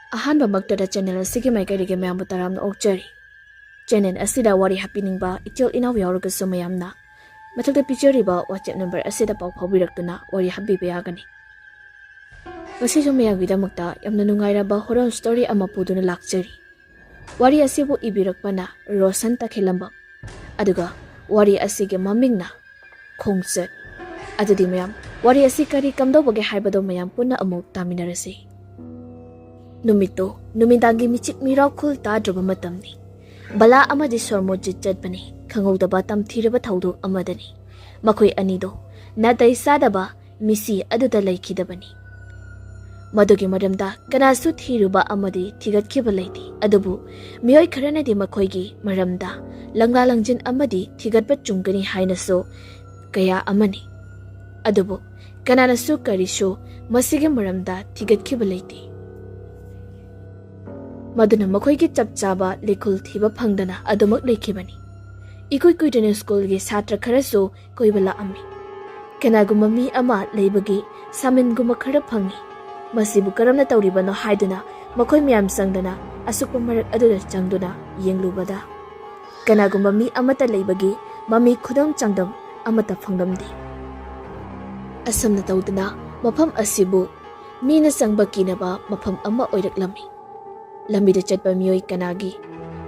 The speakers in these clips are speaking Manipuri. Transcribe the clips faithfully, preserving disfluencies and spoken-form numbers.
ꯑꯍꯥꯟꯕꯃꯛꯇꯗ ꯆꯦꯅꯦꯜ ꯑꯁꯤꯒꯤ ꯃꯥꯏꯀꯩꯗꯒꯤ ꯃꯌꯥꯝꯕꯨ ꯇꯔꯥꯝꯅ ꯑꯣꯛꯆꯔꯤ꯫ ꯆꯦꯅꯦꯜ ꯑꯁꯤꯗ ꯋꯥꯔꯤ ꯍꯥꯞꯄꯤꯅꯤꯡꯕ ꯏꯆꯤꯜ ꯏꯅꯥꯎ ꯌꯥꯎꯔꯒꯁꯨ, ꯃꯌꯥꯝꯅ ꯃꯊꯛꯇ ꯄꯤꯖꯔꯤꯕ WhatsApp ꯅꯝꯕꯔ ꯑꯁꯤꯗ ꯄꯥꯎ ꯐꯥꯎꯕꯤꯔꯛꯇꯨꯅ ꯋꯥꯔꯤ ꯍꯥꯞꯄꯤꯕ ꯌꯥꯒꯅꯤ꯫ ꯉꯁꯤꯁꯨ ꯃꯌꯥꯝꯒꯤꯗꯃꯛꯇ ꯌꯥꯝꯅ ꯅꯨꯡꯉꯥꯏꯔꯕ ꯍꯣꯔꯣꯔ ꯁ꯭ꯇꯣꯔꯤ ꯑꯃ ꯄꯨꯗꯨꯅ ꯂꯥꯛꯆꯔꯤ꯫ ꯋꯥꯔꯤ ꯑꯁꯤꯕꯨ ꯏꯕꯤꯔꯛꯄꯅ ꯔꯣꯁꯟ ꯇꯈꯦꯜꯂꯝꯕꯝ, ꯑꯗꯨꯒ ꯋꯥꯔꯤ ꯑꯁꯤꯒꯤ ꯃꯃꯤꯡꯅ ꯈꯣꯡꯆꯠ꯫ ꯑꯗꯨꯗꯤ ꯃꯌꯥꯝ, ꯋꯥꯔꯤ ꯑꯁꯤ ꯀꯔꯤ ꯀꯝꯗꯧꯕꯒꯦ ꯍꯥꯏꯕꯗꯣ ꯃꯌꯥꯝ ꯄꯨꯟꯅ ꯑꯃꯨꯛ ꯇꯥꯃꯤꯟꯅꯔꯁꯤ꯫ ꯅꯨꯃꯤꯠꯇꯣ ꯅꯨꯃꯤꯗꯥꯡꯒꯤ ꯃꯤꯆꯤꯛ ꯃꯤꯔꯥꯎꯈꯨꯜ ꯇꯥꯗ꯭ꯔꯕ ꯃꯇꯝꯅꯤ꯫ ꯕꯂꯥ ꯑꯃꯗꯤ ꯁꯣꯔꯃꯣꯖꯤꯠ ꯆꯠꯄꯅꯤ꯫ ꯈꯪꯍꯧꯗꯕ ꯇꯝꯊꯤꯔꯕ ꯊꯧꯗꯣꯛ ꯑꯃꯗꯅꯤ꯫ ꯃꯈꯣꯏ ꯑꯅꯤꯗꯣ ꯅꯥꯇꯩ ꯆꯥꯗꯕ ꯃꯤꯁꯤ ꯑꯗꯨꯗ ꯂꯩꯈꯤꯗꯕꯅꯤ꯫ ꯃꯗꯨꯒꯤ ꯃꯔꯝꯗ ꯀꯅꯥꯁꯨ ꯊꯤꯔꯨꯕ ꯑꯃꯗꯤ ꯊꯤꯒꯠꯈꯤꯕ ꯂꯩꯇꯦ꯫ ꯑꯗꯨꯕꯨ ꯃꯤꯑꯣꯏ ꯈꯔꯅꯗꯤ ꯃꯈꯣꯏꯒꯤ ꯃꯔꯝꯗ ꯂꯪꯂꯥ ꯂꯪꯖꯤꯟ ꯑꯃꯗꯤ ꯊꯤꯒꯠꯄ ꯆꯨꯝꯒꯅꯤ ꯍꯥꯏꯅꯁꯨ ꯀꯌꯥ ꯑꯃꯅꯤ꯫ ꯑꯗꯨꯕꯨ ꯀꯅꯥꯅꯁꯨ ꯀꯔꯤꯁꯨ ꯃꯁꯤꯒꯤ ꯃꯔꯝꯗ ꯊꯤꯒꯠꯈꯤꯕ ꯂꯩꯇꯦ꯫ ꯃꯗꯨꯅ ꯃꯈꯣꯏꯒꯤ ꯆꯞ ꯆꯥꯕ ꯂꯩꯈꯨꯜ ꯊꯤꯕ ꯐꯪꯗꯅ ꯑꯗꯨꯃꯛ ꯂꯩꯈꯤꯕꯅꯤ꯫ ꯏꯀꯨꯏ ꯀꯨꯏꯗꯅ ꯁ꯭ꯀꯨꯜꯒꯤ ꯁꯥꯇ꯭ꯔ ꯈꯔꯁꯨ ꯀꯣꯏꯕ ꯂꯥꯛꯑꯝꯃꯤ꯫ ꯀꯅꯥꯒꯨꯝꯕ ꯃꯤ ꯑꯃ ꯂꯩꯕꯒꯤ ꯁꯥꯃꯤꯟꯒꯨꯝꯕ ꯈꯔ ꯐꯪꯉꯤ꯫ ꯃꯁꯤꯕꯨ ꯀꯔꯝꯅ ꯇꯧꯔꯤꯕꯅꯣ ꯍꯥꯏꯗꯨꯅ ꯃꯈꯣꯏ ꯃꯌꯥꯝ ꯆꯪꯗꯅ ꯑꯁꯨꯛꯄ ꯃꯔꯛ ꯑꯗꯨꯗ ꯆꯪꯗꯨꯅ ꯌꯦꯡꯂꯨꯕꯗ, ꯀꯅꯥꯒꯨꯝꯕ ꯃꯤ ꯑꯃꯠꯇ ꯂꯩꯕꯒꯤ ꯃꯃꯤ ꯈꯨꯗꯝ ꯆꯥꯡꯗꯝ ꯑꯃꯠꯇ ꯐꯪꯂꯝꯗꯦ꯫ ꯑꯁꯨꯝꯅ ꯇꯧꯗꯅ ꯃꯐꯝ ꯑꯁꯤꯕꯨ ꯃꯤꯅ ꯆꯪꯕ ꯀꯤꯅꯕ ꯃꯐꯝ ꯑꯃ ꯑꯣꯏꯔꯛꯂꯝꯃꯤ꯫ ꯂꯝꯕꯤꯗ ꯆꯠꯄ ꯃꯤꯑꯣꯏ ꯀꯅꯥꯒꯤ,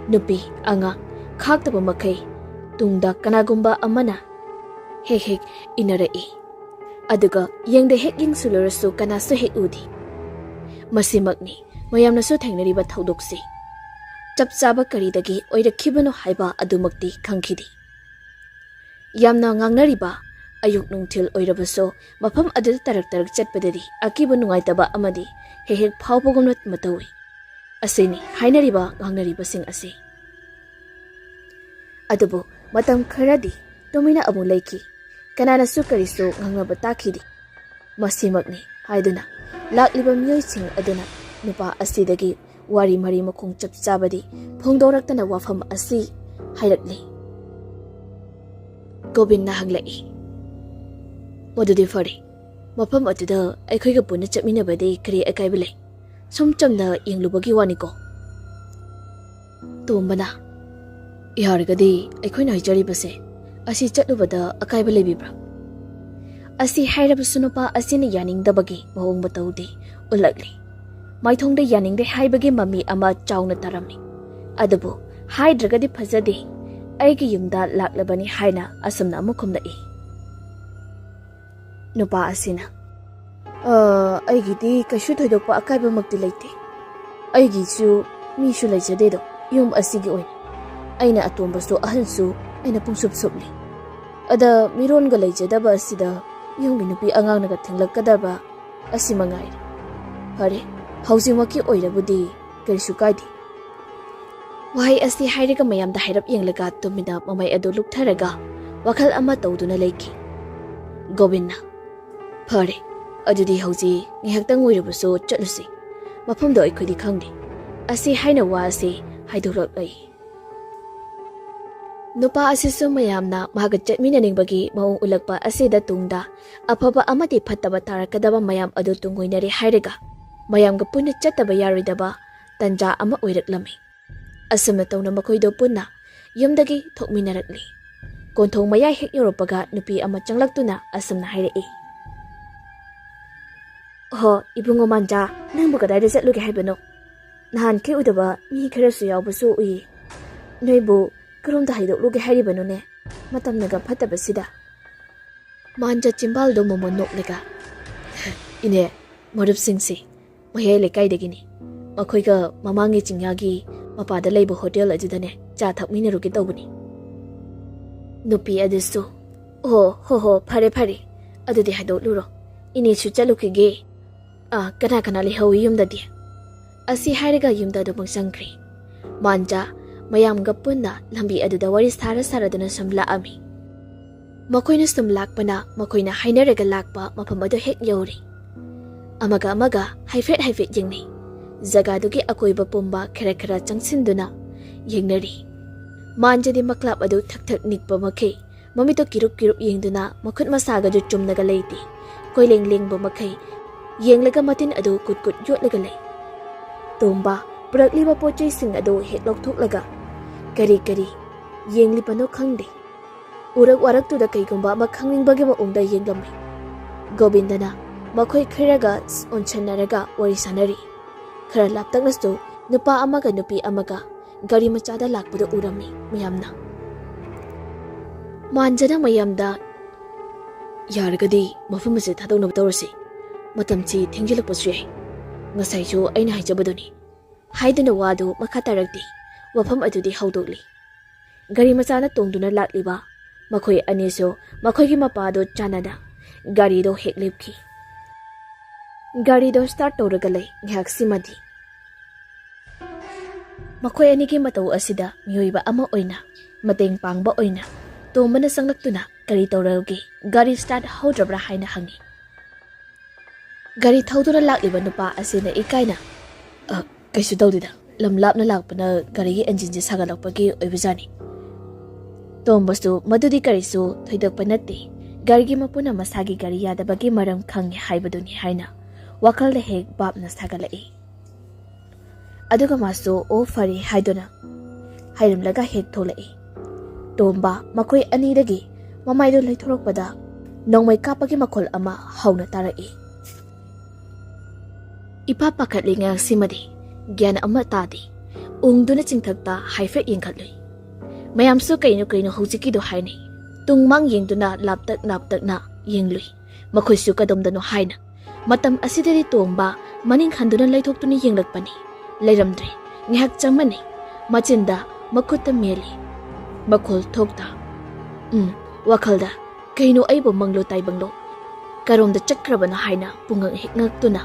ꯅꯨꯄꯤ, ꯑꯉꯥꯡ ꯈꯥꯛꯇꯕ ꯃꯈꯩ ꯇꯨꯡꯗ ꯀꯅꯥꯒꯨꯝꯕ ꯑꯃꯅ ꯍꯦꯛ ꯍꯦꯛ ꯏꯟꯅꯔꯛꯏ꯫ ꯑꯗꯨꯒ ꯌꯦꯡꯗ ꯍꯦꯛ ꯌꯦꯡꯁꯤꯜꯂꯨꯔꯁꯨ ꯀꯅꯥꯁꯨ ꯍꯦꯛ ꯎꯗꯦ꯫ ꯃꯁꯤꯃꯛꯅꯤ ꯃꯌꯥꯝꯅꯁꯨ ꯊꯦꯡꯅꯔꯤꯕ ꯊꯧꯗꯣꯛꯁꯤ꯫ ꯆꯞ ꯆꯥꯕ ꯀꯔꯤꯗꯒꯤ ꯑꯣꯏꯔꯛꯈꯤꯕꯅꯣ ꯍꯥꯏꯕ ꯑꯗꯨꯃꯛꯇꯤ ꯈꯪꯈꯤꯗꯦ꯫ ꯌꯥꯝꯅ ꯉꯥꯡꯅꯔꯤꯕ ꯑꯌꯨꯛ ꯅꯨꯡꯊꯤꯜ ꯑꯣꯏꯔꯕꯁꯨ ꯃꯐꯝ ꯑꯗꯨꯗ ꯇꯔꯛ ꯇꯔꯛ ꯆꯠꯄꯗꯗꯤ ꯑꯀꯤꯕ ꯅꯨꯡꯉꯥꯏꯇꯕ ꯑꯃꯗꯤ ꯍꯦꯛ ꯍꯦꯛ ꯐꯥꯎꯕꯒꯨꯝꯅ ꯃꯇꯧꯏ꯫ ꯑꯁꯤꯅꯤ ꯍꯥꯏꯅꯔꯤꯕ ꯉꯥꯡꯅꯔꯤꯕꯁꯤꯡ ꯑꯁꯤ꯫ ꯑꯗꯨꯕꯨ ꯃꯇꯝ ꯈꯔꯗꯤ ꯇꯨꯃꯤꯟꯅ ꯑꯃꯨꯛ ꯂꯩꯈꯤ꯫ ꯀꯅꯥꯅꯁꯨ ꯀꯔꯤꯁꯨ ꯉꯥꯡꯅꯕ ꯇꯥꯈꯤꯗꯦ꯫ ꯃꯁꯤꯃꯛꯅꯤ ꯍꯥꯏꯗꯨꯅ ꯂꯥꯛꯂꯤꯕ ꯃꯤꯑꯣꯏꯁꯤꯡ ꯑꯗꯨꯅ ꯅꯨꯄꯥ ꯑꯁꯤꯗꯒꯤ ꯋꯥꯔꯤ ꯃꯔꯤ ꯃꯈꯣꯡ ꯆꯞ ꯆꯥꯕꯗꯤ ꯐꯣꯡꯗꯣꯔꯛꯇꯅ ꯋꯥꯐꯝ ꯑꯁꯤ ꯍꯥꯏꯔꯛꯂꯤ꯫ ꯒꯣꯕꯤꯟꯅ ꯍꯪꯂꯛꯏ, "ꯃꯗꯨꯗꯤ ꯐꯔꯦ, ꯃꯐꯝ ꯑꯗꯨꯗ ꯑꯩꯈꯣꯏꯒ ꯄꯨꯟꯅ ꯆꯠꯃꯤꯟꯅꯕꯗꯤ ꯀꯔꯤ ꯑꯀꯥꯏꯕ ꯂꯩ? ꯁꯨꯝ ꯆꯝꯅ ꯌꯦꯡꯂꯨꯕꯒꯤ ꯋꯥꯅꯤꯀꯣ꯫ ꯇꯣꯝꯕꯅ, "ꯌꯥꯔꯒꯗꯤ ꯑꯩꯈꯣꯏꯅ ꯍꯥꯏꯖꯔꯤꯕꯁꯦ ꯑꯁꯤ ꯆꯠꯂꯨꯕꯗ ꯑꯀꯥꯏꯕ ꯂꯩꯕꯤꯕ꯭ꯔꯥ?" ꯑꯁꯤ ꯍꯥꯏꯔꯕꯁꯨ ꯅꯨꯄꯥ ꯑꯁꯤꯅ ꯌꯥꯅꯤꯡꯗꯕꯒꯤ ꯃꯑꯣꯡ ꯃꯇꯧꯗꯤ ꯎꯠꯂꯛꯂꯤ꯫ ꯃꯥꯏꯊꯣꯡꯗ ꯌꯥꯅꯤꯡꯗꯦ ꯍꯥꯏꯕꯒꯤ ꯃꯃꯤ ꯑꯃ ꯆꯥꯎꯅ ꯇꯥꯔꯝꯃꯤ꯫ ꯑꯗꯨꯕꯨ ꯍꯥꯏꯗ꯭ꯔꯒꯗꯤ ꯐꯖꯗꯦ, ꯑꯩꯒꯤ ꯌꯨꯝꯗ ꯂꯥꯛꯂꯕꯅꯤ ꯍꯥꯏꯅ ꯑꯁꯨꯝꯅ ꯑꯃꯨꯛ ꯈꯨꯝꯂꯛꯏ꯫ ꯅꯨꯄꯥ ꯑꯁꯤꯅ, "ꯑ, ꯑꯩꯒꯤꯗꯤ ꯀꯩꯁꯨ ꯊꯣꯏꯗꯣꯛꯄ ꯑꯀꯥꯏꯕꯃꯛꯇꯤ ꯂꯩꯇꯦ꯫ ꯑꯩꯒꯤꯁꯨ ꯃꯤꯁꯨ ꯂꯩꯖꯗꯦꯗꯣ, ꯌꯨꯝ ꯑꯁꯤꯒꯤ ꯑꯣꯏꯅ꯫ ꯑꯩꯅ ꯑꯇꯣꯝꯕꯁꯨ ꯑꯍꯜꯁꯨ ꯑꯩꯅ ꯄꯨꯡꯁꯨꯞ ꯁꯨꯞꯂꯤ꯫ ꯑꯗ ꯃꯤꯔꯣꯟꯒ ꯂꯩꯖꯗꯕ ꯑꯁꯤꯗ ꯌꯨꯝꯒꯤ ꯅꯨꯄꯤ ꯑꯉꯥꯡꯅꯒ ꯊꯦꯡꯂꯛꯀꯗꯕ ꯑꯁꯤ ꯃꯉꯥꯏꯔꯦ꯫ ꯐꯔꯦ, ꯍꯧꯖꯤꯛꯃꯛꯀꯤ ꯑꯣꯏꯔꯕꯨꯗꯤ ꯀꯔꯤꯁꯨ ꯀꯥꯏꯗꯦ꯫" ꯋꯥꯍꯩ ꯑꯁꯤ ꯍꯥꯏꯔꯒ ꯃꯌꯥꯝꯗ ꯍꯥꯏꯔꯞ ꯌꯦꯡꯂꯒ ꯇꯨꯃꯤꯟꯅ ꯃꯃꯩ ꯑꯗꯨ ꯂꯨꯞꯊꯔꯒ ꯋꯥꯈꯜ ꯑꯃ ꯇꯧꯗꯨꯅ ꯂꯩꯈꯤ꯫ ꯒꯣꯕꯤꯟꯅ, "ꯐꯔꯦ, ꯑꯗꯨꯗꯤ ꯍꯧꯖꯤꯛ ꯉꯥꯏꯍꯥꯛꯇꯪ ꯑꯣꯏꯔꯕꯁꯨ ꯆꯠꯂꯨꯁꯤ꯫ ꯃꯐꯝꯗꯣ ꯑꯩꯈꯣꯏꯗꯤ ꯈꯪꯗꯦ꯫" ꯑꯁꯤ ꯍꯥꯏꯅ ꯋꯥ ꯑꯁꯤ ꯍꯥꯏꯗꯣꯛꯂꯛꯂꯤ꯫ ꯅꯨꯄꯥ ꯑꯁꯤꯁꯨ ꯃꯌꯥꯝꯅ ꯃꯍꯥꯛꯀ ꯆꯠꯃꯤꯟꯅꯅꯤꯡꯕꯒꯤ ꯃꯑꯣꯡ ꯎꯠꯂꯛꯄ ꯑꯁꯤꯗ ꯇꯨꯡꯗ ꯑꯐꯕ ꯑꯃꯗꯤ ꯐꯠꯇꯕ ꯇꯥꯔꯛꯀꯗꯕ ꯃꯌꯥꯝ ꯑꯗꯨ ꯇꯨꯡꯑꯣꯏꯅꯔꯦ ꯍꯥꯏꯔꯒ ꯃꯌꯥꯝꯒ ꯄꯨꯟꯅ ꯆꯠꯇꯕ ꯌꯥꯔꯣꯏꯗꯕ ꯇꯟꯖꯥ ꯑꯃ ꯑꯣꯏꯔꯛꯂꯝꯃꯤ꯫ ꯑꯁꯨꯝꯅ ꯇꯧꯅ ꯃꯈꯣꯏꯗꯣ ꯄꯨꯟꯅ ꯌꯨꯝꯗꯒꯤ ꯊꯣꯛꯃꯤꯟꯅꯔꯛꯂꯤ꯫ ꯀꯣꯟꯊꯣꯡ ꯃꯌꯥꯏ ꯍꯦꯛ ꯌꯧꯔꯛꯄꯒ ꯅꯨꯄꯤ ꯑꯃ ꯆꯪꯂꯛꯇꯨꯅ ꯑꯁꯨꯝꯅ ꯍꯥꯏꯔꯛꯏ꯫ "ꯑꯣꯍꯣ, ꯏꯕꯨꯡꯉꯣ ꯃꯥꯟꯖꯥ, ꯅꯪꯕꯨ ꯀꯗꯥꯏꯗ ꯆꯠꯂꯨꯒꯦ ꯍꯥꯏꯕꯅꯣ? ꯅꯍꯥꯟꯈꯩ ꯎꯗꯕ ꯃꯤ ꯈꯔꯁꯨ ꯌꯥꯎꯕꯁꯨ ꯎꯏ꯫ ꯅꯣꯏꯕꯨ ꯀꯔꯣꯝꯗ ꯍꯥꯏꯗꯣꯛꯂꯨꯒꯦ ꯍꯥꯏꯔꯤꯕꯅꯣꯅꯦ, ꯃꯇꯝꯅꯒ ꯐꯠꯇꯕꯁꯤꯗ?" ꯃꯥꯟꯖ ꯆꯤꯝꯕꯥꯜꯗꯣ ꯃꯣꯃꯣꯟ ꯅꯣꯛꯂꯒ, "ꯏꯅꯦ, ꯃꯔꯨꯞꯁꯤꯡꯁꯤ ꯃꯌꯥꯏ ꯂꯩꯀꯥꯏꯗꯒꯤꯅꯤ꯫ ꯃꯈꯣꯏꯒ ꯃꯃꯥꯡꯒꯤ ꯆꯤꯡꯌꯥꯒꯤ ꯃꯄꯥꯗ ꯂꯩꯕ ꯍꯣꯇꯦꯜ ꯑꯗꯨꯗꯅꯦ ꯆꯥ ꯊꯛꯃꯤꯟꯅꯔꯨꯒꯦ ꯇꯧꯕꯅꯤ꯫" ꯅꯨꯄꯤ ꯑꯗꯨꯁꯨ, "ꯑꯣ, ꯍꯣ ꯍꯣ, ꯐꯔꯦ ꯐꯔꯦ, ꯑꯗꯨꯗꯤ ꯍꯥꯏꯗꯣꯛꯂꯨꯔꯣ꯫ ꯏꯅꯦꯁꯨ ꯆꯠꯂꯨꯈꯤꯒꯦ꯫ ꯑꯥ, ꯀꯅꯥ ꯀꯅꯥ ꯂꯩꯍꯧꯏ ꯌꯨꯝꯗꯗꯤ?" ꯑꯁꯤ ꯍꯥꯏꯔꯒ ꯌꯨꯝꯗ ꯑꯗꯨꯃꯛ ꯆꯪꯈ꯭ꯔꯦ꯫ ꯃꯥꯟꯖꯥ ꯃꯌꯥꯝꯒ ꯄꯨꯟꯅ ꯂꯝꯕꯤ ꯑꯗꯨꯗ ꯋꯥꯔꯤ ꯁꯥꯔ ꯁꯥꯔꯗꯨꯅ ꯁꯨꯝ ꯂꯥꯛꯑꯝꯃꯤ꯫ ꯃꯈꯣꯏꯅ ꯁꯨꯝ ꯂꯥꯛꯄꯅ ꯃꯈꯣꯏꯅ ꯍꯥꯏꯅꯔꯒ ꯂꯥꯛꯄ ꯃꯐꯝ ꯑꯗꯨ ꯍꯦꯛ ꯌꯧꯔꯦ꯫ ꯑꯃꯒ ꯑꯃꯒ ꯍꯥꯏꯐꯦꯠ ꯍꯥꯏꯐꯦꯠ ꯌꯦꯡꯅꯩ꯫ ꯖꯒꯥꯗꯨꯒꯤ ꯑꯀꯣꯏꯕ ꯄꯨꯝꯕ ꯈꯔ ꯈꯔ ꯆꯪꯁꯤꯟꯗꯨꯅ ꯌꯦꯡꯅꯔꯤ꯫ ꯃꯥꯟꯖꯗꯤ ꯃꯀ꯭ꯂꯥꯞ ꯑꯗꯨ ꯊꯛ ꯊꯛ ꯅꯤꯛꯄ ꯃꯈꯩ ꯃꯃꯤꯠꯇꯣ ꯀꯤꯔꯨꯞ ꯀꯤꯔꯨꯞ ꯌꯦꯡꯗꯨꯅ ꯃꯈꯨꯠ ꯃꯁꯥꯒꯗꯨ ꯆꯨꯝꯅꯒ ꯂꯩꯇꯦ꯫ ꯀꯣꯏꯂꯦꯡ ꯂꯦꯡꯕ ꯃꯈꯩ ꯌꯦꯡꯂꯒ ꯃꯇꯤꯟ ꯑꯗꯨ ꯀꯨꯠ ꯀꯨꯠ ꯌꯣꯠꯂꯒ ꯂꯩ꯫ ꯇꯣꯝꯕ ꯄꯨꯔꯛꯂꯤꯕ ꯄꯣꯠ ꯆꯩꯁꯤꯡ ꯑꯗꯨ ꯍꯦꯛ ꯂꯧꯊꯣꯛꯂꯒ ꯀꯔꯤ ꯀꯔꯤ ꯌꯦꯡꯂꯤꯕꯅꯣ ꯈꯪꯗꯦ꯫ ꯎꯔꯛ ꯋꯥꯔꯛꯇꯨꯗ ꯀꯩꯒꯨꯝꯕ ꯑꯃ ꯈꯪꯅꯤꯡꯕꯒꯤ ꯃꯑꯣꯡꯗ ꯌꯦꯡꯂꯝꯃꯤ꯫ ꯒꯣꯕꯤꯟꯗꯅ ꯃꯈꯣꯏ ꯈꯔꯒ ꯑꯣꯟꯁꯟꯅꯔꯒ ꯋꯥꯔꯤ ꯁꯥꯟꯅꯔꯤ꯫ ꯈꯔ ꯂꯥꯞꯇꯛꯅꯁꯨ ꯅꯨꯄꯥ ꯑꯃꯒ ꯅꯨꯄꯤ ꯑꯃꯒ ꯒꯥꯔꯤ ꯃꯆꯥꯗ ꯂꯥꯛꯄꯗꯨ ꯎꯔꯝꯃꯤ ꯃꯌꯥꯝꯅ꯫ ꯃꯥꯟꯖꯅ ꯃꯌꯥꯝꯗ, "ꯌꯥꯔꯒꯗꯤ ꯃꯐꯝ ꯑꯁꯤ ꯊꯥꯗꯣꯛꯅꯕ ꯇꯧꯔꯁꯤ꯫ ꯃꯇꯝꯁꯤ ꯊꯦꯡꯖꯤꯜꯂꯛꯄꯁꯨ ꯌꯥꯏ꯫ ꯉꯁꯥꯏꯁꯨ ꯑꯩꯅ ꯍꯥꯏꯖꯕꯗꯨꯅꯤ" ꯍꯥꯏꯗꯨꯅ ꯋꯥꯗꯨ ꯃꯈꯥ ꯇꯥꯔꯛꯇꯦ꯫ ꯋꯥꯐꯝ ꯑꯗꯨꯗꯤ ꯍꯧꯗꯣꯛꯂꯤ꯫ ꯒꯥꯔꯤ ꯃꯆꯥꯅ ꯇꯣꯡꯗꯨꯅ ꯂꯥꯛꯂꯤꯕ ꯃꯈꯣꯏ ꯑꯅꯤꯁꯨ ꯃꯈꯣꯏꯒꯤ ꯃꯄꯥꯗꯨ ꯆꯥꯟꯅꯅ ꯒꯥꯔꯤꯗꯣ ꯍꯦꯛ ꯂꯦꯞꯈꯤ꯫ ꯒꯥꯔꯤꯗꯣ ꯁ꯭ꯇꯥꯔꯠ ꯇꯧꯔꯒ ꯂꯩ ꯉꯥꯏꯍꯥꯛꯁꯤꯃꯗꯤ꯫ ꯃꯈꯣꯏ ꯑꯅꯤꯒꯤ ꯃꯇꯧ ꯑꯁꯤꯗ ꯃꯤꯑꯣꯏꯕ ꯑꯃ ꯑꯣꯏꯅ ꯃꯇꯦꯡ ꯄꯥꯡꯕ ꯑꯣꯏꯅ ꯇꯣꯝꯕꯅ ꯆꯪꯂꯛꯇꯨꯅ ꯀꯔꯤ ꯇꯧꯔꯒꯦ, ꯒꯥꯔꯤ ꯁ꯭ꯇꯥꯔꯠ ꯍꯧꯗ꯭ꯔꯕ꯭ꯔꯥ ꯍꯥꯏꯅ ꯍꯪꯉꯤ꯫ ꯒꯥꯔꯤ ꯊꯧꯗꯨꯅ ꯂꯥꯛꯂꯤꯕ ꯅꯨꯄꯥ ꯑꯁꯤꯅ ꯏꯀꯥꯏꯅ, "ꯑ, ꯀꯩꯁꯨ ꯇꯧꯗꯦꯗ, ꯂꯝ ꯂꯥꯞꯅ ꯂꯥꯛꯄꯅ ꯒꯥꯔꯤꯒꯤ ꯏꯟꯖꯤꯟꯁꯦ ꯁꯥꯒꯠꯂꯛꯄꯒꯤ ꯑꯣꯏꯕꯖꯥꯠꯅꯤ"꯫ ꯇꯣꯝꯕꯁꯨ ꯃꯗꯨꯗꯤ ꯀꯔꯤꯁꯨ ꯊꯣꯏꯗꯣꯛꯄ ꯅꯠꯇꯦ, ꯒꯥꯔꯤꯒꯤ ꯃꯄꯨꯅ ꯃꯁꯥꯒꯤ ꯒꯥꯔꯤ ꯌꯥꯗꯕꯒꯤ ꯃꯔꯝ ꯈꯪꯉꯦ ꯍꯥꯏꯕꯗꯨꯅꯤ ꯍꯥꯏꯅ ꯋꯥꯈꯜꯗ ꯍꯦꯛ ꯚꯥꯞꯅ ꯁꯥꯒꯠꯂꯛꯏ꯫ ꯑꯗꯨꯒ ꯃꯥꯁꯨ "ꯑꯣ, ꯐꯔꯦ" ꯍꯥꯏꯗꯨꯅ ꯍꯥꯏꯔꯝꯂꯒ ꯍꯦꯛ ꯊꯣꯛꯂꯛꯏ꯫ ꯇꯣꯝꯕ ꯃꯈꯣꯏ ꯑꯅꯤꯗꯒꯤ ꯃꯃꯥꯏꯗꯨ ꯂꯩꯊꯣꯔꯛꯄꯗ ꯅꯣꯡꯃꯩ ꯀꯥꯞꯄꯒꯤ ꯃꯈꯣꯜ ꯑꯃ ꯍꯧꯅ ꯇꯥꯔꯛꯏ꯫ ꯏꯄꯥ ꯄꯥꯈꯠꯂꯤ ꯉꯥꯏꯍꯥꯛꯁꯤꯃꯗꯤ꯫ ꯒ꯭ꯌꯥꯟ ꯑꯃ ꯇꯥꯗꯦ꯫ ꯎꯪꯗꯨꯅ ꯆꯤꯡꯊꯛꯇ ꯍꯥꯏꯐꯦꯠ ꯌꯦꯡꯈꯠꯂꯨꯏ꯫ ꯃꯌꯥꯝꯁꯨ ꯀꯩꯅꯣ ꯀꯩꯅꯣ ꯍꯧꯖꯤꯛꯀꯤꯗꯣ ꯍꯥꯏꯅꯩ꯫ ꯇꯨꯡ ꯃꯥꯡ ꯌꯦꯡꯗꯨꯅ ꯂꯥꯞꯇꯛ ꯂꯥꯞꯇꯛꯅ ꯌꯦꯡꯂꯨꯏ꯫ ꯃꯈꯣꯏꯁꯨ ꯀꯗꯣꯝꯗꯅꯣ ꯍꯥꯏꯅ꯫ ꯃꯇꯝ ꯑꯁꯤꯗꯗꯤ ꯇꯣꯝꯕ ꯃꯅꯤꯡ ꯍꯟꯗꯨꯅ ꯂꯩꯊꯣꯛꯇꯨꯅ ꯌꯦꯡꯂꯛꯄꯅꯤ꯫ ꯂꯩꯔꯝꯗ꯭ꯔꯦ꯫ ꯉꯥꯏꯍꯥꯛ ꯆꯪꯃꯟꯅꯩ꯫ ꯃꯆꯤꯟꯗ ꯃꯈꯨꯠꯇ ꯃꯦꯜꯂꯤ꯫ ꯃꯈꯣꯜ ꯊꯣꯛꯇ꯫ ꯎꯝ, ꯋꯥꯈꯜꯗ, "ꯀꯩꯅꯣ ꯑꯩꯕꯨ ꯃꯪꯂꯣ ꯇꯥꯏꯕꯪꯂꯣ? ꯀꯔꯣꯝꯗ ꯆꯠꯈ꯭ꯔꯕꯅꯣ?" ꯍꯥꯏꯅ ꯄꯨꯡꯉꯛ ꯍꯦꯛ ꯉꯛꯇꯨꯅ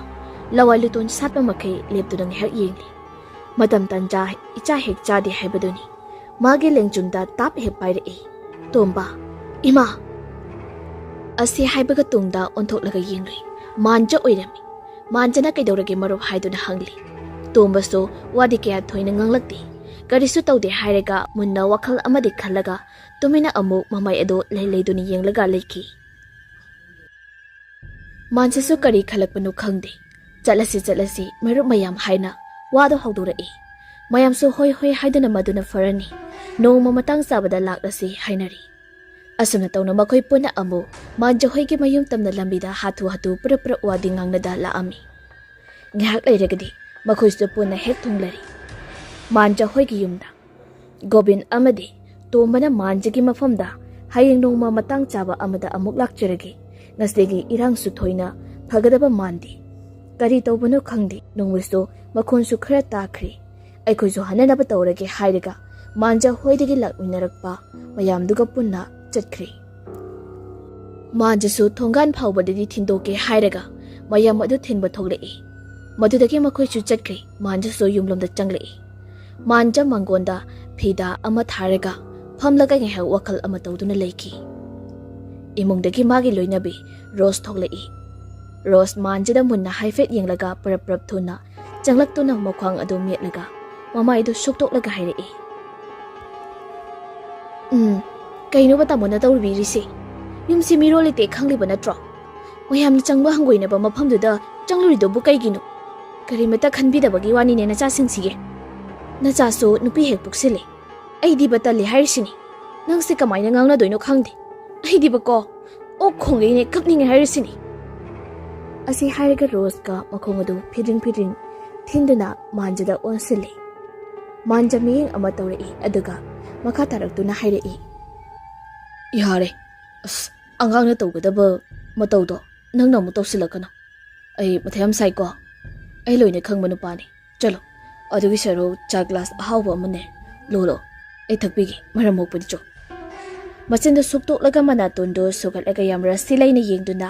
ꯂꯋꯥꯏ ꯂꯨꯇꯣꯟ ꯁꯥꯠꯄ ꯃꯈꯩ ꯂꯦꯞꯇꯨꯅ ꯉꯥꯏꯍꯥꯛ ꯌꯦꯡꯂꯤ꯫ ꯃꯇꯝ ꯇꯟꯖꯥ ꯏꯆꯥ ꯍꯦꯛ ꯆꯥꯗꯦ ꯍꯥꯏꯕꯗꯨꯅꯤ꯫ ꯃꯥꯒꯤ ꯂꯦꯡꯖꯨꯝꯗ ꯇꯥꯞ ꯍꯦꯛ ꯄꯥꯏꯔꯛꯏ꯫ ꯇꯣꯝꯕ, "ꯏꯃꯥ!" ꯑꯁꯤ ꯍꯥꯏꯕꯒ ꯇꯨꯡꯗ ꯑꯣꯟꯊꯣꯛꯂꯒ ꯌꯦꯡꯂꯨꯏ꯫ ꯃꯥꯟꯖ ꯑꯣꯏꯔꯝꯃꯤ꯫ ꯃꯥꯟꯖꯅ "ꯀꯩꯗꯧꯔꯒꯦ ꯃꯔꯨꯞ?" ꯍꯥꯏꯗꯨꯅ ꯍꯪꯂꯤ꯫ ꯇꯣꯝꯕꯁꯨ ꯋꯥꯗꯤ ꯀꯌꯥ ꯊꯣꯏꯅ ꯉꯥꯡꯂꯛꯇꯦ꯫ ꯀꯔꯤꯁꯨ ꯇꯧꯗꯦ ꯍꯥꯏꯔꯒ ꯃꯨꯟꯅ ꯋꯥꯈꯜ ꯑꯃꯗꯤ ꯈꯜꯂꯒ ꯇꯨꯃꯤꯟꯅ ꯑꯃꯨꯛ ꯃꯃꯥꯏ ꯑꯗꯨ ꯂꯩ ꯂꯩꯗꯨꯅ ꯌꯦꯡꯂꯒ ꯂꯩꯈꯤ꯫ ꯃꯥꯟꯖꯁꯨ ꯀꯔꯤ ꯈꯜꯂꯛꯄꯅꯣ ꯈꯪꯗꯦ꯫ "ꯆꯠꯂꯁꯤ, ꯆꯠꯂꯁꯤ, ꯃꯔꯨꯞ ꯃꯌꯥꯝ" ꯍꯥꯏꯅ ꯋꯥꯗꯣ ꯍꯧꯗꯣꯔꯛꯏ꯫ ꯃꯌꯥꯝꯁꯨ ꯍꯣꯏ ꯍꯣꯏ ꯍꯥꯏꯗꯨꯅ ꯃꯗꯨꯅ ꯐꯔꯅꯤ, ꯅꯣꯡꯃ ꯃꯇꯥꯡ ꯆꯥꯕꯗ ꯂꯥꯛꯂꯁꯤ ꯍꯥꯏꯅꯔꯤ꯫ ꯑꯁꯨꯝꯅ ꯇꯧꯅ ꯃꯈꯣꯏ ꯄꯨꯟꯅ ꯑꯃꯨꯛ ꯃꯥꯟꯖ ꯍꯣꯏꯒꯤ ꯃꯌꯨꯝ ꯇꯝꯅ ꯂꯝꯕꯤꯗ ꯍꯥꯊꯨ ꯍꯥꯊꯨ ꯄꯨꯔꯞ ꯄꯨꯔꯞ ꯋꯥꯗꯤ ꯉꯥꯡꯅꯗ ꯂꯥꯛꯑꯝꯃꯤ꯫ ꯉꯥꯏꯍꯥꯛ ꯂꯩꯔꯒꯗꯤ ꯃꯈꯣꯏꯁꯨ ꯄꯨꯟꯅ ꯍꯦꯛ ꯊꯨꯡꯂꯔꯤ꯫ ꯃꯥꯟꯖ ꯍꯣꯏꯒꯤ ꯌꯨꯝꯗ ꯒꯣꯕꯤꯟ ꯑꯃꯗꯤ ꯇꯣꯝꯕꯅ ꯃꯥꯟꯖꯒꯤ ꯃꯐꯝꯗ ꯍꯌꯦꯡ ꯅꯣꯡꯃ ꯃꯇꯥꯡ ꯆꯥꯕ ꯑꯃꯗ ꯑꯃꯨꯛ ꯂꯥꯛꯆꯔꯒꯦ꯫ ꯉꯁꯤꯒꯤ ꯏꯔꯥꯡꯁꯨ ꯊꯣꯏꯅ ꯐꯒꯗꯕ ꯃꯥꯟꯗꯦ꯫ ꯀꯔꯤ ꯇꯧꯕꯅꯣ ꯈꯪꯗꯦ, ꯅꯣꯡꯃꯩꯁꯨ ꯃꯈꯣꯟꯁꯨ ꯈꯔ ꯇꯥꯈ꯭ꯔꯦ꯫ ꯑꯩꯈꯣꯏꯁꯨ ꯍꯟꯅꯅꯕ ꯇꯧꯔꯒꯦ ꯍꯥꯏꯔꯒ ꯃꯥꯟꯖ ꯍꯣꯏꯗꯒꯤ ꯂꯥꯛꯃꯤꯟꯅꯔꯛꯄ ꯃꯌꯥꯝꯗꯨꯒ ꯄꯨꯟꯅ ꯆꯠꯈ꯭ꯔꯦ꯫ ꯃꯥꯟꯖꯁꯨ ꯊꯣꯡꯒꯥꯟ ꯐꯥꯎꯕꯗꯗꯤ ꯊꯤꯟꯗꯣꯛꯀꯦ ꯍꯥꯏꯔꯒ ꯃꯌꯥꯝ ꯑꯗꯨ ꯊꯤꯟꯕ ꯊꯣꯛꯂꯛꯏ꯫ ꯃꯗꯨꯗꯒꯤ ꯃꯈꯣꯏꯁꯨ ꯆꯠꯈ꯭ꯔꯦ꯫ ꯃꯥꯟꯖꯁꯨ ꯌꯨꯝꯂꯣꯝꯗ ꯆꯪꯂꯛꯏ꯫ ꯃꯥꯟꯖ ꯃꯪꯒꯣꯟꯗ ꯐꯤꯗꯥ ꯑꯃ ꯊꯥꯔꯒ ꯐꯝꯂꯒ ꯉꯥꯏꯍꯥꯛ ꯋꯥꯈꯜ ꯑꯃ ꯇꯧꯗꯨꯅ ꯂꯩꯈꯤ꯫ ꯏꯃꯨꯡꯗꯒꯤ ꯃꯥꯒꯤ ꯂꯣꯏꯅꯕꯤ ꯔꯣꯁ ꯊꯣꯛꯂꯛꯏ꯫ ꯔꯣꯁ ꯃꯥꯟꯖꯗ ꯃꯨꯟꯅ ꯍꯥꯏꯐꯦꯠ ꯌꯦꯡꯂꯒ ꯄꯔꯞ ꯄꯔꯞ ꯊꯨꯅ ꯆꯪꯂꯛꯇꯨꯅ ꯃꯈ꯭ꯋꯥꯡ ꯑꯗꯨ ꯃꯦꯠꯂꯒ ꯃꯃꯥꯏꯗꯨ ꯁꯨꯛꯇꯣꯛꯂꯒ ꯍꯥꯏꯔꯛꯏ꯫ "ꯎꯝ, ꯀꯩꯅꯣꯕ ꯇꯥꯃꯣꯅ ꯇꯧꯕꯤꯔꯤꯁꯦ? ꯌꯨꯝꯁꯤ ꯃꯤꯔꯣꯜ ꯂꯩꯇꯦ ꯈꯪꯂꯤꯕ ꯅꯠꯇ꯭ꯔꯣ? ꯃꯌꯥꯝꯅ ꯆꯪꯕ ꯍꯪꯒꯣꯏꯅꯕ ꯃꯐꯝꯗꯨꯗ ꯆꯪꯂꯨꯔꯤꯗꯨꯕꯨ ꯀꯩꯒꯤꯅꯣ? ꯀꯔꯤꯃꯠꯇ ꯈꯟꯕꯤꯗꯕꯒꯤ ꯋꯥꯅꯤꯅꯦ ꯅꯆꯥꯁꯤꯡꯁꯤꯒꯤ꯫ ꯅꯆꯥꯁꯨ ꯅꯨꯄꯤ ꯍꯦꯛ ꯄꯣꯛꯁꯤꯜꯂꯦ꯫ ꯑꯩꯗꯤꯕ ꯇꯜꯂꯤ ꯍꯥꯏꯔꯤꯁꯤꯅꯤ꯫ ꯅꯪꯁꯦ ꯀꯃꯥꯏꯅ ꯉꯥꯡꯅꯗꯣꯏꯅꯣ ꯈꯪꯗꯦ꯫ ꯑꯩꯗꯤꯕꯀꯣ ꯑꯣꯛ ꯈꯣꯡꯒꯩꯅꯦ ꯀꯞꯅꯤꯡꯉꯦ ꯍꯥꯏꯔꯤꯁꯤꯅꯤ꯫" ꯑꯁꯤ ꯍꯥꯏꯔꯒ ꯔꯣꯁꯀ ꯃꯈꯣꯡ ꯑꯗꯨ ꯐꯤꯗ꯭ꯔꯤꯡ ꯐꯤꯗ꯭ꯔꯤꯡ ꯊꯤꯟꯗꯨꯅ ꯃꯥꯟꯖꯗ ꯑꯣꯟꯁꯤꯜꯂꯤ꯫ ꯃꯥꯟꯖ ꯃꯤꯠꯌꯦꯡ ꯑꯃ ꯇꯧꯔꯛꯏ, ꯑꯗꯨꯒ ꯃꯈꯥ ꯇꯥꯔꯛꯇꯨꯅ ꯍꯥꯏꯔꯛꯏ꯫ "ꯌꯥꯔꯦ, ꯑꯁ, ꯑꯉꯥꯡꯅ ꯇꯧꯒꯗꯕ ꯃꯇꯧꯗꯣ ꯅꯪꯅ ꯑꯃꯨꯛ ꯇꯧꯁꯤꯜꯂꯛꯀꯅꯨ꯫ ꯑꯩ ꯃꯊꯥ ꯌꯥꯝ ꯁꯥꯏꯀꯣ꯫ ꯑꯩ ꯂꯣꯏꯅ ꯈꯪꯕ ꯅꯨꯄꯥꯅꯤ꯫ ꯆꯠꯂꯣ, ꯑꯗꯨꯒꯤ ꯁꯔꯨꯛ ꯆꯥ ꯒ꯭ꯂꯥꯁ ꯑꯍꯥꯎꯕ ꯑꯃꯅꯦ ꯂꯣꯜꯂꯣ꯫ ꯑꯩ ꯊꯛꯄꯤꯒꯦ, ꯃꯔꯝ ꯃꯣꯛꯄꯗꯤ ꯆꯣ꯫" ꯃꯆꯤꯟꯗꯨ ꯁꯨꯛꯇꯣꯛꯂꯒ ꯃꯅꯥꯇꯣꯟꯗꯨ ꯁꯨꯒꯠꯂꯒ ꯌꯥꯝ ꯔꯁꯤ ꯂꯩꯅ ꯌꯦꯡꯗꯨꯅ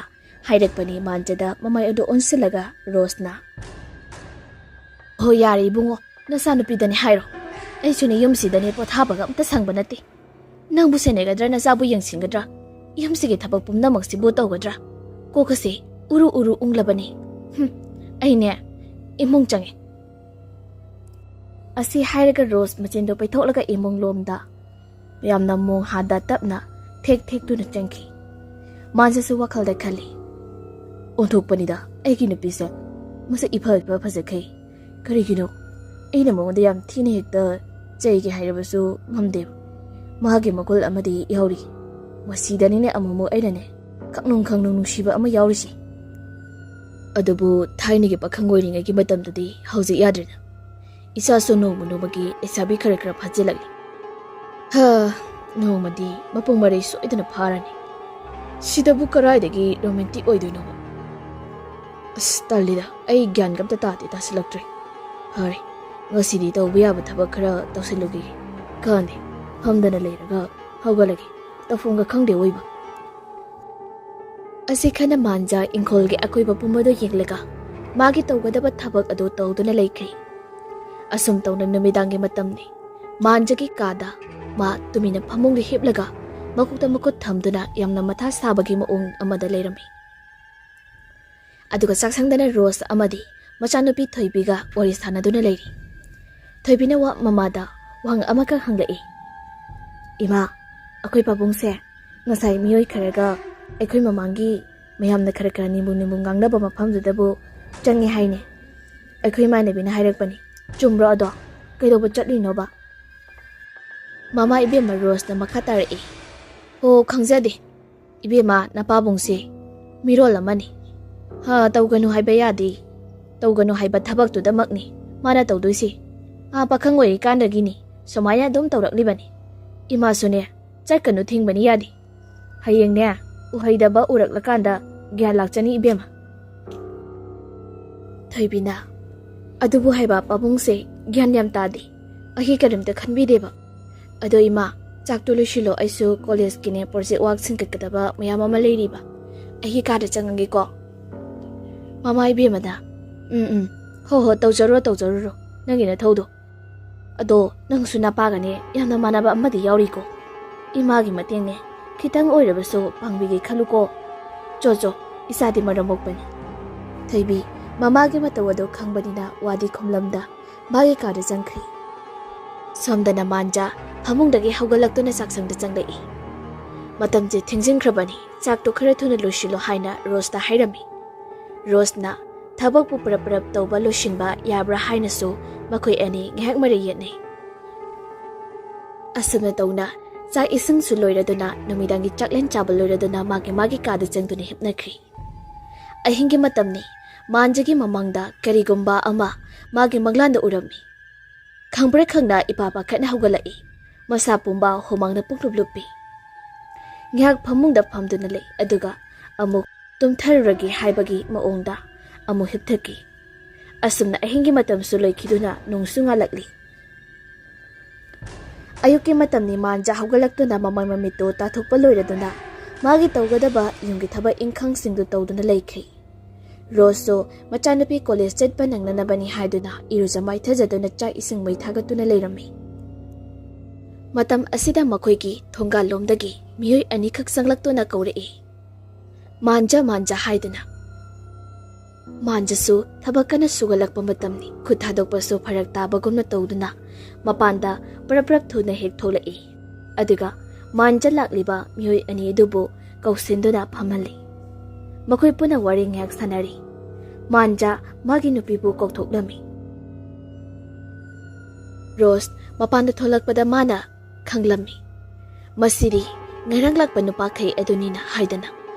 ꯍꯥꯏꯔꯛꯄꯅꯤ ꯃꯥꯟꯖꯗ ꯃꯃꯥꯏ ꯑꯗꯨ ꯑꯣꯟꯁꯤꯜꯂꯒ ꯔꯣꯁꯅ꯫ "ꯍꯣꯏ, ꯌꯥꯔꯦ ꯏꯕꯨꯡꯉꯣ, ꯅꯆꯥꯅꯨꯄꯤꯗꯅꯦ ꯍꯥꯏꯔꯣ꯫ ꯑꯩꯁꯨꯅꯦ ꯌꯨꯝꯁꯤꯗꯅꯦ ꯄꯣꯊꯥꯕꯒ ꯑꯝꯇ ꯁꯪꯕ ꯅꯠꯇꯦ꯫ ꯅꯪꯕꯨ ꯁꯦꯟꯅꯒꯗ꯭ꯔꯥ, ꯅꯆꯥꯕꯨ ꯌꯦꯡꯁꯤꯟꯒꯗ꯭ꯔꯥ, ꯌꯨꯝꯁꯤꯒꯤ ꯊꯕꯛ ꯄꯨꯝꯅꯃꯛꯁꯤꯕꯨ ꯇꯧꯒꯗ꯭ꯔꯥ? ꯀꯣꯛꯀꯁꯦ ꯎꯔꯨ ꯎꯔꯨ ꯎꯪꯂꯕꯅꯤ꯫ ꯍꯨꯝ, ꯑꯩꯅꯦ ꯏꯃꯨꯡ ꯆꯪꯉꯦ꯫" ꯑꯁꯤ ꯍꯥꯏꯔꯒ ꯔꯣꯁ ꯃꯆꯤꯟꯗꯣ ꯄꯩꯊꯣꯛꯂꯒ ꯏꯃꯨꯡ ꯂꯣꯝꯗ ꯌꯥꯝꯅ ꯃꯣꯡ ꯍꯥꯗ ꯇꯞꯅ ꯊꯦꯛ ꯊꯦꯛꯇꯨꯅ ꯆꯪꯈꯤ꯫ ꯃꯥꯁꯤꯁꯨ ꯋꯥꯈꯜꯗ ꯈꯜꯂꯤ, "ꯑꯣꯟꯊꯣꯛꯄꯅꯤꯗ ꯑꯩꯒꯤ ꯅꯨꯄꯤꯁꯦ, ꯃꯁꯛ ꯏꯐ ꯏꯐ ꯐꯖꯈꯩ꯫ ꯀꯔꯤꯒꯤꯅꯣ? ꯑꯩꯅ ꯃꯉꯣꯟꯗ ꯌꯥꯝ ꯊꯤꯅ ꯍꯦꯛꯇ ꯆꯩꯒꯦ ꯍꯥꯏꯔꯕꯁꯨ ꯉꯝꯗꯦꯕ꯫ ꯃꯥꯒꯤ ꯃꯒꯨꯟ ꯑꯃꯗꯤ ꯌꯥꯎꯔꯤ꯫ ꯃꯁꯤꯗꯅꯤꯅꯦ ꯑꯃꯨꯛꯃꯨꯛ ꯑꯩꯅꯅꯦ ꯈꯪꯅꯨꯡ ꯈꯪꯅꯨꯡ ꯅꯨꯡꯁꯤꯕ ꯑꯃ ꯌꯥꯎꯔꯤꯁꯦ꯫ ꯑꯗꯨꯕꯨ ꯊꯥꯏꯅꯒꯤ ꯄꯥꯈꯪ ꯑꯣꯏꯔꯤꯉꯩꯒꯤ ꯃꯇꯝꯗꯨꯗꯤ ꯍꯧꯖꯤꯛ ꯌꯥꯗ꯭ꯔꯦꯗ꯫ ꯏꯁꯥꯁꯨ ꯅꯣꯡꯃ ꯅꯣꯡꯃꯒꯤ ꯂꯩꯁꯥꯕꯤ ꯈꯔ ꯈꯔ ꯐꯥꯖꯤꯜꯂꯛꯂꯤ꯫ ꯍꯥ, ꯅꯣꯡꯃꯗꯤ ꯃꯄꯨꯡ ꯃꯔꯩ ꯁꯣꯏꯗꯅ ꯐꯥꯔꯅꯤ꯫ ꯁꯤꯗꯕꯨ ꯀꯔꯥꯏꯗꯒꯤ ꯔꯣꯃꯦꯟꯇꯤꯛ ꯑꯣꯏꯗꯣꯏꯅꯣꯕ? ꯑꯁ, ꯇꯜꯂꯤꯗ, ꯑꯩ ꯒ꯭ꯌꯥꯟꯒ ꯑꯝꯇ ꯇꯥꯗꯦ, ꯇꯥꯁꯤꯜꯂꯛꯇ꯭ꯔꯦ꯫ ꯐꯔꯦ, ꯉꯁꯤꯗꯤ ꯇꯧꯕ ꯌꯥꯕ ꯊꯕꯛ ꯈꯔ ꯇꯧꯁꯤꯜꯂꯨꯒꯦ꯫ ꯀꯥꯟꯗꯦ, ꯐꯝꯗꯅ ꯂꯩꯔꯒ ꯍꯧꯒꯠꯂꯒꯦ꯫ ꯇꯧꯐꯝꯒ ꯈꯪꯗꯦ ꯑꯣꯏꯕ꯫ ꯑꯁꯤ ꯈꯅ ꯃꯥꯟꯖ ꯏꯪꯈꯣꯜꯒꯤ ꯑꯀꯣꯏꯕ ꯄꯨꯝꯕꯗꯨ ꯌꯦꯡꯂꯒ ꯃꯥꯒꯤ ꯇꯧꯒꯗꯕ ꯊꯕꯛ ꯑꯗꯨ ꯇꯧꯗꯨꯅ ꯂꯩꯈ꯭ꯔꯦ꯫ ꯑꯁꯨꯝ ꯇꯧꯅ ꯅꯨꯃꯤꯗꯥꯡꯒꯤ ꯃꯇꯝꯅꯤ꯫ ꯃꯥꯟꯖꯒꯤ ꯀꯥꯗ ꯃꯥ ꯇꯨꯃꯤꯟꯅ ꯐꯃꯨꯡꯗ ꯍꯤꯞꯂꯒ ꯃꯀꯣꯛꯇ ꯃꯈꯨꯠ ꯊꯝꯗꯨꯅ ꯌꯥꯝꯅ ꯃꯊꯥ ꯁꯥꯕꯒꯤ ꯃꯑꯣꯡ ꯑꯃꯗ ꯂꯩꯔꯝꯃꯤ꯫ ꯑꯗꯨꯒ ꯆꯥꯛꯁꯪꯗꯅ ꯔꯣꯁ ꯑꯃꯗꯤ ꯃꯆꯥꯅꯨꯄꯤ ꯊꯣꯏꯕꯤꯒ ꯋꯥꯔꯤ ꯁꯥꯟꯅꯗꯨꯅ ꯂꯩꯔꯤ꯫ ꯊꯣꯏꯕꯤꯅ ꯋꯥ ꯃꯃꯥꯗ ꯋꯥꯍꯪ ꯑꯃꯈꯛ ꯍꯪꯂꯛꯏ꯫ "ꯏꯃꯥ, ꯑꯩꯈꯣꯏ ꯄꯥꯕꯨꯡꯁꯦ ꯉꯁꯥꯏ ꯃꯤꯑꯣꯏ ꯈꯔꯒ ꯑꯩꯈꯣꯏ ꯃꯃꯥꯡꯒꯤ ꯃꯌꯥꯝꯅ ꯈꯔ ꯈꯔ ꯅꯤꯝꯕꯨ ꯅꯤꯝꯕꯨ ꯉꯥꯡꯅꯕ ꯃꯐꯝꯗꯨꯗꯕꯨ ꯆꯪꯉꯦ ꯍꯥꯏꯅꯦ꯫ ꯑꯩꯈꯣꯏ ꯏꯃꯥꯟꯅꯕꯤꯅ ꯍꯥꯏꯔꯛꯄꯅꯤ꯫ ꯆꯨꯝꯕ꯭ꯔꯣ ꯑꯗꯣ? ꯀꯩꯗꯧꯕ ꯆꯠꯂꯨꯏꯅꯣꯕ?" ꯃꯃꯥ ꯏꯕꯦꯝꯃ ꯔꯣꯁꯅ ꯃꯈꯥ ꯇꯥꯔꯛꯏ꯫ "ꯑꯣ, ꯈꯪꯖꯗꯦ꯫ ꯏꯕꯦꯝꯃ, ꯅꯄꯥꯕꯨꯡꯁꯦ ꯃꯤꯔꯣꯜ ꯑꯃꯅꯤ꯫ ꯍꯥ, ꯇꯧꯒꯅꯨ ꯍꯥꯏꯕ ꯌꯥꯗꯦ꯫ ꯇꯧꯒꯅꯨ ꯍꯥꯏꯕ ꯊꯕꯛꯇꯨꯗꯃꯛꯅꯤ ꯃꯥꯅ ꯇꯧꯗꯣꯏꯁꯦ꯫ ꯃꯥ ꯄꯥꯈꯪ ꯑꯣꯏꯔꯤꯀꯥꯟꯗꯒꯤꯅꯤ ꯁꯨꯃꯥꯏꯅ ꯑꯗꯨꯝ ꯇꯧꯔꯛꯂꯤꯕꯅꯤ꯫ ꯏꯃꯥꯁꯨꯅꯦ, ꯆꯠꯀꯅꯨ ꯊꯤꯡꯕꯅꯤ ꯌꯥꯗꯦ꯫ ꯍꯌꯦꯡꯅꯦ, ꯎꯍꯩꯗꯕ ꯎꯔꯛꯂꯀꯥꯟꯗ ꯒ꯭ꯌꯥꯟ ꯂꯥꯛꯆꯅꯤ ꯏꯕꯦꯝꯃ꯫" ꯊꯣꯏꯕꯤꯅ, "ꯑꯗꯨꯕꯨ ꯍꯥꯏꯕ ꯄꯥꯕꯨꯡꯁꯦ ꯒ꯭ꯌꯥꯟ ꯌꯥꯝ ꯇꯥꯗꯦ꯫ ꯑꯩꯒꯤ ꯀꯔꯤꯝꯇ ꯈꯟꯕꯤꯗꯦꯕ꯫ ꯑꯗꯣ ꯏꯃꯥ, ꯆꯥꯛꯇꯣ ꯂꯣꯏꯁꯤꯜꯂꯣ, ꯑꯩꯁꯨ ꯀꯣꯂꯦꯖꯀꯤꯅꯦ ꯄ꯭ꯔꯣꯖꯦꯛ ꯋꯥꯔꯛ ꯁꯤꯟꯒꯠꯀꯗꯕ ꯃꯌꯥꯝ ꯑꯃ ꯂꯩꯔꯤꯕ꯫ ꯑꯩꯒꯤ ꯀꯥꯗ ꯆꯪꯉꯒꯦꯀꯣ꯫" ꯃꯃꯥ ꯏꯕꯦꯝꯃꯗ, "ꯎꯝ, ꯎꯝ, ꯍꯣ ꯍꯣ, ꯇꯧꯖꯔꯨꯔꯣ, ꯇꯧꯖꯔꯨꯔꯣ, ꯅꯪꯒꯤ ꯅꯊꯧꯗꯣ꯫ ꯑꯗꯣ ꯅꯪꯁꯨ ꯅꯄꯥꯒꯅꯦ ꯌꯥꯝꯅ ꯃꯥꯟꯅꯕ ꯑꯃꯗꯤ ꯌꯥꯎꯔꯤꯀꯣ꯫ ꯏꯃꯥꯒꯤ ꯃꯇꯦꯡꯅꯦ ꯈꯤꯇꯪ ꯑꯣꯏꯔꯕꯁꯨ ꯄꯥꯡꯕꯤꯒꯦ ꯈꯜꯂꯨꯀꯣ꯫ ꯆꯣ ꯆꯣ, ꯏꯆꯥꯗꯤ ꯃꯔꯝ ꯃꯣꯛꯄꯅꯤ꯫" ꯊꯣꯏꯕꯤ ꯃꯃꯥꯒꯤ ꯃꯇꯧ ꯑꯗꯨ ꯈꯪꯕꯅꯤꯅ ꯋꯥꯗꯤ ꯈꯨꯝꯂꯝꯗ ꯃꯥꯒꯤ ꯀꯥꯗ ꯆꯪꯈ꯭ꯔꯤ꯫ ꯁꯣꯝꯗꯅ ꯃꯥꯟꯖꯥ ꯐꯃꯨꯡꯗꯒꯤ ꯍꯧꯒꯠꯂꯛꯇꯨꯅ ꯆꯥꯛꯁꯪꯗ ꯆꯪꯂꯛꯏ꯫ "ꯃꯇꯝꯁꯦ ꯊꯦꯡꯖꯤꯟꯈ꯭ꯔꯕꯅꯤ, ꯆꯥꯛꯇꯣ ꯈꯔ ꯊꯨꯅ ꯂꯣꯏꯁꯤꯜꯂꯣ" ꯍꯥꯏꯅ ꯔꯣꯁꯇ ꯍꯥꯏꯔꯝꯃꯤ꯫ ꯔꯣꯁꯅ ꯊꯕꯛꯄꯨ ꯄꯔꯞ ꯄꯔꯞ ꯇꯧꯕ ꯂꯣꯏꯁꯤꯟꯕ ꯌꯥꯕ꯭ꯔꯥ ꯍꯥꯏꯅꯁꯨ ꯃꯈꯣꯏ ꯑꯅꯤ ꯉꯥꯏꯍꯥꯛ ꯃꯔꯩ ꯌꯦꯠꯅꯩ꯫ ꯑꯁꯨꯝꯅ ꯇꯧꯅ ꯆꯥꯛ ꯏꯁꯤꯡꯁꯨ ꯂꯣꯏꯔꯗꯨꯅ ꯅꯨꯃꯤꯗꯥꯡꯒꯤ ꯆꯥꯛꯂꯦꯟ ꯆꯥꯕ ꯂꯣꯏꯔꯗꯨꯅ ꯃꯥꯒꯤ ꯃꯥꯒꯤ ꯀꯥꯗ ꯆꯪꯗꯨꯅ ꯍꯤꯞꯅꯈ꯭ꯔꯤ꯫ ꯑꯍꯤꯡꯒꯤ ꯃꯇꯝꯅꯤ꯫ ꯃꯥꯟꯖꯒꯤ ꯃꯃꯥꯡꯗ ꯀꯔꯤꯒꯨꯝꯕ ꯑꯃ ꯃꯥꯒꯤ ꯃꯪꯂꯥꯟꯗ ꯎꯔꯝꯃꯤ꯫ ꯈꯪꯕ꯭ꯔꯥ ꯈꯪꯅ ꯏꯄꯥ ꯄꯥꯈꯠꯅ ꯍꯧꯒꯠꯂꯛꯏ꯫ ꯃꯁꯥ ꯄꯨꯝꯕ ꯍꯨꯃꯥꯡꯅ ꯄꯨꯡꯂꯨꯞ ꯂꯨꯞꯄꯤ꯫ ꯉꯥꯏꯍꯥꯛ ꯐꯃꯨꯡꯗ ꯐꯝꯗꯨꯅ ꯂꯩ, ꯑꯗꯨꯒ ꯑꯃꯨꯛ ꯇꯨꯝꯊꯔꯨꯔꯒꯦ ꯍꯥꯏꯕꯒꯤ ꯃꯑꯣꯡꯗ ꯑꯃꯨꯛ ꯍꯤꯞꯊꯈꯤ꯫ ꯑꯁꯨꯝꯅ ꯑꯍꯤꯡꯒꯤ ꯃꯇꯝꯁꯨ ꯂꯣꯏꯈꯤꯗꯨꯅ ꯅꯣꯡꯁꯨ ꯉꯥꯜꯂꯛꯂꯤ꯫ ꯑꯌꯨꯛꯀꯤ ꯃꯇꯝꯅꯤ꯫ ꯃꯥꯟꯖ ꯍꯧꯒꯠꯂꯛꯇꯨꯅ ꯃꯃꯥꯏ ꯃꯃꯤꯠꯇꯨ ꯇꯥꯊꯣꯛꯄ ꯂꯣꯏꯔꯗꯨꯅ ꯃꯥꯒꯤ ꯇꯧꯒꯗꯕ ꯌꯨꯝꯒꯤ ꯊꯕꯛ ꯏꯪꯈꯥꯡꯁꯤꯡꯗꯨ ꯇꯧꯗꯨꯅ ꯂꯩꯈ꯭ꯔꯤ꯫ ꯔꯣꯁꯁꯨ ꯃꯆꯥꯅꯨꯄꯤ ꯀꯣꯂꯦꯖ ꯆꯠꯄ ꯅꯪꯅꯅꯕꯅꯤ ꯍꯥꯏꯗꯨꯅ ꯏꯔꯨꯖ ꯃꯥꯏꯊꯖꯗꯨꯅ ꯆꯥꯛ ꯏꯁꯤꯡ ꯃꯩ ꯊꯥꯒꯠꯇꯨꯅ ꯂꯩꯔꯝꯃꯤ꯫ ꯃꯇꯝ ꯑꯁꯤꯗ ꯃꯈꯣꯏꯒꯤ ꯊꯣꯡꯒꯥꯜꯂꯣꯝꯗꯒꯤ ꯃꯤꯑꯣꯏ ꯑꯅꯤꯈꯛ ꯆꯪꯂꯛꯇꯨꯅ ꯀꯧꯔꯛꯏ, "ꯃꯥꯟꯖ, ꯃꯥꯟꯖ" ꯍꯥꯏꯗꯨꯅ꯫ ꯃꯥꯟꯖꯁꯨ ꯊꯕꯛ ꯀꯟꯅ ꯁꯨꯒꯠꯂꯛꯄ ꯃꯇꯝꯅꯤ꯫ ꯈꯨꯠ ꯊꯥꯗꯣꯛꯄꯁꯨ ꯐꯔꯛ ꯇꯥꯕꯒꯨꯝꯅ ꯇꯧꯗꯨꯅ ꯃꯄꯥꯟꯗ ꯄ꯭ꯔꯞ ꯄ꯭ꯔꯞ ꯊꯨꯅ ꯍꯦꯛ ꯊꯣꯛꯂꯛꯏ꯫ ꯑꯗꯨꯒ ꯃꯥꯟꯖ ꯂꯥꯛꯂꯤꯕ ꯃꯤꯑꯣꯏ ꯑꯅꯤ ꯑꯗꯨꯕꯨ ꯀꯧꯁꯤꯟꯗꯨꯅ ꯐꯝꯍꯜꯂꯤ꯫ ꯃꯈꯣꯏ ꯄꯨꯟꯅ ꯋꯥꯔꯤ ꯉꯥꯏꯍꯥꯛ ꯁꯥꯟꯅꯔꯤ꯫ ꯃꯥꯟꯖ ꯃꯥꯒꯤ ꯅꯨꯄꯤꯕꯨ ꯀꯧꯊꯣꯛꯂꯝꯃꯤ꯫ ꯔꯣꯁ ꯃꯄꯥꯟꯗ ꯊꯣꯛꯂꯛꯄꯗ ꯃꯥꯅ ꯈꯪꯂꯝꯃꯤ꯫ "ꯃꯁꯤꯗꯤ ꯉꯔꯥꯡ ꯂꯥꯛꯄ ꯅꯨꯄꯥꯈꯩ ꯑꯗꯨꯅꯤꯅ" ꯍꯥꯏꯗꯅ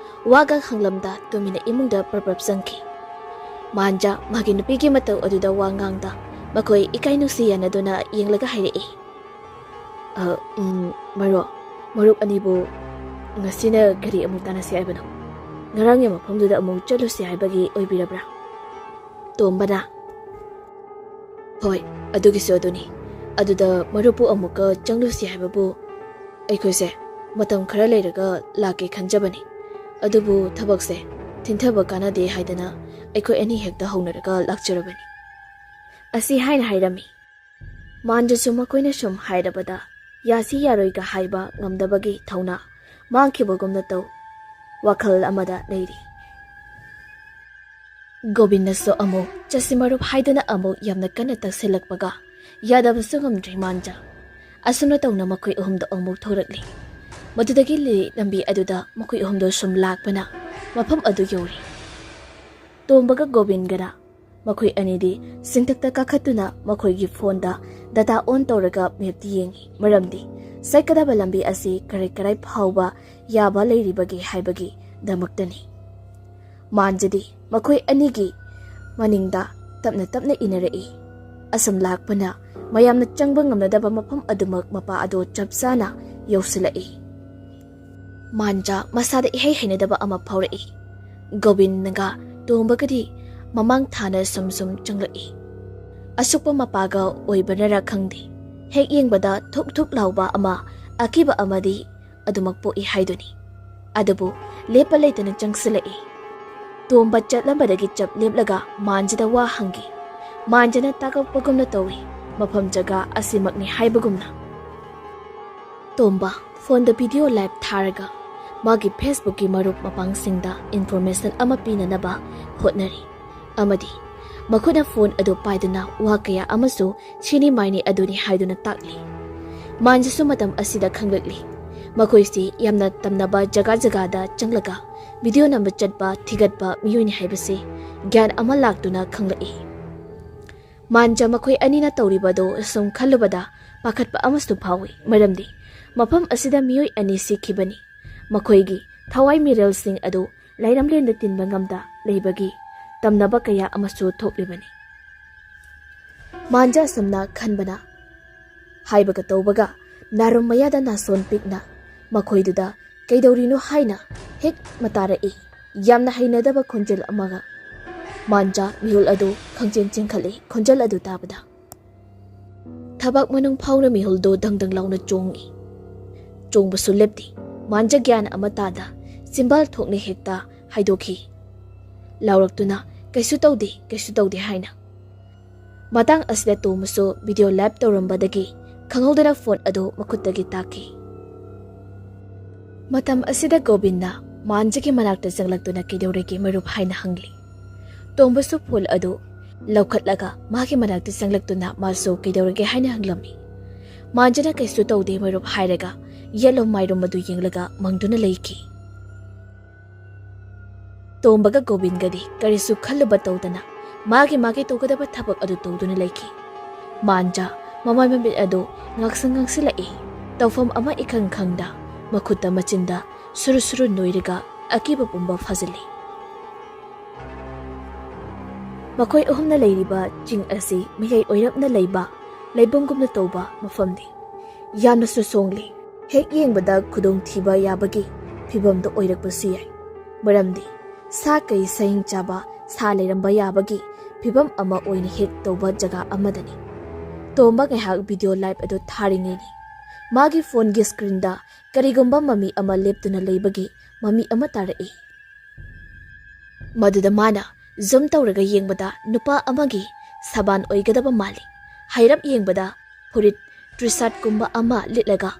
ꯋꯥꯒ ꯈꯪꯂꯝꯗ ꯇꯨꯃꯤꯟꯅ ꯏꯃꯨꯡꯗ ꯄ꯭ꯔꯞ ꯄ꯭ꯔꯞ ꯆꯪꯈꯤ꯫ ꯃꯥꯟꯖ ꯃꯥꯒꯤ ꯅꯨꯄꯤꯒꯤ ꯃꯇꯧ ꯑꯗꯨꯗ ꯋꯥ ꯉꯥꯡꯗ ꯃꯈꯣꯏ ꯏꯀꯥꯏ ꯅꯨꯡꯁꯤ ꯌꯥꯅꯗꯨꯅ ꯌꯦꯡꯂꯒ ꯍꯥꯏꯔꯛꯏ, "ꯑ, ꯎꯝ, ꯃꯔꯨꯞ, ꯃꯔꯨꯞ ꯑꯅꯤꯕꯨ ꯉꯁꯤꯅ ꯀꯔꯤ ꯑꯃꯨꯛ ꯇꯥꯟꯅꯁꯤ ꯍꯥꯏꯕꯅꯣ? ꯉꯔꯥꯡꯒꯤ ꯃꯐꯝꯗꯨꯗ ꯑꯃꯨꯛ ꯆꯠꯂꯨꯁꯤ ꯍꯥꯏꯕꯒꯤ ꯑꯣꯏꯕꯤꯔꯕ꯭ꯔꯥ?" ꯇꯣꯝꯕꯅ, "ꯍꯣꯏ, ꯑꯗꯨꯒꯤꯁꯨ ꯑꯗꯨꯅꯤ꯫ ꯑꯗꯨꯗ ꯃꯔꯨꯞꯄꯨ ꯑꯃꯨꯛꯀ ꯆꯪꯂꯨꯁꯤ ꯍꯥꯏꯕꯕꯨ ꯑꯩꯈꯣꯏꯁꯦ ꯃꯇꯝ ꯈꯔ ꯂꯩꯔꯒ ꯂꯥꯛꯀꯦ ꯈꯟꯖꯕꯅꯤ꯫ ꯑꯗꯨꯕꯨ ꯊꯕꯛꯁꯦ ꯊꯤꯟꯊꯕ ꯀꯥꯟꯅꯗꯦ ꯍꯥꯏꯗꯅ ꯑꯩꯈꯣꯏ ꯑꯅꯤ ꯍꯦꯛꯇ ꯍꯧꯅꯔꯒ ꯂꯥꯛꯆꯔꯕꯅꯤ" ꯑꯁꯤ ꯍꯥꯏꯅ ꯍꯥꯏꯔꯝꯃꯤ꯫ ꯃꯥꯟꯖꯁꯨ ꯃꯈꯣꯏꯅ ꯁꯨꯝ ꯍꯥꯏꯔꯕꯗ ꯌꯥꯁꯤ ꯌꯥꯔꯣꯏꯒ ꯍꯥꯏꯕ ꯉꯝꯗꯕꯒꯤ ꯊꯧꯅꯥ ꯃꯥꯡꯈꯤꯕꯒꯨꯝꯅ ꯇꯧ ꯋꯥꯈꯜ ꯑꯃꯗ ꯂꯩꯔꯤ꯫ ꯒꯣꯕꯤꯟꯗꯁꯨ ꯑꯃꯨꯛ ꯆꯠꯁꯤ ꯃꯔꯨꯞ ꯍꯥꯏꯗꯨꯅ ꯑꯃꯨꯛ ꯌꯥꯝꯅ ꯀꯟꯅ ꯇꯛꯁꯤꯜꯂꯛꯄꯒ ꯌꯥꯗꯕꯁꯨ ꯉꯝꯗ꯭ꯔꯤ ꯃꯥꯟꯖ꯫ ꯑꯁꯨꯝꯅ ꯇꯧꯅ ꯃꯈꯣꯏ ꯑꯍꯨꯝꯗꯣ ꯑꯃꯨꯛ ꯊꯣꯔꯛꯂꯤ꯫ ꯃꯗꯨꯗꯒꯤ ꯂꯤ-, ꯂꯝꯕꯤ ꯑꯗꯨꯗ ꯃꯈꯣꯏ ꯑꯍꯨꯝꯗꯣ ꯁꯨꯝ ꯂꯥꯛꯄꯅ ꯃꯐꯝ ꯑꯗꯨ ꯌꯧꯔꯤ꯫ ꯇꯣꯝꯕꯒ ꯒꯣꯕꯤꯟꯒꯅ ꯃꯈꯣꯏ ꯑꯅꯤꯗꯤ ꯆꯤꯡꯊꯛꯇ ꯀꯥꯈꯠꯇꯨꯅ ꯃꯈꯣꯏꯒꯤ ꯐꯣꯟꯗ ꯗꯇꯥ ꯑꯣꯟ ꯇꯧꯔꯒ ꯃꯦꯞꯇꯤ ꯌꯦꯡꯉꯤ꯫ ꯃꯔꯝꯗꯤ ꯆꯠꯀꯗꯕ ꯂꯝꯕꯤ ꯑꯁꯤ ꯀꯔꯥꯏ ꯀꯔꯥꯏ ꯐꯥꯎꯕ ꯌꯥꯕ ꯂꯩꯔꯤꯕꯒꯦ ꯍꯥꯏꯕꯒꯤꯗꯃꯛꯇꯅꯤ꯫ ꯃꯥꯟꯖꯗꯤ ꯃꯈꯣꯏ ꯑꯅꯤꯒꯤ ꯃꯅꯤꯡꯗ ꯇꯞꯅ ꯇꯞꯅ ꯏꯟꯅꯔꯛꯏ꯫ ꯑꯁꯨꯝ ꯂꯥꯛꯄꯅ ꯃꯌꯥꯝꯅ ꯆꯪꯕ ꯉꯝꯅꯗꯕ ꯃꯐꯝ ꯑꯗꯨꯃꯛ ꯃꯄꯥ ꯑꯗꯣ ꯆꯞ ꯆꯥꯅ ꯌꯧꯁꯤꯜꯂꯛꯏ꯫ ꯃꯥꯟꯖꯥ ꯃꯁꯥꯗ ꯏꯍꯩ ꯍꯩꯅꯗꯕ ꯑꯃ ꯐꯥꯎꯔꯛꯏ꯫ ꯒꯣꯕꯤꯟꯒ ꯇꯣꯝꯕꯒꯗꯤ ꯃꯃꯥꯡ ꯊꯥꯅ ꯁꯨꯝ ꯁꯨꯝ ꯆꯪꯂꯛꯏ꯫ ꯑꯁꯨꯛꯄ ꯃꯄꯥꯒ ꯑꯣꯏꯕꯅꯔ ꯈꯪꯗꯦ, ꯍꯦꯛ ꯌꯦꯡꯕꯗ ꯊꯨꯛ ꯊꯨꯛ ꯂꯥꯎꯕ ꯑꯃ, ꯑꯀꯤꯕ ꯑꯃꯗꯤ ꯑꯗꯨꯃꯛ ꯄꯣꯛꯏ ꯍꯥꯏꯗꯨꯅꯤ꯫ ꯑꯗꯨꯕꯨ ꯂꯦꯞꯄ ꯂꯩꯇꯅ ꯆꯪꯁꯤꯜꯂꯛꯏ꯫ ꯇꯣꯝꯕ ꯆꯠꯂꯝꯕꯗꯒꯤ ꯆꯞ ꯂꯦꯞꯂꯒ ꯃꯥꯟꯖꯗ ꯋꯥ ꯍꯪꯈꯤ꯫ ꯃꯥꯟꯖꯅ ꯇꯥꯛꯂꯛꯄꯒꯨꯝꯅ ꯇꯧꯏ꯫ ꯃꯐꯝ ꯖꯒꯥ ꯑꯁꯤꯃꯛꯅꯤ ꯍꯥꯏꯕꯒꯨꯝꯅ꯫ ꯇꯣꯝꯕ ꯐꯣꯟꯗ ꯚꯤꯗꯤꯑꯣ ꯂꯥꯏꯚ ꯊꯥꯔꯒ ꯃꯥꯒꯤ ꯐꯦꯁꯕꯨꯛꯀꯤ ꯃꯔꯨꯞ ꯃꯄꯥꯡꯁꯤꯡꯗ ꯏꯟꯐꯣꯔꯃꯦꯁꯟ ꯑꯃ ꯄꯤꯅꯅꯕ ꯍꯣꯠꯅꯔꯤ ꯑꯃꯗꯤ ꯃꯈꯨꯠꯅ ꯐꯣꯟ ꯑꯗꯨ ꯄꯥꯏꯗꯨꯅ ꯋꯥ ꯀꯌꯥ ꯑꯃꯁꯨ ꯁꯤꯅꯤ ꯃꯥꯏꯅꯤ ꯑꯗꯨꯅꯤ ꯍꯥꯏꯗꯨꯅ ꯇꯥꯛꯂꯤ꯫ ꯃꯥꯟꯖꯁꯨ ꯃꯇꯝ ꯑꯁꯤꯗ ꯈꯪꯂꯛꯂꯤ꯫ ꯃꯈꯣꯏꯁꯤ ꯌꯥꯝꯅ ꯇꯝꯅꯕ ꯖꯒꯥ ꯖꯒꯥꯗ ꯆꯪꯂꯒ ꯚꯤꯗꯤꯑꯣ ꯅꯝꯕ ꯆꯠꯄ, ꯊꯤꯒꯠꯄ ꯃꯤꯑꯣꯏꯅꯤ ꯍꯥꯏꯕꯁꯤ ꯒ꯭ꯌꯥꯟ ꯑꯃ ꯂꯥꯛꯇꯨꯅ ꯈꯪꯂꯛꯏ꯫ ꯃꯥꯟꯖ ꯃꯈꯣꯏ ꯑꯅꯤꯅ ꯇꯧꯔꯤꯕꯗꯨ ꯁꯨꯝ ꯈꯜꯂꯨꯕꯗ ꯄꯥꯈꯠꯄ ꯑꯃꯁꯨ ꯐꯥꯎꯏ, ꯃꯔꯝꯗꯤ ꯃꯐꯝ ꯑꯁꯤꯗ ꯃꯤꯑꯣꯏ ꯑꯅꯤ ꯁꯤꯈꯤꯕꯅꯤ꯫ ꯃꯈꯣꯏꯒꯤ ꯊꯋꯥꯏ ꯃꯤꯔꯦꯜꯁꯤꯡ ꯑꯗꯨ ꯂꯩꯔꯝꯂꯦꯟꯗ ꯇꯤꯟꯕ ꯉꯝꯗ ꯂꯩꯕꯒꯤ ꯇꯝꯅꯕ ꯀꯌꯥ ꯑꯃꯁꯨ ꯊꯣꯛꯂꯤꯕꯅꯤ꯫ ꯃꯥꯟꯖ ꯑꯁꯨꯝꯅ ꯈꯟꯕꯅ ꯍꯥꯏꯕꯒ ꯇꯧꯕꯒ ꯅꯥꯔꯨꯝ ꯃꯌꯥꯗ ꯅꯥꯁꯣꯟ ꯄꯤꯛꯅ ꯃꯈꯣꯏꯗꯨꯗ ꯀꯩꯗꯧꯔꯤꯅꯣ ꯍꯥꯏꯅ ꯍꯦꯛ ꯃꯇꯥꯔꯛꯏ꯫ ꯌꯥꯝꯅ ꯍꯩꯅꯗꯕ ꯈꯣꯟꯖꯦꯜ ꯑꯃꯒ꯫ ꯃꯥꯟꯖꯥ ꯃꯤꯍꯨꯜ ꯑꯗꯨ ꯈꯪꯆꯦꯟ ꯆꯦꯟꯈꯠꯂꯤ ꯈꯣꯟꯖꯦꯜ ꯑꯗꯨ ꯇꯥꯕꯗ꯫ ꯊꯕꯥꯛ ꯃꯅꯨꯡ ꯐꯥꯎꯅ ꯃꯤꯍꯨꯜꯗꯨ ꯗꯪ ꯗꯪ ꯂꯥꯎꯅ ꯆꯣꯡꯏ꯫ ꯆꯣꯡꯕꯁꯨ ꯂꯦꯞꯇꯦ꯫ ꯃꯥꯟꯖꯥ ꯒ꯭ꯌꯥꯟ ꯑꯃ ꯇꯥꯗ ꯆꯤꯝꯕꯥꯜ ꯊꯣꯛꯅ ꯍꯦꯛꯇ ꯍꯥꯏꯗꯣꯛꯈꯤ꯫ ꯂꯥꯎꯔꯛꯇꯨꯅ, "ꯀꯩꯁꯨ ꯇꯧꯗꯦ, ꯀꯩꯁꯨ ꯇꯧꯗꯦ" ꯍꯥꯏꯅ꯫ ꯃꯇꯥꯡ ꯑꯁꯤꯗ ꯇꯣꯝꯕꯁꯨ ꯚꯤꯗꯤꯑꯣ ꯂꯥꯏꯚ ꯇꯧꯔꯝꯕꯗꯒꯤ ꯈꯪꯍꯧꯗꯅ ꯐꯣꯟ ꯑꯗꯨ ꯃꯈꯨꯠꯇꯒꯤ ꯇꯥꯈꯤ꯫ ꯃꯇꯝ ꯑꯁꯤꯗ ꯒꯣꯕꯤꯟꯅ ꯃꯥꯟꯖꯒꯤ ꯃꯅꯥꯛꯇ ꯆꯪꯂꯛꯇꯨꯅ "ꯀꯩꯗꯧꯔꯒꯦ ꯃꯔꯨꯞ?" ꯍꯥꯏꯅ ꯍꯪꯂꯤ꯫ ꯇꯣꯝꯕꯁꯨ ꯐꯣꯟ ꯑꯗꯨ ꯂꯧꯈꯠꯂꯒ ꯃꯥꯒꯤ ꯃꯅꯥꯛꯇ ꯆꯪꯂꯛꯇꯨꯅ ꯃꯥꯁꯨ "ꯀꯩꯗꯧꯔꯒꯦ?" ꯍꯥꯏꯅ ꯍꯪꯂꯝꯃꯤ꯫ ꯃꯥꯟꯖꯅ "ꯀꯩꯁꯨ ꯇꯧꯗꯦ ꯃꯔꯨꯞ" ꯍꯥꯏꯔꯒ ꯌꯦꯠꯂꯣꯝ ꯃꯥꯏꯔꯣꯝ ꯑꯗꯨ ꯌꯦꯡꯂꯒ ꯃꯪꯗꯨꯅ ꯂꯩꯈꯤ꯫ ꯇꯣꯝꯕꯒ ꯒꯣꯕꯤꯟꯒꯗꯤ ꯀꯔꯤꯁꯨ ꯈꯜꯂꯨꯕ ꯇꯧꯗꯅ ꯃꯥꯒꯤ ꯃꯥꯒꯤ ꯇꯧꯒꯗꯕ ꯊꯕꯛ ꯑꯗꯨ ꯇꯧꯗꯨꯅ ꯂꯩꯈꯤ꯫ ꯃꯥꯟꯖꯥ ꯃꯃꯥꯏ ꯃꯃꯤꯠ ꯑꯗꯨ ꯉꯥꯡꯁꯪ ꯉꯥꯡꯁꯤꯜꯂꯛꯏ꯫ ꯇꯧꯐꯝ ꯑꯃ ꯏꯈꯪ ꯈꯪꯗ ꯃꯈꯨꯠꯇ ꯃꯆꯤꯟꯗ ꯁꯨꯔꯨ ꯁꯨꯔꯨ ꯅꯣꯏꯔꯒ ꯑꯀꯤꯕ ꯄꯨꯝꯕ ꯐꯥꯖꯤꯜꯂꯤ꯫ ꯃꯈꯣꯏ ꯑꯍꯨꯝꯅ ꯂꯩꯔꯤꯕ ꯆꯤꯡ ꯑꯁꯤ ꯃꯌꯥꯏ ꯑꯣꯏꯔꯞꯅ ꯂꯩꯕ ꯂꯩꯕꯨꯡꯒꯨꯝꯅ ꯇꯧꯕ ꯃꯐꯝꯅꯤ꯫ ꯌꯥꯝꯅꯁꯨ ꯁꯣꯡꯂꯤ꯫ ꯍꯦꯛ ꯌꯦꯡꯕꯗ ꯈꯨꯗꯣꯡꯊꯤꯕ ꯌꯥꯕꯒꯤ ꯐꯤꯕꯝꯗ ꯑꯣꯏꯔꯛꯄꯁꯨ ꯌꯥꯏ꯫ ꯃꯔꯝꯗꯤ ꯁꯥ ꯀꯩ ꯁꯍꯤꯡ ꯆꯥꯕ ꯁꯥ ꯂꯩꯔꯝꯕ ꯌꯥꯕꯒꯤ ꯐꯤꯕꯝ ꯑꯃ ꯑꯣꯏꯅ ꯍꯦꯛ ꯇꯧꯕ ꯖꯒꯥ ꯑꯃꯗꯅꯤ꯫ ꯇꯣꯝꯕ ꯉꯥꯏꯍꯥꯛ ꯚꯤꯗꯤꯑꯣ ꯂꯥꯏꯚ ꯑꯗꯨ ꯊꯥꯔꯤꯉꯩꯅꯤ ꯃꯥꯒꯤ ꯐꯣꯟꯒꯤ ꯁ꯭ꯀ꯭ꯔꯤꯟꯗ ꯀꯔꯤꯒꯨꯝꯕ ꯃꯃꯤ ꯑꯃ ꯂꯦꯞꯇꯨꯅ ꯂꯩꯕꯒꯤ ꯃꯃꯤ ꯑꯃ ꯇꯥꯔꯛꯏ꯫ ꯃꯗꯨꯗ ꯃꯥꯅ ꯖꯨꯝ ꯇꯧꯔꯒ ꯌꯦꯡꯕꯗ ꯅꯨꯄꯥ ꯑꯃꯒꯤ ꯁꯥꯕꯥꯟ ꯑꯣꯏꯒꯗꯕ ꯃꯥꯜꯂꯤ꯫ ꯍꯥꯏꯔꯞ ꯌꯦꯡꯕꯗ ꯐꯨꯔꯤꯠ ꯇ꯭ꯔꯤꯁꯥꯠꯀꯨꯝꯕ ꯑꯃ ꯂꯤꯠꯂꯒ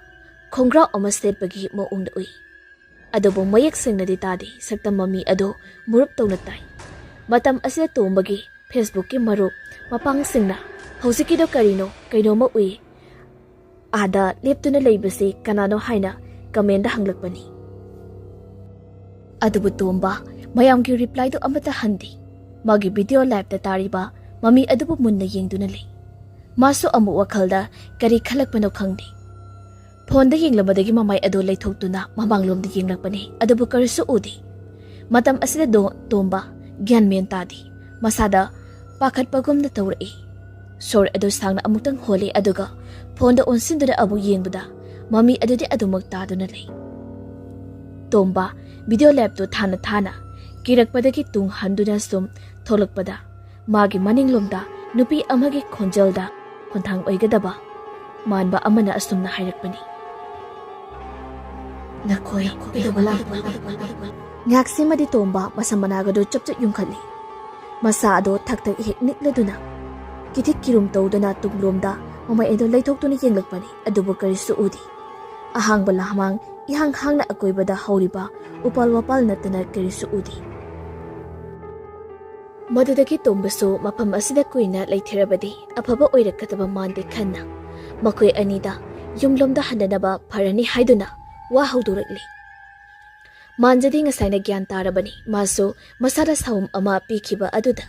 ꯈꯣꯡꯒ꯭ꯔꯥꯎ ꯑꯃ ꯁꯦꯠꯄꯒꯤ ꯃꯑꯣꯡꯗ ꯎꯏ꯫ ꯑꯗꯨꯕꯨ ꯃꯌꯦꯛ ꯁꯦꯡꯅꯗꯤ ꯇꯥꯗꯦ ꯁꯛꯇꯝ ꯃꯃꯤ ꯑꯗꯨ ꯃꯨꯔꯨꯞ ꯇꯧꯅ ꯇꯥꯏ꯫ ꯃꯇꯝ ꯑꯁꯤꯗ ꯇꯣꯝꯕꯒꯤ ꯐꯦꯁꯕꯨꯛꯀꯤ ꯃꯔꯨꯞ ꯃꯄꯥꯡꯁꯤꯡꯅ "ꯍꯧꯖꯤꯛꯀꯤꯗꯣ ꯀꯔꯤꯅꯣ? ꯀꯩꯅꯣꯝꯃ ꯎꯏ꯫ ꯑꯥꯗ ꯂꯦꯞꯇꯨꯅ ꯂꯩꯕꯁꯤ ꯀꯅꯥꯅꯣ?" ꯍꯥꯏꯅ ꯀꯃꯦꯟꯗ ꯍꯪꯂꯛꯄꯅꯤ꯫ ꯑꯗꯨꯕꯨ ꯇꯣꯝꯕ ꯃꯌꯥꯝꯒꯤ ꯔꯤꯄ꯭ꯂꯥꯏꯗꯨ ꯑꯃꯠꯇ ꯍꯟꯗꯦ꯫ ꯃꯥꯒꯤ ꯚꯤꯗꯤꯑꯣ ꯂꯥꯏꯚꯇ ꯇꯥꯔꯤꯕ ꯃꯃꯤ ꯑꯗꯨꯕꯨ ꯃꯨꯟꯅ ꯌꯦꯡꯗꯨꯅ ꯂꯩ꯫ ꯃꯥꯁꯨ ꯑꯃꯨꯛ ꯋꯥꯈꯜꯗ ꯀꯔꯤ ꯈꯜꯂꯛꯄꯅꯣ ꯈꯪꯗꯦ꯫ ꯐꯣꯟꯗ ꯌꯦꯡꯂꯝꯕꯗꯒꯤ ꯃꯃꯥꯏ ꯑꯗꯨ ꯂꯩꯊꯣꯛꯇꯨꯅ ꯃꯃꯥꯡꯂꯣꯝꯗ ꯌꯦꯡꯂꯛꯄꯅꯤ, ꯑꯗꯨꯕꯨ ꯀꯔꯤꯁꯨ ꯎꯗꯦ꯫ ꯃꯇꯝ ꯑꯁꯤꯗ ꯗꯣ-, ꯇꯣꯝꯕ ꯒ꯭ꯌꯥꯟ ꯃꯦꯟ ꯇꯥꯗꯦ꯫ ꯃꯁꯥꯗ ꯄꯥꯈꯠꯄꯒꯨꯝꯅ ꯇꯧꯔꯛꯏ꯫ ꯁꯣꯔ ꯑꯗꯨ ꯁꯥꯡꯅ ꯑꯃꯨꯛꯇꯪ ꯍꯣꯜꯂꯤ, ꯑꯗꯨꯒ ꯐꯣꯟꯗ ꯑꯣꯟꯁꯤꯟꯗꯨꯅ ꯑꯃꯨꯛ ꯌꯦꯡꯕꯗ ꯃꯃꯤ ꯑꯗꯨꯗꯤ ꯑꯗꯨꯃꯛ ꯇꯥꯗꯨꯅ ꯂꯩ꯫ ꯇꯣꯝꯕ ꯚꯤꯗꯤꯑꯣ ꯂꯥꯏꯚꯇꯨ ꯊꯥꯅ ꯊꯥꯅ ꯀꯤꯔꯛꯄꯗꯒꯤ ꯇꯨꯡ ꯍꯟꯗꯨꯅ ꯁꯨꯝ ꯊꯣꯛꯂꯛꯄꯗ ꯃꯥꯒꯤ ꯃꯅꯤꯡꯂꯣꯝꯗ ꯅꯨꯄꯤ ꯑꯃꯒꯤ ꯈꯣꯟꯖꯦꯜꯗ ꯈꯣꯟꯊꯥꯡ ꯑꯣꯏꯒꯗꯕ ꯃꯥꯟꯕ ꯑꯃꯅ ꯑꯁꯨꯝꯅ ꯍꯥꯏꯔꯛꯄꯅꯤ, "ꯅꯈꯣꯏ ꯀꯩꯗꯧꯕ ꯂꯥꯛꯄꯅꯣ?" ꯉꯥꯏꯍꯥꯛꯁꯤꯃꯗꯤ ꯇꯣꯝꯕ ꯃꯁꯝ ꯃꯅꯥꯒꯗꯨ ꯆꯞ ꯆꯞ ꯌꯨꯡꯈꯠꯂꯤ꯫ ꯃꯁꯥ ꯑꯗꯣ ꯊꯛ ꯊꯛ ꯍꯦꯛ ꯅꯤꯛꯂꯗꯨꯅ ꯀꯤꯊꯤꯛ ꯀꯤꯔꯨꯝ ꯇꯧꯗꯨꯅ ꯇꯨꯡꯂꯣꯝꯗ ꯃꯃꯩ ꯑꯗꯨ ꯂꯩꯊꯣꯛꯇꯨꯅ ꯌꯦꯡꯂꯛꯄꯅꯤ, ꯑꯗꯨꯕꯨ ꯀꯔꯤꯁꯨ ꯎꯗꯦ꯫ ꯑꯍꯥꯡꯕ ꯂꯝꯍꯥꯡ ꯏꯍꯥꯡ ꯍꯥꯡꯅ ꯑꯀꯣꯏꯕꯗ ꯍꯧꯔꯤꯕ ꯎꯄꯥꯜ ꯋꯥꯄꯥꯜ ꯅꯠꯇꯅ ꯀꯔꯤꯁꯨ ꯎꯗꯦ꯫ ꯃꯗꯨꯗꯒꯤ ꯇꯣꯝꯕꯁꯨ ꯃꯐꯝ ꯑꯁꯤꯗ ꯀꯨꯏꯅ ꯂꯩꯊꯔꯕꯗꯤ ꯑꯐꯕ ꯑꯣꯏꯔꯛꯀꯗꯕ ꯃꯥꯟꯗꯦ ꯈꯟꯅ ꯃꯈꯣꯏ ꯑꯅꯤꯗ ꯌꯨꯝꯂꯣꯝꯗ ꯍꯟꯅꯅꯕ ꯐꯔꯅꯤ ꯍꯥꯏꯗꯨꯅ ꯋꯥ ꯍꯧꯗꯣꯔꯛꯂꯤ꯫ ꯃꯥꯟꯖꯗꯤ ꯉꯁꯥꯏꯅ ꯒ꯭ꯌꯥꯟ ꯇꯥꯔꯕꯅꯤ, ꯃꯥꯁꯨ ꯃꯁꯥꯗ ꯁꯥꯎꯝ ꯑꯃ ꯄꯤꯈꯤꯕ ꯑꯗꯨꯗ꯫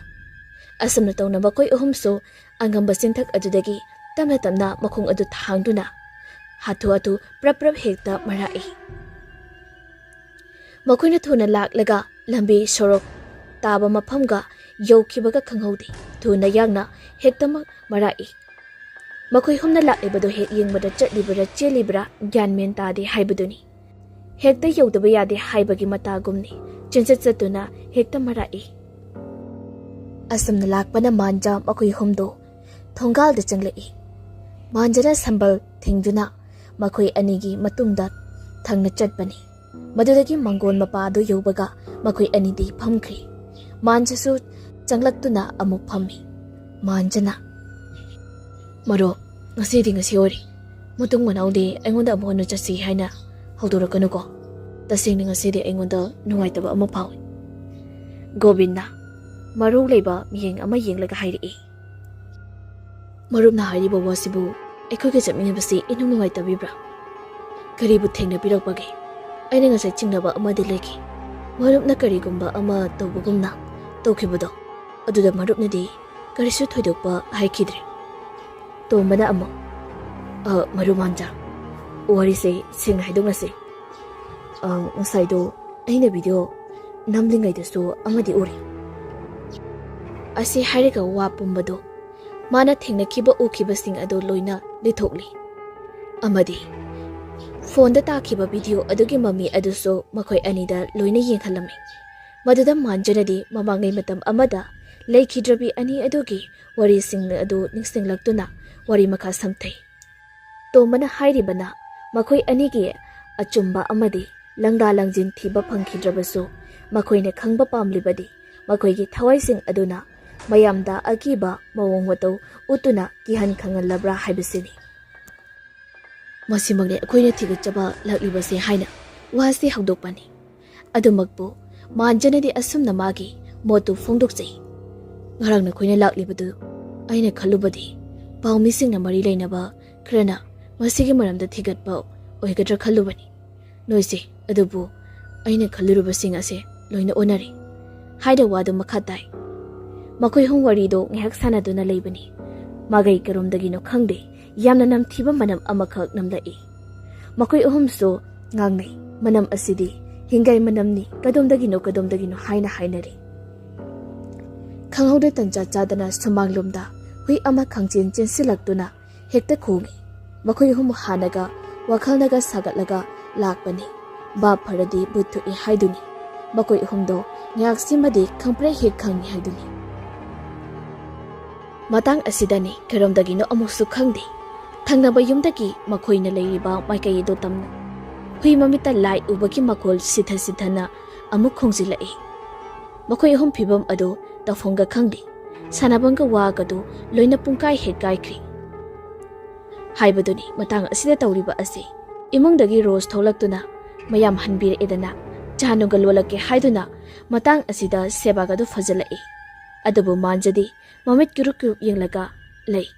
ꯑꯁꯨꯝꯅ ꯇꯧꯅ ꯃꯈꯣꯏ ꯑꯍꯨꯝꯁꯨ ꯑꯉꯝꯕ ꯆꯤꯟꯊꯛ ꯑꯗꯨꯗꯒꯤ ꯇꯞꯅ ꯇꯞꯅ ꯃꯈꯣꯡ ꯑꯗꯨ ꯊꯥꯡꯗꯨꯅ ꯍꯥꯊꯨ ꯍꯥꯊꯨ ꯄ꯭ꯔꯞ ꯄ꯭ꯔꯞ ꯍꯦꯛꯇ ꯃꯔꯥꯛꯏ꯫ ꯃꯈꯣꯏꯅ ꯊꯨꯅ ꯂꯥꯛꯂꯒ ꯂꯝꯕꯤ ꯁꯣꯔꯣꯛ ꯇꯥꯕ ꯃꯐꯝꯒ ꯌꯧꯈꯤꯕꯒ ꯈꯪꯍꯧꯗꯦ꯫ ꯊꯨꯅ ꯌꯥꯡꯅ ꯍꯦꯛꯇꯃꯛ ꯃꯔꯥꯛꯏ꯫ ꯃꯈꯣꯏ ꯑꯍꯨꯝꯅ ꯂꯥꯛꯂꯤꯕꯗꯨ ꯍꯦꯛ ꯌꯦꯡꯕꯗ ꯆꯠꯂꯤꯕꯔꯥ ꯆꯦꯜꯂꯤꯕꯔꯥ ꯒ꯭ꯌꯥꯟ ꯃꯦꯟ ꯇꯥꯗꯦ ꯍꯥꯏꯕꯗꯨꯅꯤ꯫ ꯍꯦꯛꯇ ꯌꯧꯗꯕ ꯌꯥꯗꯦ ꯍꯥꯏꯕꯒꯤ ꯃꯇꯥꯒꯨꯝꯅꯤ꯫ ꯆꯦꯟꯆꯠ ꯆꯠꯇꯨꯅ ꯍꯦꯛꯇ ꯃꯔꯥꯛꯏ꯫ ꯑꯁꯨꯝꯅ ꯂꯥꯛꯄꯅ ꯃꯥꯟꯖ ꯃꯈꯣꯏ ꯑꯍꯨꯝꯗꯨ ꯊꯣꯡꯒꯥꯜꯗ ꯆꯪꯂꯛꯏ꯫ ꯃꯥꯟꯖꯅ ꯁꯝꯕꯜ ꯊꯤꯡꯗꯨꯅ ꯃꯈꯣꯏ ꯑꯅꯤꯒꯤ ꯃꯇꯨꯡꯗ ꯊꯪꯅ ꯆꯠꯄꯅꯤ꯫ ꯃꯗꯨꯗꯒꯤ ꯃꯪꯒꯣꯟ ꯃꯄꯥ ꯑꯗꯨ ꯌꯧꯕꯒ ꯃꯈꯣꯏ ꯑꯅꯤꯗꯤ ꯐꯝꯈ꯭ꯔꯤ꯫ ꯃꯥꯟꯖꯁꯨ ꯆꯪꯂꯛꯇꯨꯅ ꯑꯃꯨꯛ ꯐꯝꯃꯤ꯫ ꯃꯥꯟꯖꯅ, "ꯃꯔꯨꯞ, ꯉꯁꯤꯗꯤ ꯉꯁꯤ ꯑꯣꯏꯔꯦ꯫ ꯃꯇꯨꯡ ꯃꯅꯥꯎꯗꯤ ꯑꯩꯉꯣꯟꯗ ꯑꯃꯨꯛ ꯍꯟꯅ ꯆꯠꯁꯤ ꯍꯥꯏꯅ ꯍꯧꯗꯣꯔꯛꯀꯅꯨꯀꯣ꯫ ꯇꯁꯦꯡꯅ ꯉꯁꯤꯗꯤ ꯑꯩꯉꯣꯟꯗ ꯅꯨꯡꯉꯥꯏꯇꯕ ꯑꯃ ꯐꯥꯎꯏ꯫" ꯒꯣꯕꯤꯟꯅ ꯃꯔꯧ ꯂꯩꯕ ꯃꯤꯠꯌꯦꯡ ꯑꯃ ꯌꯦꯡꯂꯒ ꯍꯥꯏꯔꯛꯏ꯫ "ꯃꯔꯨꯞꯅ ꯍꯥꯏꯔꯤꯕ ꯋꯥꯁꯤꯕꯨ ꯑꯩꯈꯣꯏꯒ ꯆꯠꯃꯤꯟꯅꯕꯁꯤ ꯏꯅꯨꯡ ꯅꯨꯡꯉꯥꯏꯇꯕꯤꯕ꯭ꯔꯥ? ꯀꯔꯤꯕꯨ ꯊꯦꯡꯅꯕꯤꯔꯛꯄꯒꯦ? ꯑꯩꯅ ꯉꯁꯥꯏ ꯆꯤꯡꯅꯕ ꯑꯃꯗꯤ ꯂꯩꯈꯤ꯫ ꯃꯔꯨꯞꯅ ꯀꯔꯤꯒꯨꯝꯕ ꯑꯃ ꯇꯧꯕꯒꯨꯝꯅ ꯇꯧꯈꯤꯕꯗꯣ, ꯑꯗꯨꯗ ꯃꯔꯨꯞꯅꯗꯤ ꯀꯔꯤꯁꯨ ꯊꯣꯏꯗꯣꯛꯄ ꯍꯥꯏꯈꯤꯗ꯭ꯔꯦ꯫" ꯇꯣꯝꯕꯅ ꯑꯃꯨꯛ, "ꯑ, ꯃꯔꯨꯞ ꯃꯥꯟꯖ, ꯋꯥꯔꯤꯁꯦ ꯁꯦꯡꯅ ꯍꯥꯏꯗꯣꯛꯅꯁꯦ꯫ ꯑ, ꯉꯁꯥꯏꯗꯣ ꯑꯩꯅ ꯚꯤꯗꯤꯑꯣ ꯅꯝꯂꯤꯉꯩꯗꯁꯨ ꯑꯃꯗꯤ ꯎꯔꯦ꯫" ꯑꯁꯤ ꯍꯥꯏꯔꯒ ꯋꯥ ꯄꯨꯝꯕꯗꯣ, ꯃꯥꯅ ꯊꯦꯡꯅꯈꯤꯕ ꯎꯈꯤꯕꯁꯤꯡ ꯑꯗꯨ ꯂꯣꯏꯅ ꯂꯤꯊꯣꯛꯂꯤ꯫ ꯑꯃꯗꯤ ꯐꯣꯟꯗ ꯇꯥꯈꯤꯕ ꯚꯤꯗꯤꯑꯣ ꯑꯗꯨꯒꯤ ꯃꯃꯤ ꯑꯗꯨꯁꯨ ꯃꯈꯣꯏ ꯑꯅꯤꯗ ꯂꯣꯏꯅ ꯌꯦꯡꯍꯜꯂꯝꯃꯤ꯫ ꯃꯗꯨꯗ ꯃꯥꯟꯖꯅꯗꯤ ꯃꯃꯥꯡꯉꯩ ꯃꯇꯝ ꯑꯃꯗ ꯂꯩꯈꯤꯗ꯭ꯔꯕꯤ ꯑꯅꯤ ꯑꯗꯨꯒꯤ ꯋꯥꯔꯤꯁꯤꯡ ꯑꯗꯨ ꯅꯤꯡꯁꯤꯡꯂꯛꯇꯨꯅ ꯋꯥꯔꯤ ꯃꯈꯥ ꯁꯝꯊꯩ꯫ ꯇꯣꯝꯕꯅ ꯍꯥꯏꯔꯤꯕꯅ ꯃꯈꯣꯏ ꯑꯅꯤꯒꯤ ꯑꯆꯨꯝꯕ ꯑꯃꯗꯤ ꯂꯪꯗꯥ ꯂꯪꯖꯤꯟ ꯊꯤꯕ ꯐꯪꯈꯤꯗ꯭ꯔꯕꯁꯨ, ꯃꯈꯣꯏꯅ ꯈꯪꯕ ꯄꯥꯝꯂꯤꯕꯗꯤ ꯃꯈꯣꯏꯒꯤ ꯊꯋꯥꯏꯁꯤꯡ ꯑꯗꯨꯅ ꯃꯌꯥꯝꯗ ꯑꯀꯤꯕ ꯃꯑꯣꯡ ꯃꯇꯧ ꯎꯠꯇꯨꯅ ꯀꯤꯍꯟ ꯈꯪꯍꯜꯂꯕ꯭ꯔꯥ ꯍꯥꯏꯕꯁꯤꯅꯤ꯫ ꯃꯁꯤꯃꯛꯅꯤ ꯑꯩꯈꯣꯏꯅ ꯊꯤꯒꯠꯆꯕ ꯂꯥꯛꯂꯤꯕꯁꯦ ꯍꯥꯏꯅ ꯋꯥꯁꯤ ꯍꯧꯗꯣꯛꯄꯅꯤ꯫ ꯑꯗꯨꯃꯛꯄꯨ ꯃꯥꯟꯖꯅꯗꯤ ꯑꯁꯨꯝꯅ ꯃꯥꯒꯤ ꯃꯣꯠꯇꯨ ꯐꯣꯡꯗꯣꯛꯆꯩ꯫ "ꯉꯔꯥꯡ ꯅꯈꯣꯏꯅ ꯂꯥꯛꯂꯤꯕꯗꯨ ꯑꯩꯅ ꯈꯜꯂꯨꯕꯗꯤ ꯄꯥꯎꯃꯤꯁꯤꯡꯅ ꯃꯔꯤ ꯂꯩꯅꯕ ꯈꯔꯅ ꯃꯁꯤꯒꯤ ꯃꯔꯝꯗ ꯊꯤꯒꯠꯄ ꯑꯣꯏꯒꯗ꯭ꯔꯥ ꯈꯜꯂꯨꯕꯅꯤ꯫ ꯅꯣꯏꯁꯦ ꯑꯗꯨꯕꯨ ꯑꯩꯅ ꯈꯜꯂꯨꯔꯕꯁꯤꯡ ꯑꯁꯦ ꯂꯣꯏꯅ ꯑꯣꯟꯅꯔꯦ" ꯍꯥꯏꯅ ꯋꯥꯗꯨ ꯃꯈꯥ ꯇꯥꯏ꯫ ꯃꯈꯣꯏ ꯑꯍꯨꯝ ꯋꯥꯔꯤꯗꯨ ꯉꯥꯏꯍꯥꯛ ꯁꯥꯟꯅꯗꯨꯅ ꯂꯩꯕꯅꯤ꯫ ꯃꯥꯒꯩ ꯀꯔꯣꯝꯗꯒꯤꯅꯣ ꯈꯪꯗꯦ, ꯌꯥꯝꯅ ꯅꯝꯊꯤꯕ ꯃꯅꯝ ꯑꯃꯈꯛ ꯅꯝꯂꯛꯏ꯫ ꯃꯈꯣꯏ ꯑꯍꯨꯝꯁꯨ ꯉꯥꯡꯅꯩ꯫ "ꯃꯅꯝ ꯑꯁꯤꯗꯤ ꯍꯤꯡꯒꯥꯏ ꯃꯅꯝꯅꯤ, ꯀꯗꯣꯝꯗꯒꯤꯅꯣ, ꯀꯗꯣꯝꯗꯒꯤꯅꯣ" ꯍꯥꯏꯅ ꯍꯥꯏꯅꯔꯤ꯫ ꯈꯪꯍꯧꯗ ꯇꯟꯖꯥ ꯆꯥꯗꯅ ꯁꯨꯃꯥꯡꯂꯣꯝꯗ ꯍꯨꯏ ꯑꯃ ꯈꯪꯆꯦꯟ ꯆꯦꯟꯁꯤꯜꯂꯛꯇꯨꯅ ꯍꯦꯛꯇ ꯈꯣꯡꯏ꯫ ꯃꯈꯣꯏ ꯑꯍꯨꯝ ꯍꯥꯟꯅꯒ ꯋꯥꯈꯜꯅꯒ ꯁꯥꯒꯠꯂꯒ ꯂꯥꯛꯄꯅꯤ꯫ ꯚꯥꯞ ꯐꯔꯗꯤ ꯚꯨꯠ ꯊꯣꯛꯏ ꯍꯥꯏꯗꯨꯅꯤ꯫ ꯃꯈꯣꯏ ꯑꯍꯨꯝꯗꯣ ꯉꯥꯏꯍꯥꯛꯁꯤꯃꯗꯤ ꯈꯪꯄ꯭ꯔꯦꯛ ꯍꯦꯛ ꯈꯪꯏ ꯍꯥꯏꯗꯨꯅꯤ꯫ ꯃꯇꯥꯡ ꯑꯁꯤꯗꯅꯤ ꯀꯔꯣꯝꯗꯒꯤꯅꯣ ꯑꯃꯨꯛꯁꯨ ꯈꯪꯗꯦ, ꯊꯪꯅꯕ ꯌꯨꯝꯗꯒꯤ ꯃꯈꯣꯏꯅ ꯂꯩꯔꯤꯕ ꯃꯥꯏꯀꯩ ꯑꯗꯨ ꯇꯝꯅ ꯍꯨꯏ ꯃꯃꯤꯠꯇ ꯂꯥꯏ ꯎꯕꯒꯤ ꯃꯈꯣꯜ ꯁꯤꯊ ꯁꯤꯊꯅ ꯑꯃꯨꯛ ꯈꯣꯡꯖꯤꯜꯂꯛꯏ꯫ ꯃꯈꯣꯏ ꯑꯍꯨꯝ ꯐꯤꯕꯝ ꯑꯗꯨ ꯇꯧꯐꯝꯒ ꯈꯪꯗꯦ꯫ ꯁꯥꯟꯅꯐꯝꯒ ꯋꯥꯒꯗꯨ ꯂꯣꯏꯅ ꯄꯨꯡꯀꯥꯏ ꯍꯦꯛ ꯀꯥꯏꯈ꯭ꯔꯤ ꯍꯥꯏꯕꯗꯨꯅꯤ ꯃꯇꯥꯡ ꯑꯁꯤꯗ ꯇꯧꯔꯤꯕ ꯑꯁꯤ꯫ ꯏꯃꯨꯡꯗꯒꯤ ꯔꯣꯁ ꯊꯣꯛꯂꯛꯇꯨꯅ ꯃꯌꯥꯝ ꯍꯟꯕꯤꯔꯛꯑꯦꯗꯅ, ꯆꯥ ꯅꯨꯡꯒ ꯂꯣꯜꯂꯛꯀꯦ ꯍꯥꯏꯗꯨꯅ ꯃꯇꯥꯡ ꯑꯁꯤꯗ ꯁꯦꯕꯥꯒꯗꯨ ꯐꯖꯜꯂꯛꯏ꯫ ꯑꯗꯨꯕꯨ ꯃꯥꯟꯖꯗꯤ ꯃꯃꯤꯠ ꯀꯤꯔꯨꯛ ꯀꯤꯔꯨꯛ ꯌꯦꯡꯂꯒ ꯂꯩ꯫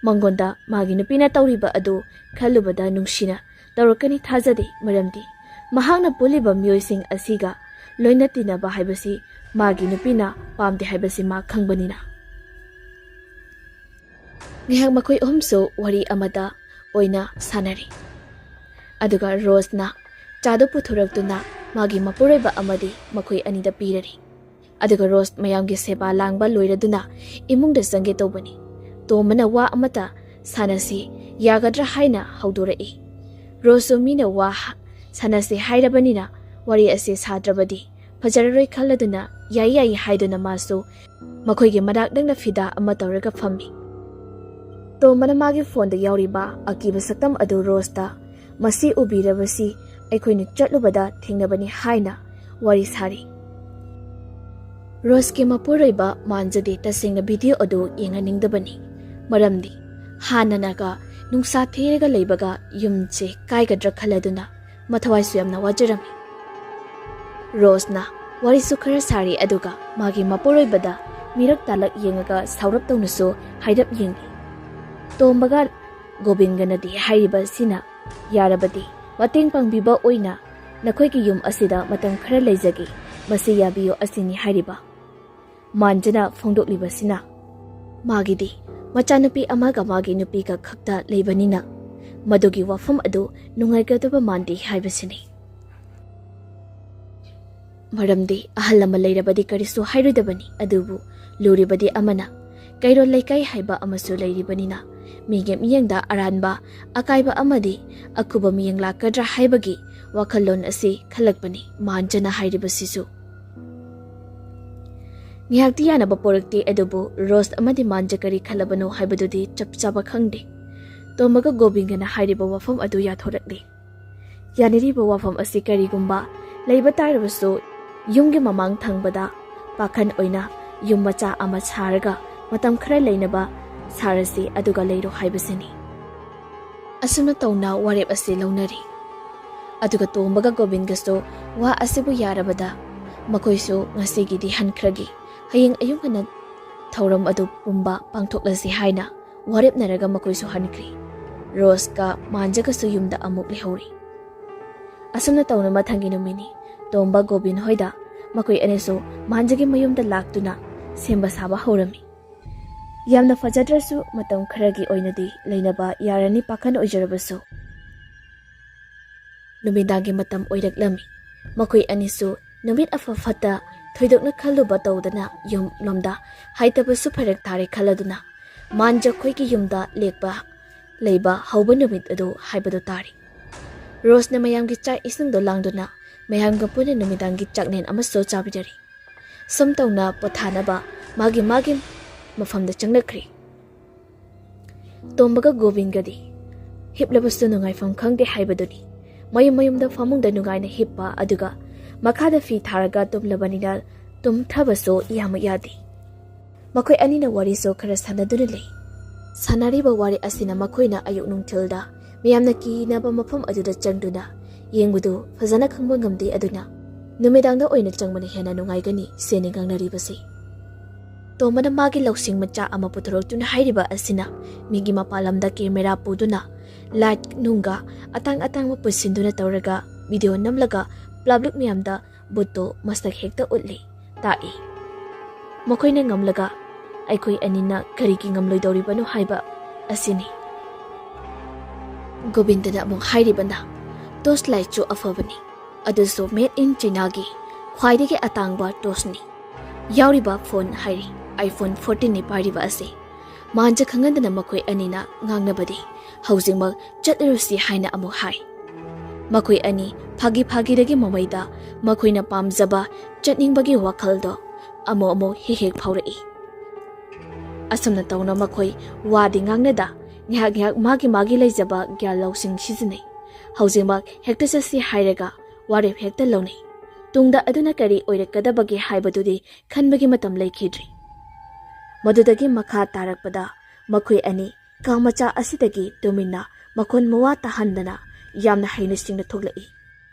ꯃꯉꯣꯟꯗ ꯃꯥꯒꯤ ꯅꯨꯄꯤꯅ ꯇꯧꯔꯤꯕ ꯑꯗꯨ ꯈꯜꯂꯨꯕꯗ ꯅꯨꯡꯁꯤꯅ ꯇꯧꯔꯛꯀꯅꯤ ꯊꯥꯖꯗꯦ, ꯃꯔꯝꯗꯤ ꯃꯍꯥꯛꯅ ꯄꯨꯜꯂꯤꯕ ꯃꯤꯑꯣꯏꯁꯤꯡ ꯑꯁꯤꯒ ꯂꯣꯏꯅ ꯇꯤꯟꯅꯕ ꯍꯥꯏꯕꯁꯤ ꯃꯥꯒꯤ ꯅꯨꯄꯤꯅ ꯄꯥꯝꯗꯦ ꯍꯥꯏꯕꯁꯤ ꯃꯥ ꯈꯪꯕꯅꯤꯅ꯫ ꯉꯥꯏꯍꯥꯛ ꯃꯈꯣꯏ ꯑꯍꯨꯝꯁꯨ ꯋꯥꯔꯤ ꯑꯃꯗ ꯑꯣꯏꯅ ꯁꯥꯟꯅꯔꯤ꯫ ꯑꯗꯨꯒ ꯔꯣꯁꯅ ꯆꯥꯗꯨ ꯄꯨꯊꯣꯔꯛꯇꯨꯅ ꯃꯥꯒꯤ ꯃꯄꯨꯔꯣꯏꯕ ꯑꯃꯗꯤ ꯃꯈꯣꯏ ꯑꯅꯤꯗ ꯄꯤꯔꯔꯤ꯫ ꯑꯗꯨꯒ ꯔꯣꯁ ꯃꯌꯥꯝꯒꯤ ꯁꯦꯕꯥ ꯂꯥꯡꯕ ꯂꯣꯏꯔꯗꯨꯅ ꯏꯃꯨꯡꯗ ꯆꯪꯒꯦ ꯇꯧꯕꯅꯤ꯫ ꯇꯣꯝꯕꯅ ꯋꯥ ꯑꯃꯇ ꯁꯥꯟꯅꯁꯤ ꯌꯥꯒꯗ꯭ꯔꯥ ꯍꯥꯏꯅ ꯍꯧꯗꯣꯔꯛꯏ꯫ ꯔꯣꯁꯁꯨ ꯃꯤꯅ ꯋꯥ ꯍ-, ꯁꯥꯟꯅꯁꯤ ꯍꯥꯏꯔꯕꯅꯤꯅ ꯋꯥꯔꯤ ꯑꯁꯤ ꯁꯥꯗ꯭ꯔꯕꯗꯤ ꯐꯖꯔꯔꯣꯏ ꯈꯜꯂꯗꯨꯅ ꯌꯥꯏ ꯌꯥꯏ ꯍꯥꯏꯗꯨꯅ ꯃꯥꯁꯨ ꯃꯈꯣꯏꯒꯤ ꯃꯅꯥꯛ ꯅꯛꯅ ꯐꯤꯗꯥ ꯑꯃ ꯇꯧꯔꯒ ꯐꯝꯃꯤ꯫ ꯇꯣꯝꯕꯅ ꯃꯥꯒꯤ ꯐꯣꯟꯗ ꯌꯥꯎꯔꯤꯕ ꯑꯀꯤꯕ ꯁꯛꯇꯝ ꯑꯗꯨ ꯔꯣꯁꯇ "ꯃꯁꯤ ꯎꯕꯤꯔꯕꯁꯤ ꯑꯩꯈꯣꯏꯅ ꯆꯠꯂꯨꯕꯗ ꯊꯦꯡꯅꯕꯅꯤ" ꯍꯥꯏꯅ ꯋꯥꯔꯤ ꯁꯥꯔꯤ꯫ ꯔꯣꯁꯀꯤ ꯃꯄꯨꯔꯣꯏꯕ ꯃꯥꯟꯖꯗꯦ ꯇꯁꯦꯡꯅ ꯚꯤꯗꯤꯑꯣ ꯑꯗꯨ ꯌꯦꯡꯍꯟꯅꯤꯡꯗꯕꯅꯤ, ꯃꯔꯝꯗꯤ ꯍꯥꯟꯅꯅꯒ ꯅꯨꯡꯁꯥ ꯊꯤꯔꯒ ꯂꯩꯕꯒ ꯌꯨꯝꯁꯦ ꯀꯥꯏꯒꯗ꯭ꯔꯥ ꯈꯜꯂꯗꯨꯅ ꯃꯊꯋꯥꯏꯁꯨ ꯌꯥꯝꯅ ꯋꯥꯖꯔꯝꯃꯤ꯫ ꯔꯣꯁꯅ ꯋꯥꯔꯤꯁꯨ ꯈꯔ ꯁꯥꯔꯤ, ꯑꯗꯨꯒ ꯃꯥꯒꯤ ꯃꯄꯨꯔꯣꯏꯕꯗ ꯃꯤꯔꯛ ꯇꯥꯂꯛ ꯌꯦꯡꯉꯒ ꯁꯥꯎꯔꯞ ꯇꯧꯅꯁꯨ ꯍꯥꯏꯔꯞ ꯌꯦꯡꯂꯤ꯫ ꯇꯣꯝꯕꯒ ꯒꯣꯕꯤꯟꯒꯅꯗꯤ ꯍꯥꯏꯔꯤꯕ ꯑꯁꯤꯅ ꯌꯥꯔꯕꯗꯤ ꯃꯇꯦꯡ ꯄꯥꯡꯕꯤꯕ ꯑꯣꯏꯅ "ꯅꯈꯣꯏꯒꯤ ꯌꯨꯝ ꯑꯁꯤꯗ ꯃꯇꯝ ꯈꯔ ꯂꯩꯖꯒꯦ, ꯃꯁꯤ ꯌꯥꯕꯤꯌꯨ" ꯑꯁꯤꯅꯤ ꯍꯥꯏꯔꯤꯕ꯫ ꯃꯥꯟꯖꯅ ꯐꯣꯡꯗꯣꯛꯂꯤꯕꯁꯤꯅ ꯃꯥꯒꯤꯗꯤ ꯃꯆꯥꯅꯨꯄꯤ ꯑꯃꯒ ꯃꯥꯒꯤ ꯅꯨꯄꯤꯒ ꯈꯛꯇ ꯂꯩꯕꯅꯤꯅ ꯃꯗꯨꯒꯤ ꯋꯥꯐꯝ ꯑꯗꯨ ꯅꯨꯡꯉꯥꯏꯒꯗꯕ ꯃꯥꯟꯗꯦ ꯍꯥꯏꯕꯁꯤꯅꯤ꯫ ꯃꯔꯝꯗꯤ ꯑꯍꯜ ꯑꯃ ꯂꯩꯔꯕꯗꯤ ꯀꯔꯤꯁꯨ ꯍꯥꯏꯔꯣꯏꯗꯕꯅꯤ, ꯑꯗꯨꯕꯨ ꯂꯨꯔꯤꯕꯗꯤ ꯑꯃꯅ ꯀꯩꯔꯣꯜ ꯂꯩꯀꯥꯏ ꯍꯥꯏꯕ ꯑꯃꯁꯨ ꯂꯩꯔꯤꯕꯅꯤꯅ ꯃꯤꯒꯤ ꯃꯤꯠꯌꯦꯡꯗ ꯑꯔꯥꯟꯕ, ꯑꯀꯥꯏꯕ ꯑꯃꯗꯤ ꯑꯈꯨꯕ ꯃꯤꯠꯌꯦꯡ ꯂꯥꯛꯀꯗ꯭ꯔꯥ ꯍꯥꯏꯕꯒꯤ ꯋꯥꯈꯜꯂꯣꯟ ꯑꯁꯤ ꯈꯜꯂꯛꯄꯅꯤ ꯃꯥꯟꯖꯅ ꯍꯥꯏꯔꯤꯕꯁꯤꯁꯨ꯫ ꯉꯥꯏꯍꯥꯛꯇꯤ ꯌꯥꯅꯕ ꯄꯣꯔꯛꯇꯦ, ꯑꯗꯨꯕꯨ ꯔꯣꯁ ꯑꯃꯗꯤ ꯃꯥꯟꯖ ꯀꯔꯤ ꯈꯜꯂꯕꯅꯣ ꯍꯥꯏꯕꯗꯨꯗꯤ ꯆꯞ ꯆꯥꯕ ꯈꯪꯗꯦ꯫ ꯇꯣꯝꯕꯒ ꯒꯣꯕꯤꯟꯒꯅ ꯍꯥꯏꯔꯤꯕ ꯋꯥꯐꯝ ꯑꯗꯨ ꯌꯥꯊꯣꯔꯛꯂꯦ꯫ ꯌꯥꯅꯔꯤꯕ ꯋꯥꯐꯝ ꯑꯁꯤ ꯀꯔꯤꯒꯨꯝꯕ ꯂꯩꯕ ꯇꯥꯔꯕꯁꯨ, ꯌꯨꯝꯒꯤ ꯃꯃꯥꯡ ꯊꯪꯕꯗ ꯄꯥꯈꯟ ꯑꯣꯏꯅ ꯌꯨꯝ ꯃꯆꯥ ꯑꯃ ꯁꯥꯔꯒ ꯃꯇꯝ ꯈꯔ ꯂꯩꯅꯕ ꯁꯥꯔꯁꯤ, ꯑꯗꯨꯒ ꯂꯩꯔꯣ ꯍꯥꯏꯕꯁꯤꯅꯤ꯫ ꯑꯁꯨꯝꯅ ꯇꯧꯅ ꯋꯥꯔꯦꯞ ꯑꯁꯤ ꯂꯧꯅꯔꯤ꯫ ꯑꯗꯨꯒ ꯇꯣꯝꯕꯒ ꯒꯣꯕꯤꯟꯒꯁꯨ ꯋꯥ ꯑꯁꯤꯕꯨ ꯌꯥꯔꯕꯗ ꯃꯈꯣꯏꯁꯨ ꯉꯁꯤꯒꯤꯗꯤ ꯍꯟꯈ꯭ꯔꯒꯦ, ꯍꯌꯦꯡ ꯑꯌꯨꯛ ꯉꯟꯅ ꯊꯧꯔꯝ ꯑꯗꯨ ꯄꯨꯝꯕ ꯄꯥꯡꯊꯣꯛꯂꯁꯤ ꯍꯥꯏꯅ ꯋꯥꯔꯦꯞꯅꯔꯒ ꯃꯈꯣꯏꯁꯨ ꯍꯟꯈ꯭ꯔꯤ꯫ ꯔꯣꯁꯀ ꯃꯥꯟꯖꯒꯁꯨ ꯌꯨꯝꯗ ꯑꯃꯨꯛ ꯂꯩꯍꯧꯔꯤ꯫ ꯑꯁꯨꯝꯅ ꯇꯧꯅ ꯃꯊꯪꯒꯤ ꯅꯨꯃꯤꯠꯅꯤ꯫ ꯇꯣꯝꯕ ꯒꯣꯕꯤꯟ ꯍꯣꯏꯗ ꯃꯈꯣꯏ ꯑꯅꯤꯁꯨ ꯃꯥꯟꯖꯒꯤ ꯃꯌꯨꯝꯗ ꯂꯥꯛꯇꯨꯅ ꯁꯦꯝꯕ ꯁꯥꯕ ꯍꯧꯔꯝꯃꯤ꯫ ꯌꯥꯝꯅ ꯐꯖꯗ꯭ꯔꯁꯨ ꯃꯇꯝ ꯈꯔꯒꯤ ꯑꯣꯏꯅꯗꯤ ꯂꯩꯅꯕ ꯌꯥꯔꯅꯤ ꯄꯥꯈꯟ ꯑꯣꯏꯖꯔꯕꯁꯨ꯫ ꯅꯨꯃꯤꯗꯥꯡꯒꯤ ꯃꯇꯝ ꯑꯣꯏꯔꯛꯂꯝꯃꯤ꯫ ꯃꯈꯣꯏ ꯑꯅꯤꯁꯨ ꯅꯨꯃꯤꯠ ꯑꯐ ꯐꯠꯇ ꯊꯣꯏꯗꯣꯛꯅ ꯈꯜꯂꯨꯕ ꯇꯧꯗꯅ ꯌꯨꯝꯂꯣꯝꯗ ꯍꯥꯏꯊꯕꯁꯨ ꯐꯔꯛ ꯇꯥꯔꯦ ꯈꯜꯂꯗꯨꯅ ꯃꯥꯟꯖꯈꯣꯏꯒꯤ ꯌꯨꯝꯗ ꯂꯦꯛꯄ ꯂꯩꯕ ꯍꯧꯕ ꯅꯨꯃꯤꯠ ꯑꯗꯨ ꯍꯥꯏꯕꯗꯨ ꯇꯥꯔꯦ꯫ ꯔꯣꯁꯅ ꯃꯌꯥꯝꯒꯤ ꯆꯥꯛ ꯏꯁꯤꯡꯗꯣ ꯂꯥꯡꯗꯨꯅ ꯃꯌꯥꯝꯒ ꯄꯨꯟꯅ ꯅꯨꯃꯤꯗꯥꯡꯒꯤ ꯆꯥꯛꯂꯦꯟ ꯑꯃꯁꯨ ꯆꯥꯕꯤꯔꯔꯤ꯫ ꯁꯨꯝ ꯇꯧꯅ ꯄꯣꯊꯥꯅꯕ ꯃꯥꯒꯤ ꯃꯥꯒꯤ ꯃꯐꯝꯗ ꯆꯪꯂꯛꯈ꯭ꯔꯦ꯫ ꯇꯣꯝꯕꯒ ꯒꯣꯕꯤꯟꯒꯗꯤ ꯍꯤꯞꯂꯕꯁꯨ ꯅꯨꯡꯉꯥꯏꯐꯝ ꯈꯪꯗꯦ ꯍꯥꯏꯕꯗꯨꯅꯤ꯫ ꯃꯌꯨꯝ ꯃꯌꯨꯝꯗ ꯐꯃꯨꯡꯗ ꯅꯨꯡꯉꯥꯏꯅ ꯍꯤꯞꯄ, ꯑꯗꯨꯒ ꯃꯈꯥꯗ ꯐꯤ ꯊꯥꯔꯒ ꯇꯨꯝꯂꯕꯅꯤꯅ ꯇꯨꯝꯊꯕꯁꯨ ꯌꯥꯝ ꯌꯥꯗꯦ꯫ ꯃꯈꯣꯏ ꯑꯅꯤꯅ ꯋꯥꯔꯤꯁꯨ ꯈꯔ ꯁꯥꯟꯅꯗꯨꯅ ꯂꯩ꯫ ꯁꯥꯟꯅꯔꯤꯕ ꯋꯥꯔꯤ ꯑꯁꯤꯅ ꯃꯈꯣꯏꯅ ꯑꯌꯨꯛ ꯅꯨꯡꯊꯤꯜꯗ ꯃꯤꯌꯥꯝꯅ ꯀꯤꯅꯕ ꯃꯐꯝ ꯑꯗꯨꯗ ꯆꯪꯗꯨꯅ ꯌꯦꯡꯕꯗꯨ ꯐꯖꯅ ꯈꯪꯕ ꯉꯝꯗꯦ, ꯑꯗꯨꯅ ꯅꯨꯃꯤꯗꯥꯡꯗ ꯑꯣꯏꯅ ꯆꯪꯕꯅ ꯍꯦꯟꯅ ꯅꯨꯡꯉꯥꯏꯒꯅꯤ ꯁꯤꯅꯤ ꯉꯥꯡꯅꯔꯤꯕꯁꯤ꯫ ꯇꯣꯝꯕꯅ ꯃꯥꯒꯤ ꯂꯧꯁꯤꯡ ꯃꯆꯥ ꯑꯃ ꯄꯨꯊꯣꯔꯛꯇꯨꯅ ꯍꯥꯏꯔꯤꯕ ꯑꯁꯤꯅ ꯃꯤꯒꯤ ꯃꯄꯥꯟ ꯂꯝꯗ ꯀꯦꯃꯦꯔꯥ ꯄꯨꯗꯨꯅ ꯂꯥꯏꯠ ꯅꯨꯡꯒ ꯑꯇꯥꯡ ꯑꯇꯥꯡꯕ ꯄꯨꯁꯤꯟꯗꯨꯅ ꯇꯧꯔꯒ ꯚꯤꯗꯤꯑꯣ ꯅꯝꯂꯒ ꯄꯕ꯭ꯂꯤꯛ ꯃꯌꯥꯝꯗ ꯚꯨꯠꯇꯣ ꯃꯁꯛ ꯍꯦꯛꯇ ꯎꯠꯂꯤ, ꯇꯥꯛꯏ꯫ ꯃꯈꯣꯏꯅ ꯉꯝꯂꯒ ꯑꯩꯈꯣꯏ ꯑꯅꯤꯅ ꯀꯔꯤꯒꯤ ꯉꯝꯂꯣꯏꯗꯧꯔꯤꯕꯅꯣ ꯍꯥꯏꯕ ꯑꯁꯤꯅꯤ꯫ ꯒꯣꯕꯤꯟꯗꯅ ꯑꯃꯨꯛ ꯍꯥꯏꯔꯤꯕꯅ, "ꯇꯣꯔꯆ ꯂꯥꯏꯠꯁꯨ ꯑꯐꯕꯅꯤ, ꯑꯗꯨꯁꯨ ꯃꯦꯗ ꯏꯟ ꯆꯩꯅꯥꯒꯤ ꯈ꯭ꯋꯥꯏꯗꯒꯤ ꯑꯇꯥꯡꯕ ꯇꯣꯔꯆꯅꯤ꯫ ꯌꯥꯎꯔꯤꯕ ꯐꯣꯟ ꯍꯥꯏꯔꯤ, ꯑꯥꯏꯐꯣꯟ ꯐꯣꯔꯇꯤꯟꯅꯤ ꯄꯥꯏꯔꯤꯕ ꯑꯁꯤ"꯫ ꯃꯥꯟꯖ ꯈꯪꯍꯟꯗꯅ ꯃꯈꯣꯏ ꯑꯅꯤꯅ ꯉꯥꯡꯅꯕꯗꯤ ꯍꯧꯖꯤꯛꯃꯛ ꯆꯠꯂꯨꯔꯁꯤ ꯍꯥꯏꯅ ꯑꯃꯨꯛ ꯍꯥꯏ꯫ ꯃꯈꯣꯏ ꯑꯅꯤ ꯐꯥꯒꯤ ꯐꯥꯒꯤꯗꯒꯤ ꯃꯃꯩꯗ ꯃꯈꯣꯏꯅ ꯄꯥꯝꯖꯕ ꯆꯠꯅꯤꯡꯕꯒꯤ ꯋꯥꯈꯜꯗꯣ ꯑꯃꯨꯛ ꯑꯃꯨꯛ ꯍꯦꯛ ꯍꯦꯛ ꯐꯥꯎꯔꯛꯏ꯫ ꯑꯁꯨꯝꯅ ꯇꯧꯅ ꯃꯈꯣꯏ ꯋꯥꯗꯤ ꯉꯥꯡꯅꯗ ꯉꯥꯏꯍꯥꯛ ꯉꯥꯏꯍꯥꯛ ꯃꯥꯒꯤ ꯃꯥꯒꯤ ꯂꯩꯖꯕ ꯒ꯭ꯌꯥꯟ ꯂꯧꯁꯤꯡ ꯁꯤꯖꯤꯟꯅꯩ꯫ ꯍꯧꯖꯤꯛꯃꯛ ꯍꯦꯛꯇ ꯆꯠꯁꯤ ꯍꯥꯏꯔꯒ ꯋꯥꯔꯦꯞ ꯍꯦꯛꯇ ꯂꯧꯅꯩ꯫ ꯇꯨꯡꯗ ꯑꯗꯨꯅ ꯀꯔꯤ ꯑꯣꯏꯔꯛꯀꯗꯕꯒꯦ ꯍꯥꯏꯕꯗꯨꯗꯤ ꯈꯟꯕꯒꯤ ꯃꯇꯝ ꯂꯩꯈꯤꯗ꯭ꯔꯤ꯫ ꯃꯗꯨꯗꯒꯤ ꯃꯈꯥ ꯇꯥꯔꯛꯄꯗ ꯃꯈꯣꯏ ꯑꯅꯤ ꯀꯥ ꯃꯆꯥ ꯑꯁꯤꯗꯒꯤ ꯇꯨꯃꯤꯟꯅ ꯃꯈꯣꯟ ꯃꯋꯥ ꯇꯥꯍꯟꯗꯅ ꯌꯥꯝꯅ ꯍꯩꯅ ꯁꯤꯡꯅ ꯊꯣꯛꯂꯛꯏ꯫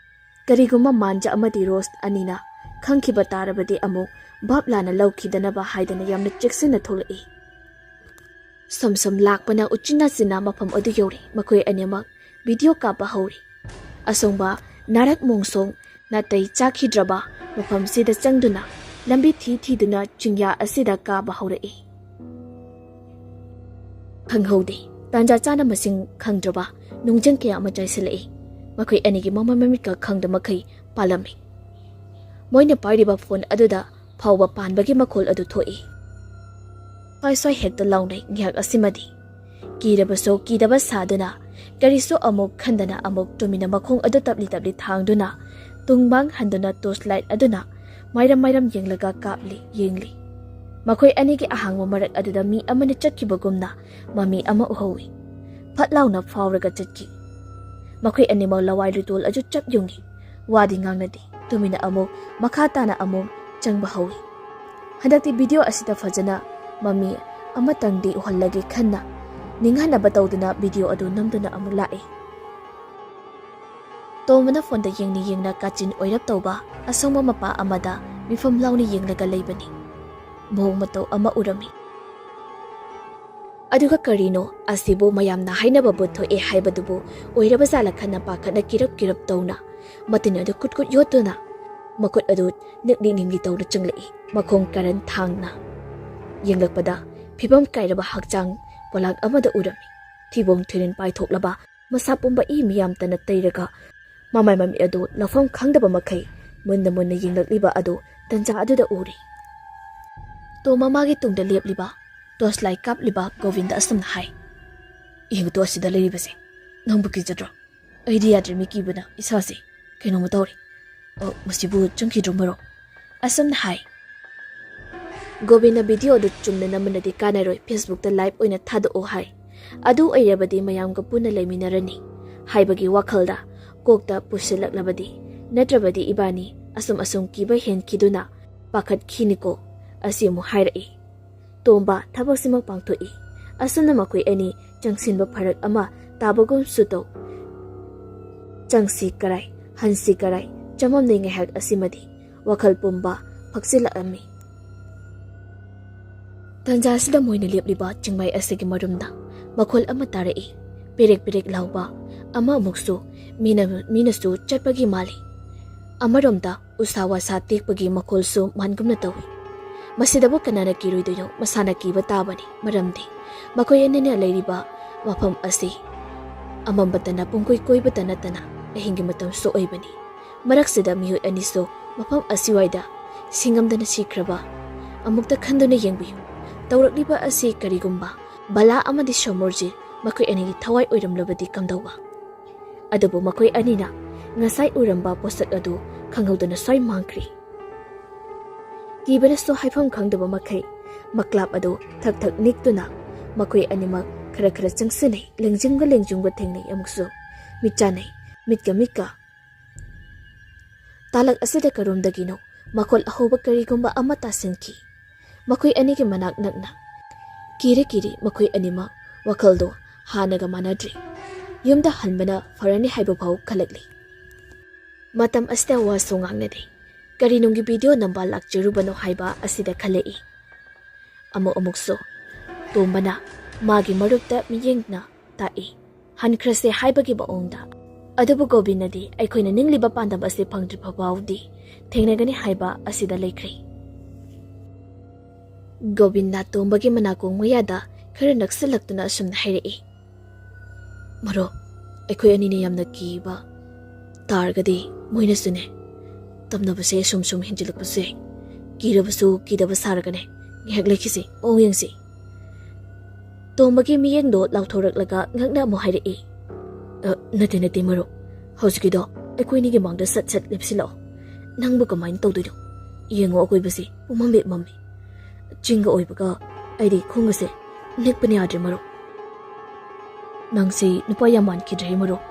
ꯀꯔꯤꯒꯨꯝꯕ ꯃꯥꯟꯖ ꯑꯃꯗꯤ ꯔꯣꯁ ꯑꯅꯤꯅ ꯈꯪꯈꯤꯕ ꯇꯥꯔꯕꯗꯤ ꯑꯃꯨꯛ ꯚꯥꯞ ꯂꯥꯟꯅ ꯂꯧꯈꯤꯗꯅꯕ ꯍꯥꯏꯗꯅ ꯌꯥꯝꯅ ꯆꯦꯛꯁꯤꯟꯅ ꯊꯣꯛꯂꯛꯏ꯫ ꯁꯨꯝ ꯁꯨꯝ ꯂꯥꯛꯄꯅ ꯎꯆꯤꯟ ꯅꯥꯆꯤꯟꯅ ꯃꯐꯝ ꯑꯗꯨ ꯌꯧꯔꯦ꯫ ꯃꯈꯣꯏ ꯑꯅꯤꯃꯛ ꯚꯤꯗꯤꯑꯣ ꯀꯥꯞꯄ ꯍꯧꯔꯦ꯫ ꯑꯁꯣꯡꯕ ꯅꯥꯔꯛ ꯃꯣꯡꯁꯣꯡ ꯅꯥꯇꯩ ꯆꯥꯈꯤꯗ꯭ꯔꯕ ꯃꯐꯝꯁꯤꯗ ꯆꯪꯗꯨꯅ ꯂꯝꯕꯤ ꯊꯤ ꯊꯤꯗꯨꯅ ꯆꯤꯡꯌꯥ ꯑꯁꯤꯗ ꯀꯥꯕ ꯍꯧꯔꯛꯏ꯫ ꯈꯪꯍꯧꯗꯦ, ꯇꯥꯟꯖꯥ ꯆꯥꯅ ꯃꯁꯤꯡ ꯈꯪꯗ꯭ꯔꯕ ꯅꯨꯡꯖꯪ ꯀꯌꯥ ꯑꯃ ꯆꯥꯏꯁꯤꯜꯂꯛꯏ꯫ ꯃꯈꯣꯏ ꯑꯅꯤꯒꯤ ꯃꯃꯥꯏ ꯃꯃꯤꯠꯀ ꯈꯪꯗ ꯃꯈꯩ ꯄꯥꯜꯂꯝꯃꯤ꯫ ꯃꯣꯏꯅ ꯄꯥꯏꯔꯤꯕ ꯐꯣꯟ ꯑꯗꯨꯗ ꯐꯥꯎꯕ ꯄꯥꯟꯕꯒꯤ ꯃꯈꯣꯜ ꯑꯗꯨ ꯊꯣꯛꯏ꯫ ꯁ꯭ꯋꯥꯏ ꯁ꯭ꯋꯥꯏ ꯍꯦꯛꯇ ꯂꯥꯎꯅꯩ ꯉꯥꯏꯍꯥꯛ ꯑꯁꯤꯃꯗꯤ꯫ ꯀꯤꯔꯕꯁꯨ ꯀꯤꯗꯕ ꯁꯥꯗꯨꯅ ꯀꯔꯤꯁꯨ ꯑꯃꯨꯛ ꯈꯟꯗꯅ ꯑꯃꯨꯛ ꯇꯨꯃꯤꯟꯅ ꯃꯈꯣꯡ ꯑꯗꯨ ꯇꯞꯂꯤ ꯇꯞꯂꯤ ꯊꯥꯡꯗꯨꯅ ꯇꯨꯡ ꯃꯥꯡ ꯍꯟꯗꯨꯅ ꯇꯣꯔꯆ ꯂꯥꯏꯠ ꯑꯗꯨꯅ ꯃꯥꯏꯔꯝ ꯃꯥꯏꯔꯝ ꯌꯦꯡꯂꯒ ꯀꯥꯞꯂꯤ ꯌꯦꯡꯂꯤ꯫ ꯃꯈꯣꯏ ꯑꯅꯤꯒꯤ ꯑꯍꯥꯡꯕ ꯃꯔꯛ ꯑꯗꯨꯗ ꯃꯤ ꯑꯃꯅ ꯆꯠꯈꯤꯕꯒꯨꯝꯅ ꯃꯃꯤ ꯑꯃ ꯎꯍꯧꯏ꯫ ꯐꯠ ꯂꯥꯎꯅ ꯐꯥꯎꯔꯒ ꯆꯠꯈꯤ꯫ ꯃꯈꯣꯏ ꯑꯅꯤꯃꯛ ꯂꯋꯥꯏ ꯂꯨꯇꯣꯜ ꯑꯗꯨ ꯆꯞ ꯌꯨꯡꯏ꯫ ꯋꯥꯗꯤ ꯉꯥꯡꯅꯗꯦ꯫ ꯇꯨꯃꯤꯟꯅ ꯑꯃꯨꯛ ꯃꯈꯥ ꯇꯥꯅ ꯑꯃꯨꯛ ꯆꯪꯕ ꯍꯧꯏ꯫ ꯍꯟꯗꯛꯇꯤ ꯚꯤꯗꯤꯑꯣ ꯑꯁꯤꯗ ꯐꯖꯅ ꯃꯃꯤ ꯑꯃꯇꯪꯗꯤ ꯎꯍꯜꯂꯒꯦ ꯈꯟꯅ ꯅꯤꯡꯍꯟꯅꯕ ꯇꯧꯗꯨꯅ ꯚꯤꯗꯤꯑꯣ ꯑꯗꯨ ꯅꯝꯗꯨꯅ ꯑꯃꯨꯛ ꯂꯥꯛꯏ꯫ ꯇꯣꯝꯕꯅ ꯐꯣꯟꯗ ꯌꯦꯡꯅ ꯌꯦꯡꯅ ꯀꯥꯆꯤꯟ ꯑꯣꯏꯔꯞ ꯇꯧꯕ ꯑꯁꯣꯡꯕ ꯃꯄꯥ ꯑꯃꯗ ꯃꯤꯐꯝ ꯂꯥꯎꯅ ꯌꯦꯡꯂꯒ ꯂꯩꯕꯅꯤ꯫ ꯃꯑꯣꯡ ꯃꯇꯧ ꯑꯃ ꯎꯔꯝꯃꯤ꯫ ꯑꯗꯨꯒ ꯀꯔꯤꯅꯣ ꯑꯁꯤꯕꯨ ꯃꯌꯥꯝꯅ ꯍꯥꯏꯅꯕ ꯚꯨꯠ ꯊꯣꯛꯑꯦ ꯍꯥꯏꯕꯗꯨꯕꯨ ꯑꯣꯏꯔꯕ ꯖꯥꯠꯂ ꯈꯟꯅ ꯄꯥꯈꯠꯅ ꯀꯤꯔꯞ ꯀꯤꯔꯞ ꯇꯧꯅ ꯃꯇꯤꯟ ꯑꯗꯨ ꯀꯨꯠ ꯀꯨꯠ ꯌꯣꯠꯇꯨꯅ ꯃꯈꯨꯠ ꯑꯗꯨ ꯅꯤꯛꯂꯤ ꯅꯤꯛꯂꯤ ꯇꯧꯗꯨꯅ ꯆꯪꯂꯛꯏ꯫ ꯃꯈꯣꯡ ꯀꯥꯔꯟ ꯊꯥꯡꯅ ꯌꯦꯡꯂꯛꯄꯗ ꯐꯤꯕꯝ ꯀꯥꯏꯔꯕ ꯍꯛꯆꯥꯡ ꯄꯣꯂꯥꯛ ꯑꯃꯗ ꯎꯔꯝꯃꯤ꯫ ꯊꯤꯕꯣꯡ ꯊꯤꯔꯤꯟ ꯄꯥꯏꯊꯣꯛꯂꯕ ꯃꯁꯥ ꯄꯨꯝꯕ ꯏ ꯃꯤꯌꯥꯝꯇꯅ ꯇꯩꯔꯒ ꯃꯃꯥꯏ ꯃꯃꯤꯠ ꯑꯗꯨ ꯂꯧꯐꯝ ꯈꯪꯗꯕ ꯃꯈꯩ ꯃꯨꯟꯅ ꯃꯨꯟꯅ ꯌꯦꯡꯂꯛꯂꯤꯕ ꯑꯗꯨ ꯇꯟꯖꯥ ꯑꯗꯨꯗ ꯎꯔꯤ꯫ ꯇꯣꯝꯕ ꯃꯥꯒꯤ ꯇꯨꯡꯗ ꯂꯦꯞꯂꯤꯕ ꯇꯣꯔꯆ ꯂꯥꯏꯠ ꯀꯥꯞꯂꯤꯕ ꯒꯣꯕꯤꯟꯗ ꯑꯁꯨꯝꯅ ꯍꯥꯏ, "ꯌꯦꯡꯉꯨꯇꯣ ꯑꯁꯤꯗ ꯂꯩꯔꯤꯕꯁꯦ, ꯅꯪꯕꯨ ꯀꯤꯖꯗ꯭ꯔꯣ?" "ꯑꯩꯗꯤ ꯌꯥꯗ꯭ꯔꯦ, ꯃꯤ ꯀꯤꯕꯅ ꯏꯁꯥꯁꯦ ꯀꯩꯅꯣꯝꯃ ꯇꯧꯔꯦ꯫ ꯑ, ꯃꯁꯤꯕꯨ ꯆꯪꯈꯤꯗ꯭ꯔꯣ ꯃꯔꯣ?" ꯑꯁꯨꯝꯅ ꯍꯥꯏ꯫ ꯒꯣꯕꯤꯟꯗ ꯚꯤꯗꯤꯑꯣ ꯑꯗꯨ ꯆꯨꯝꯅ ꯅꯝꯕꯅꯗꯤ ꯀꯥꯟꯅꯔꯣꯏ, ꯐꯦꯁꯕꯨꯛꯇ ꯂꯥꯏꯚ ꯑꯣꯏꯅ ꯊꯥꯗꯣꯛꯑꯣ ꯍꯥꯏ꯫ ꯑꯗꯨ ꯑꯣꯏꯔꯕꯗꯤ ꯃꯌꯥꯝꯒ ꯄꯨꯟꯅ ꯂꯩꯃꯤꯟꯅꯔꯅꯤ ꯍꯥꯏꯕꯒꯤ ꯋꯥꯈꯜꯗ ꯀꯣꯛꯇ ꯄꯨꯁꯤꯜꯂꯛꯂꯕꯗꯤ, ꯅꯠꯇ꯭ꯔꯕꯗꯤ ꯏꯕꯥꯅꯤ ꯑꯁꯨꯝ ꯑꯁꯨꯝ ꯀꯤꯕ ꯍꯦꯟꯈꯤꯗꯨꯅ ꯄꯥꯈꯠꯈꯤꯅꯤꯀꯣ ꯑꯁꯤ ꯑꯃꯨꯛ ꯍꯥꯏꯔꯛꯏ꯫ ꯇꯣꯝꯕ ꯊꯕꯛꯁꯤꯃꯛ ꯄꯥꯡꯊꯣꯛꯏ꯫ ꯑꯁꯨꯝꯅ ꯃꯈꯣꯏ ꯑꯅꯤ ꯆꯪꯁꯤꯟꯕ ꯐꯔꯛ ꯑꯃ ꯇꯥꯕꯒꯨꯝꯁꯨ ꯇꯧ꯫ ꯆꯪꯁꯤ ꯀꯔꯥꯏ, ꯍꯟꯁꯤ ꯀꯔꯥꯏ, ꯆꯃꯝꯅꯩ ꯉꯥꯏꯍꯥꯛ ꯑꯁꯤꯃꯗꯤ ꯋꯥꯈꯜ ꯄꯨꯝꯕ ꯐꯛꯆꯤꯜꯂꯛꯂꯝꯃꯤ꯫ ꯇꯟꯖꯥꯁꯤꯗ ꯃꯣꯏꯅ ꯂꯦꯞꯂꯤꯕ ꯆꯤꯡꯃꯥꯏ ꯑꯁꯤꯒꯤ ꯃꯔꯨꯝꯗ ꯃꯈꯣꯜ ꯑꯃ ꯇꯥꯔꯛꯏ꯫ ꯄꯦꯔꯦꯛ ꯄꯦꯔꯦꯛ ꯂꯥꯎꯕ ꯑꯃ ꯑꯃꯨꯛꯁꯨ ꯃꯤꯅ, ꯃꯤꯅꯁꯨ ꯆꯠꯄꯒꯤ ꯃꯥꯜꯂꯤ꯫ ꯑꯃꯔꯣꯝꯗ ꯎꯁꯥ ꯋꯥꯁꯥ ꯇꯦꯛꯄꯒꯤ ꯃꯈꯣꯜꯁꯨ ꯃꯥꯟꯒꯨꯝꯅ ꯇꯧꯏ꯫ ꯃꯁꯤꯗꯕꯨ ꯀꯅꯥꯅ ꯀꯤꯔꯣꯏꯗꯣꯏꯅꯣ? ꯃꯁꯥꯅ ꯀꯤꯕ ꯇꯥꯕꯅꯤ, ꯃꯔꯝꯗꯤ ꯃꯈꯣꯏ ꯑꯅꯤꯅ ꯂꯩꯔꯤꯕ ꯃꯐꯝ ꯑꯁꯤ ꯑꯃꯝꯕꯇꯅ ꯄꯨꯡꯀꯣꯏ ꯀꯣꯏꯕꯇ ꯅꯠꯇꯅ ꯑꯍꯤꯡꯒꯤ ꯃꯇꯝꯁꯨ ꯑꯣꯏꯕꯅꯤ꯫ ꯃꯔꯛꯁꯤꯗ ꯃꯤꯑꯣꯏ ꯑꯅꯤꯁꯨ ꯃꯐꯝ ꯑꯁꯤꯋꯥꯏꯗ ꯁꯤꯡꯉꯝꯗꯅ ꯁꯤꯈ꯭ꯔꯕ? ꯑꯃꯨꯛꯇ ꯈꯟꯗꯨꯅ ꯌꯦꯡꯕꯤꯌꯨ꯫ ꯇꯧꯔꯛꯂꯤꯕ ꯑꯁꯤ ꯀꯔꯤꯒꯨꯝꯕ ꯕꯂꯥ ꯑꯃꯗꯤ ꯁꯣꯃꯣꯔꯖꯤꯠ ꯃꯈꯣꯏ ꯑꯅꯤꯒꯤ ꯊꯋꯥꯏ ꯑꯣꯏꯔꯝꯂꯕꯗꯤ ꯀꯝꯗꯧꯕ? ꯑꯗꯨꯕꯨ ꯃꯈꯣꯏ ꯑꯅꯤꯅ ꯉꯁꯥꯏ ꯎꯔꯝꯕ ꯄꯣꯠꯁꯛ ꯑꯗꯨ ꯈꯪꯍꯧꯗꯅ ꯁ꯭ꯋꯥꯏ ꯃꯥꯡꯈ꯭ꯔꯦ꯫ ꯀꯤꯕꯅꯁꯨ ꯍꯥꯏꯐꯝ ꯈꯪꯗꯕ ꯃꯈꯩ ꯃꯀ꯭ꯂꯥꯞ ꯑꯗꯨ ꯊꯛ ꯊꯛ ꯅꯤꯛꯇꯨꯅ ꯃꯈꯣꯏ ꯑꯅꯤꯃꯛ ꯈꯔ ꯈꯔ ꯆꯪꯁꯤꯟꯅꯩ, ꯂꯦꯡꯖꯨꯝꯒ ꯂꯦꯡꯖꯨꯝꯒ ꯊꯦꯡꯅꯩ, ꯑꯃꯨꯛꯁꯨ ꯃꯤꯠ ꯆꯥꯟꯅꯩ, ꯃꯤꯠꯀ ꯃꯤꯠꯀ꯫ ꯇꯥꯂꯛ ꯑꯁꯤꯗ ꯀꯔꯣꯝꯗꯒꯤꯅꯣ ꯃꯈꯣꯜ ꯑꯍꯧꯕ ꯀꯔꯤꯒꯨꯝꯕ ꯑꯃ ꯇꯥꯁꯤꯟꯈꯤ꯫ ꯃꯈꯣꯏ ꯑꯅꯤꯒꯤ ꯃꯅꯥꯛ ꯅꯛꯅ꯫ ꯀꯤꯔꯦ ꯀꯤꯔꯦ ꯃꯈꯣꯏ ꯑꯅꯤꯃꯛ꯫ ꯋꯥꯈꯜꯗꯣ ꯍꯥꯟꯅꯒ ꯃꯥꯟꯅꯗ꯭ꯔꯦ꯫ ꯌꯨꯝꯗ ꯍꯟꯕꯅ ꯐꯔꯅꯤ ꯍꯥꯏꯕ ꯐꯥꯎ ꯈꯜꯂꯛꯂꯤ꯫ ꯃꯇꯝ ꯑꯁꯤꯗ ꯋꯥꯁꯨ ꯉꯥꯡꯅꯗꯦ꯫ ꯀꯔꯤ ꯅꯨꯡꯒꯤ ꯚꯤꯗꯤꯑꯣ ꯅꯝꯕ ꯂꯥꯛꯆꯔꯨꯕꯅꯣ ꯍꯥꯏꯕ ꯑꯁꯤꯗ ꯈꯜꯂꯛꯏ꯫ ꯑꯃꯨꯛ ꯑꯃꯨꯛꯁꯨ ꯇꯣꯝꯕꯅ ꯃꯥꯒꯤ ꯃꯔꯨꯞꯇ ꯃꯤꯠꯌꯦꯡꯅ ꯇꯥꯛꯏ꯫ ꯍꯟꯈ꯭ꯔꯁꯦ ꯍꯥꯏꯕꯒꯤ ꯃꯑꯣꯡꯗ꯫ ꯑꯗꯨꯕꯨ ꯒꯣꯕꯤꯟꯅꯗꯤ ꯑꯩꯈꯣꯏꯅ ꯅꯤꯡꯂꯤꯕ ꯄꯥꯟꯗꯝ ꯑꯁꯤ ꯐꯪꯗ꯭ꯔꯤꯕ ꯐꯥꯎꯗꯤ ꯊꯦꯡꯅꯒꯅꯤ ꯍꯥꯏꯕ ꯑꯁꯤꯗ ꯂꯩꯈ꯭ꯔꯦ꯫ ꯒꯣꯕꯤꯟꯅ ꯇꯣꯝꯕꯒꯤ ꯃꯅꯥꯀꯣꯡ ꯃꯌꯥꯗ ꯈꯔ ꯅꯛꯁꯤꯜꯂꯛꯇꯨꯅ ꯑꯁꯨꯝꯅ ꯍꯥꯏꯔꯛꯏ, "ꯃꯔꯨꯞ, ꯑꯩꯈꯣꯏ ꯑꯅꯤꯅ ꯌꯥꯝꯅ ꯀꯤꯕ ꯇꯥꯔꯒꯗꯤ ꯃꯣꯏꯅꯁꯨꯅꯦ, ꯇꯝꯅꯕꯁꯦ ꯁꯨꯝ ꯁꯨꯝ ꯍꯦꯟꯖꯤꯜꯂꯛꯄꯁꯨ ꯌꯥꯏ꯫ ꯀꯤꯔꯕꯁꯨ ꯀꯤꯗꯕ ꯁꯥꯔꯒꯅꯦ, ꯉꯥꯏꯍꯥꯛ ꯂꯩꯈꯤꯁꯤ, ꯃꯑꯣꯡ ꯌꯦꯡꯁꯤ꯫" ꯇꯣꯝꯕꯒꯤ ꯃꯤꯠꯌꯦꯡꯗꯣ ꯂꯥꯎꯊꯣꯔꯛꯂꯒ ꯉꯛꯅ ꯑꯃꯨꯛ ꯍꯥꯏꯔꯛꯏ, "ꯑ, ꯅꯠꯇꯦ, ꯅꯠꯇꯦ, ꯃꯔꯨꯞ꯫ ꯍꯧꯖꯤꯛꯀꯤꯗꯣ ꯑꯩꯈꯣꯏꯅꯤꯒꯤ ꯃꯥꯡꯗ ꯁꯠ ꯁꯠ ꯂꯦꯞꯁꯤꯜꯂꯛꯑꯣ꯫ ꯅꯪꯕꯨ ꯀꯃꯥꯏꯅ ꯇꯧꯗꯣꯏꯅꯣ? ꯌꯦꯡꯉꯣ, ꯑꯀꯣꯏꯕꯁꯦ ꯄꯨꯝꯃꯝ ꯍꯦꯛ ꯃꯝꯃꯤ꯫ ꯆꯤꯡꯒ ꯑꯣꯏꯕꯒ ꯑꯩꯗꯤ ꯈꯣꯡꯒꯁꯦ ꯅꯤꯛꯄꯅ ꯌꯥꯗ꯭ꯔꯦ, ꯃꯔꯨꯞ꯫" "ꯅꯪꯁꯤ ꯅꯨꯄꯥ ꯌꯥꯝ ꯃꯥꯟꯈꯤꯗ꯭ꯔꯦ, ꯃꯔꯨꯞ꯫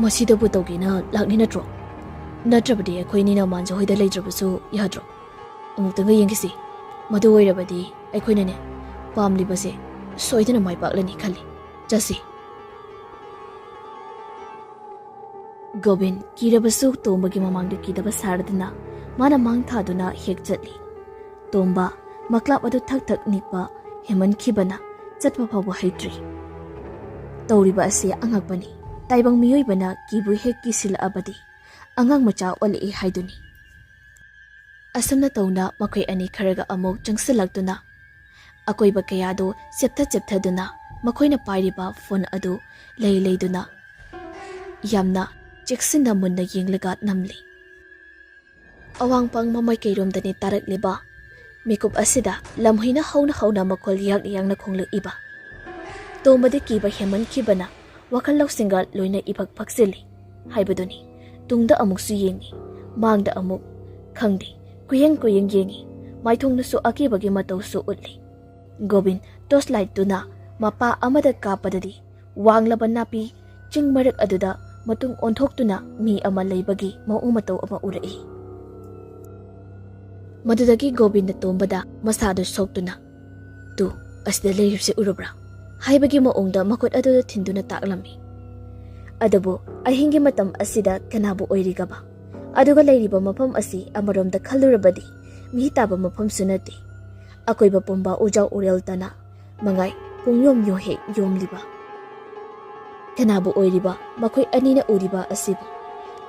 ꯃꯁꯤꯗꯕꯨ ꯇꯧꯒꯦꯅ ꯂꯥꯛꯂꯤ ꯅꯠꯇ꯭ꯔꯣ? ꯅꯠꯇ꯭ꯔꯕꯗꯤ ꯑꯩꯈꯣꯏꯅꯤꯅ ꯃꯥꯟꯖ ꯍꯣꯏꯗ ꯂꯩꯇ꯭ꯔꯕꯁꯨ ꯌꯥꯗ꯭ꯔꯣ? ꯑꯃꯨꯛꯇꯪꯒ ꯌꯦꯡꯈꯤꯁꯤ꯫ ꯃꯗꯨ ꯑꯣꯏꯔꯕꯗꯤ ꯑꯩꯈꯣꯏꯅꯅꯦ, ꯄꯥꯝꯂꯤꯕꯁꯦ ꯁꯣꯏꯗꯅ ꯃꯥꯏ ꯄꯥꯛꯂꯅꯤ ꯈꯜꯂꯤ꯫ ꯆꯠꯁꯤ꯫" ꯒꯣꯕꯤꯟ ꯀꯤꯔꯕꯁꯨ ꯇꯣꯝꯕꯒꯤ ꯃꯃꯥꯡꯗ ꯀꯤꯗꯕ ꯁꯥꯔꯗꯨꯅ ꯃꯥꯅ ꯃꯥꯡ ꯊꯥꯗꯨꯅ ꯍꯦꯛ ꯆꯠꯂꯤ꯫ ꯇꯣꯝꯕ ꯃꯀ꯭ꯂꯥꯞ ꯑꯗꯨ ꯊꯛ ꯊꯛ ꯅꯤꯛꯄ ꯍꯦꯟꯃꯟꯈꯤꯕꯅ ꯆꯠꯄ ꯐꯥꯎꯕ ꯍꯩꯇ꯭ꯔꯤ꯫ ꯇꯧꯔꯤꯕ ꯑꯁꯤ ꯑꯉꯛꯄꯅꯤ꯫ ꯇꯥꯏꯕꯪ ꯃꯤꯑꯣꯏꯕꯅ ꯀꯤꯕꯨ ꯍꯦꯛ ꯀꯤꯁꯤꯜꯂꯛꯑꯕꯗꯤ ꯑꯉꯥꯡ ꯃꯆꯥ ꯑꯣꯜꯂꯛꯏ ꯍꯥꯏꯗꯨꯅꯤ꯫ ꯑꯁꯨꯝꯅ ꯇꯧꯅ ꯃꯈꯣꯏ ꯑꯅꯤ ꯈꯔꯒ ꯑꯃꯨꯛ ꯆꯪꯁꯤꯜꯂꯛꯇꯨꯅ ꯑꯀꯣꯏꯕ ꯀꯌꯥꯗꯨ ꯆꯦꯞꯊ ꯆꯦꯞꯊꯗꯨꯅ ꯃꯈꯣꯏꯅ ꯄꯥꯏꯔꯤꯕ ꯐꯣꯟ ꯑꯗꯨ ꯂꯩ ꯂꯩꯗꯨꯅ ꯌꯥꯝꯅ ꯆꯦꯛꯁꯤꯟꯅ ꯃꯨꯟꯅ ꯌꯦꯡꯂꯒ ꯅꯝꯂꯤ꯫ ꯑꯋꯥꯡꯄꯥꯡ ꯃꯃꯥꯏꯀꯩꯔꯣꯝꯗꯅꯤ ꯇꯥꯔꯛꯂꯤꯕ ꯃꯤꯀꯨꯞ ꯑꯁꯤꯗ ꯂꯝꯍꯨꯏꯅ ꯍꯧꯅ ꯍꯧꯅ ꯃꯈꯣꯜ ꯌꯥꯡꯅ ꯌꯥꯡꯅ ꯈꯣꯡꯂꯛꯏꯕ꯫ ꯇꯣꯝꯕꯗꯤ ꯀꯤꯕ ꯍꯦꯟꯃꯟꯈꯤꯕꯅ ꯋꯥꯈꯜ ꯂꯧꯁꯤꯡꯒ ꯂꯣꯏꯅ ꯏꯐꯛ ꯐꯛꯆꯤꯜꯂꯤ ꯍꯥꯏꯕꯗꯨꯅꯤ꯫ ꯇꯨꯡꯗ ꯑꯃꯨꯛꯁꯨ ꯌꯦꯡꯉꯤ, ꯃꯥꯡꯗ ꯑꯃꯨꯛ, ꯈꯪꯗꯦ, ꯀꯨꯌꯦꯡ ꯀꯨꯌꯦꯡ ꯌꯦꯡꯉꯤ꯫ ꯃꯥꯏꯊꯣꯡꯗꯁꯨ ꯑꯀꯤꯕꯒꯤ ꯃꯇꯧꯁꯨ ꯎꯠꯂꯤ꯫ ꯒꯣꯕꯤꯟ ꯇꯣꯔꯆ ꯂꯥꯏꯠꯇꯨꯅ ꯃꯄꯥ ꯑꯃꯗ ꯀꯥꯞꯄꯗꯗꯤ ꯋꯥꯡꯂꯕ ꯅꯥꯄꯤ ꯆꯤꯡ ꯃꯔꯛ ꯑꯗꯨꯗ ꯃꯇꯨꯡ ꯑꯣꯟꯊꯣꯛꯇꯨꯅ ꯃꯤ ꯑꯃ ꯂꯩꯕꯒꯤ ꯃꯑꯣꯡ ꯃꯇꯧ ꯑꯃ ꯎꯔꯛꯏ꯫ ꯃꯗꯨꯗꯒꯤ ꯒꯣꯕꯤꯟꯗ ꯇꯣꯝꯕꯗ ꯃꯁꯥꯗꯨ ꯁꯣꯛꯇꯨꯅ, "ꯇꯨ, ꯑꯁꯤꯗ ꯂꯩꯔꯤꯕꯁꯤ ꯎꯔꯕ꯭ꯔꯥ?" ꯍꯥꯏꯕꯒꯤ ꯃꯑꯣꯡꯗ ꯃꯈꯨꯠ ꯑꯗꯨꯗ ꯊꯤꯟꯗꯨꯅ ꯇꯥꯛꯂꯝꯃꯤ꯫ ꯑꯗꯨꯕꯨ ꯑꯍꯤꯡꯒꯤ ꯃꯇꯝ ꯑꯁꯤꯗ ꯀꯅꯥꯕꯨ ꯑꯣꯏꯔꯤꯒꯕ? ꯑꯗꯨꯒ ꯂꯩꯔꯤꯕ ꯃꯐꯝ ꯑꯁꯤ ꯑꯃꯔꯣꯝꯗ ꯈꯜꯂꯨꯔꯕꯗꯤ ꯃꯤ ꯇꯥꯕ ꯃꯐꯝꯁꯨ ꯅꯠꯇꯦ꯫ ꯑꯀꯣꯏꯕ ꯄꯨꯝꯕ ꯎꯖꯥꯎ ꯎꯔꯦꯜ ꯇꯅ ꯃꯉꯥꯏ ꯄꯨꯡꯌꯣꯝ ꯌꯣ ꯍꯦꯛ ꯌꯣꯝꯂꯤꯕ꯫ ꯀꯅꯥꯕꯨ ꯑꯣꯏꯔꯤꯕ ꯃꯈꯣꯏ ꯑꯅꯤꯅ ꯎꯔꯤꯕ ꯑꯁꯤꯕꯨ?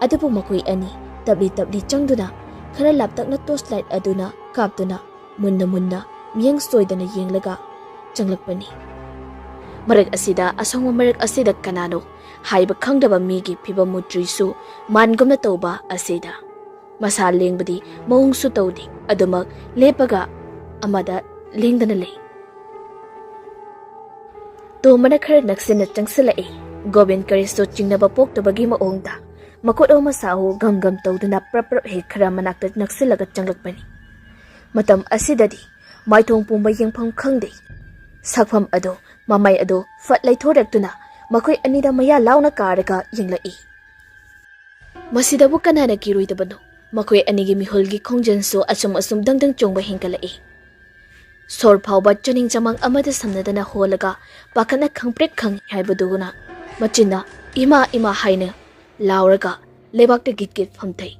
ꯑꯗꯨꯕꯨ ꯃꯈꯣꯏ ꯑꯅꯤ ꯇꯞꯂꯤ ꯇꯞꯂꯤ ꯆꯪꯗꯨꯅ ꯈꯔ ꯂꯥꯞꯇꯛꯅ torch light ꯑꯗꯨꯅ ꯀꯥꯞꯇꯨꯅ ꯃꯨꯟꯅ ꯃꯨꯟꯅ ꯃꯤꯠꯌꯦꯡ ꯁꯣꯏꯗꯅ ꯌꯦꯡꯂꯒ ꯆꯪꯂꯛꯄꯅꯤ꯫ ꯃꯔꯛ ꯑꯁꯤꯗ, ꯑꯁꯪꯕ ꯃꯔꯛ ꯑꯁꯤꯗ ꯀꯅꯥꯅꯣ ꯍꯥꯏꯕ ꯈꯪꯗꯕ ꯃꯤꯒꯤ ꯐꯤꯕꯝ ꯃꯨꯇ꯭ꯔꯤꯁꯨ ꯃꯥꯟꯒꯨꯝꯅ ꯇꯧꯕ ꯑꯁꯤꯗ ꯃꯁꯥ ꯂꯦꯡꯕꯗꯤ ꯃꯑꯣꯡꯁꯨ ꯇꯧꯗꯦ, ꯑꯗꯨꯃꯛ ꯂꯦꯞꯄꯒ ꯑꯃꯗ ꯂꯦꯡꯗꯅ ꯂꯩ꯫ ꯇꯣꯝꯕꯅ ꯈꯔ ꯅꯛꯁꯤꯟꯅ ꯆꯪꯁꯤꯜꯂꯛꯏ꯫ ꯒꯣꯕꯤꯟ ꯀꯔꯤꯁꯇꯣ ꯆꯤꯡꯅꯕ ꯄꯣꯛꯇꯕꯒꯤ ꯃꯑꯣꯡꯗ ꯃꯈꯨꯠ ꯑꯃ ꯃꯁꯥ ꯑꯍꯨ ꯒꯝ ꯒꯝ ꯇꯧꯗꯨꯅ ꯄ꯭ꯔꯞ ꯄ꯭ꯔꯞ ꯍꯦꯛ ꯈꯔ ꯃꯅꯥꯛꯇ ꯅꯛꯁꯤꯜꯂꯒ ꯆꯪꯂꯛꯄꯅꯤ꯫ ꯃꯇꯝ ꯑꯁꯤꯗꯗꯤ ꯃꯥꯏꯊꯣꯡ ꯄꯨꯝꯕ ꯌꯦꯡꯐꯝ ꯈꯪꯗꯦ꯫ ꯁꯛꯐꯝ ꯑꯗꯨ, ꯃꯃꯥꯏ ꯑꯗꯨ ꯐꯠ ꯂꯩꯊꯣꯔꯛꯇꯨꯅ ꯃꯈꯣꯏ ꯑꯅꯤꯗ ꯃꯌꯥ ꯂꯥꯎꯅ ꯀꯥꯔꯒ ꯌꯦꯡꯂꯛꯏ꯫ ꯃꯁꯤꯗꯕꯨ ꯀꯅꯥꯅ ꯀꯤꯔꯣꯏꯗꯕꯅꯣ? ꯃꯈꯣꯏ ꯑꯅꯤꯒꯤ ꯃꯤꯍꯨꯜꯒꯤ ꯈꯣꯡꯖꯦꯜꯁꯨ ꯑꯁꯨꯝ ꯑꯁꯨꯝ ꯗꯪ ꯗꯪ ꯆꯣꯡꯕ ꯍꯦꯟꯒꯠꯂꯛꯏ꯫ ꯁꯣꯔ ꯐꯥꯎꯕ ꯆꯥꯅꯤꯡ ꯆꯃꯥꯡ ꯑꯃꯗ ꯁꯝꯅꯗꯅ ꯍꯣꯜꯂꯒ ꯄꯥꯈꯠꯅ ꯈꯪꯄ꯭ꯔꯦꯛ ꯈꯪꯏ ꯍꯥꯏꯕꯗꯨꯅ ꯃꯆꯤꯟꯅ "ꯏꯃꯥ, ꯏꯃꯥ" ꯍꯥꯏꯅ ꯂꯥꯎꯔꯒ ꯂꯩꯕꯥꯛꯇ ꯒꯤꯠ ꯒꯤꯠ ꯐꯝꯊꯩ꯫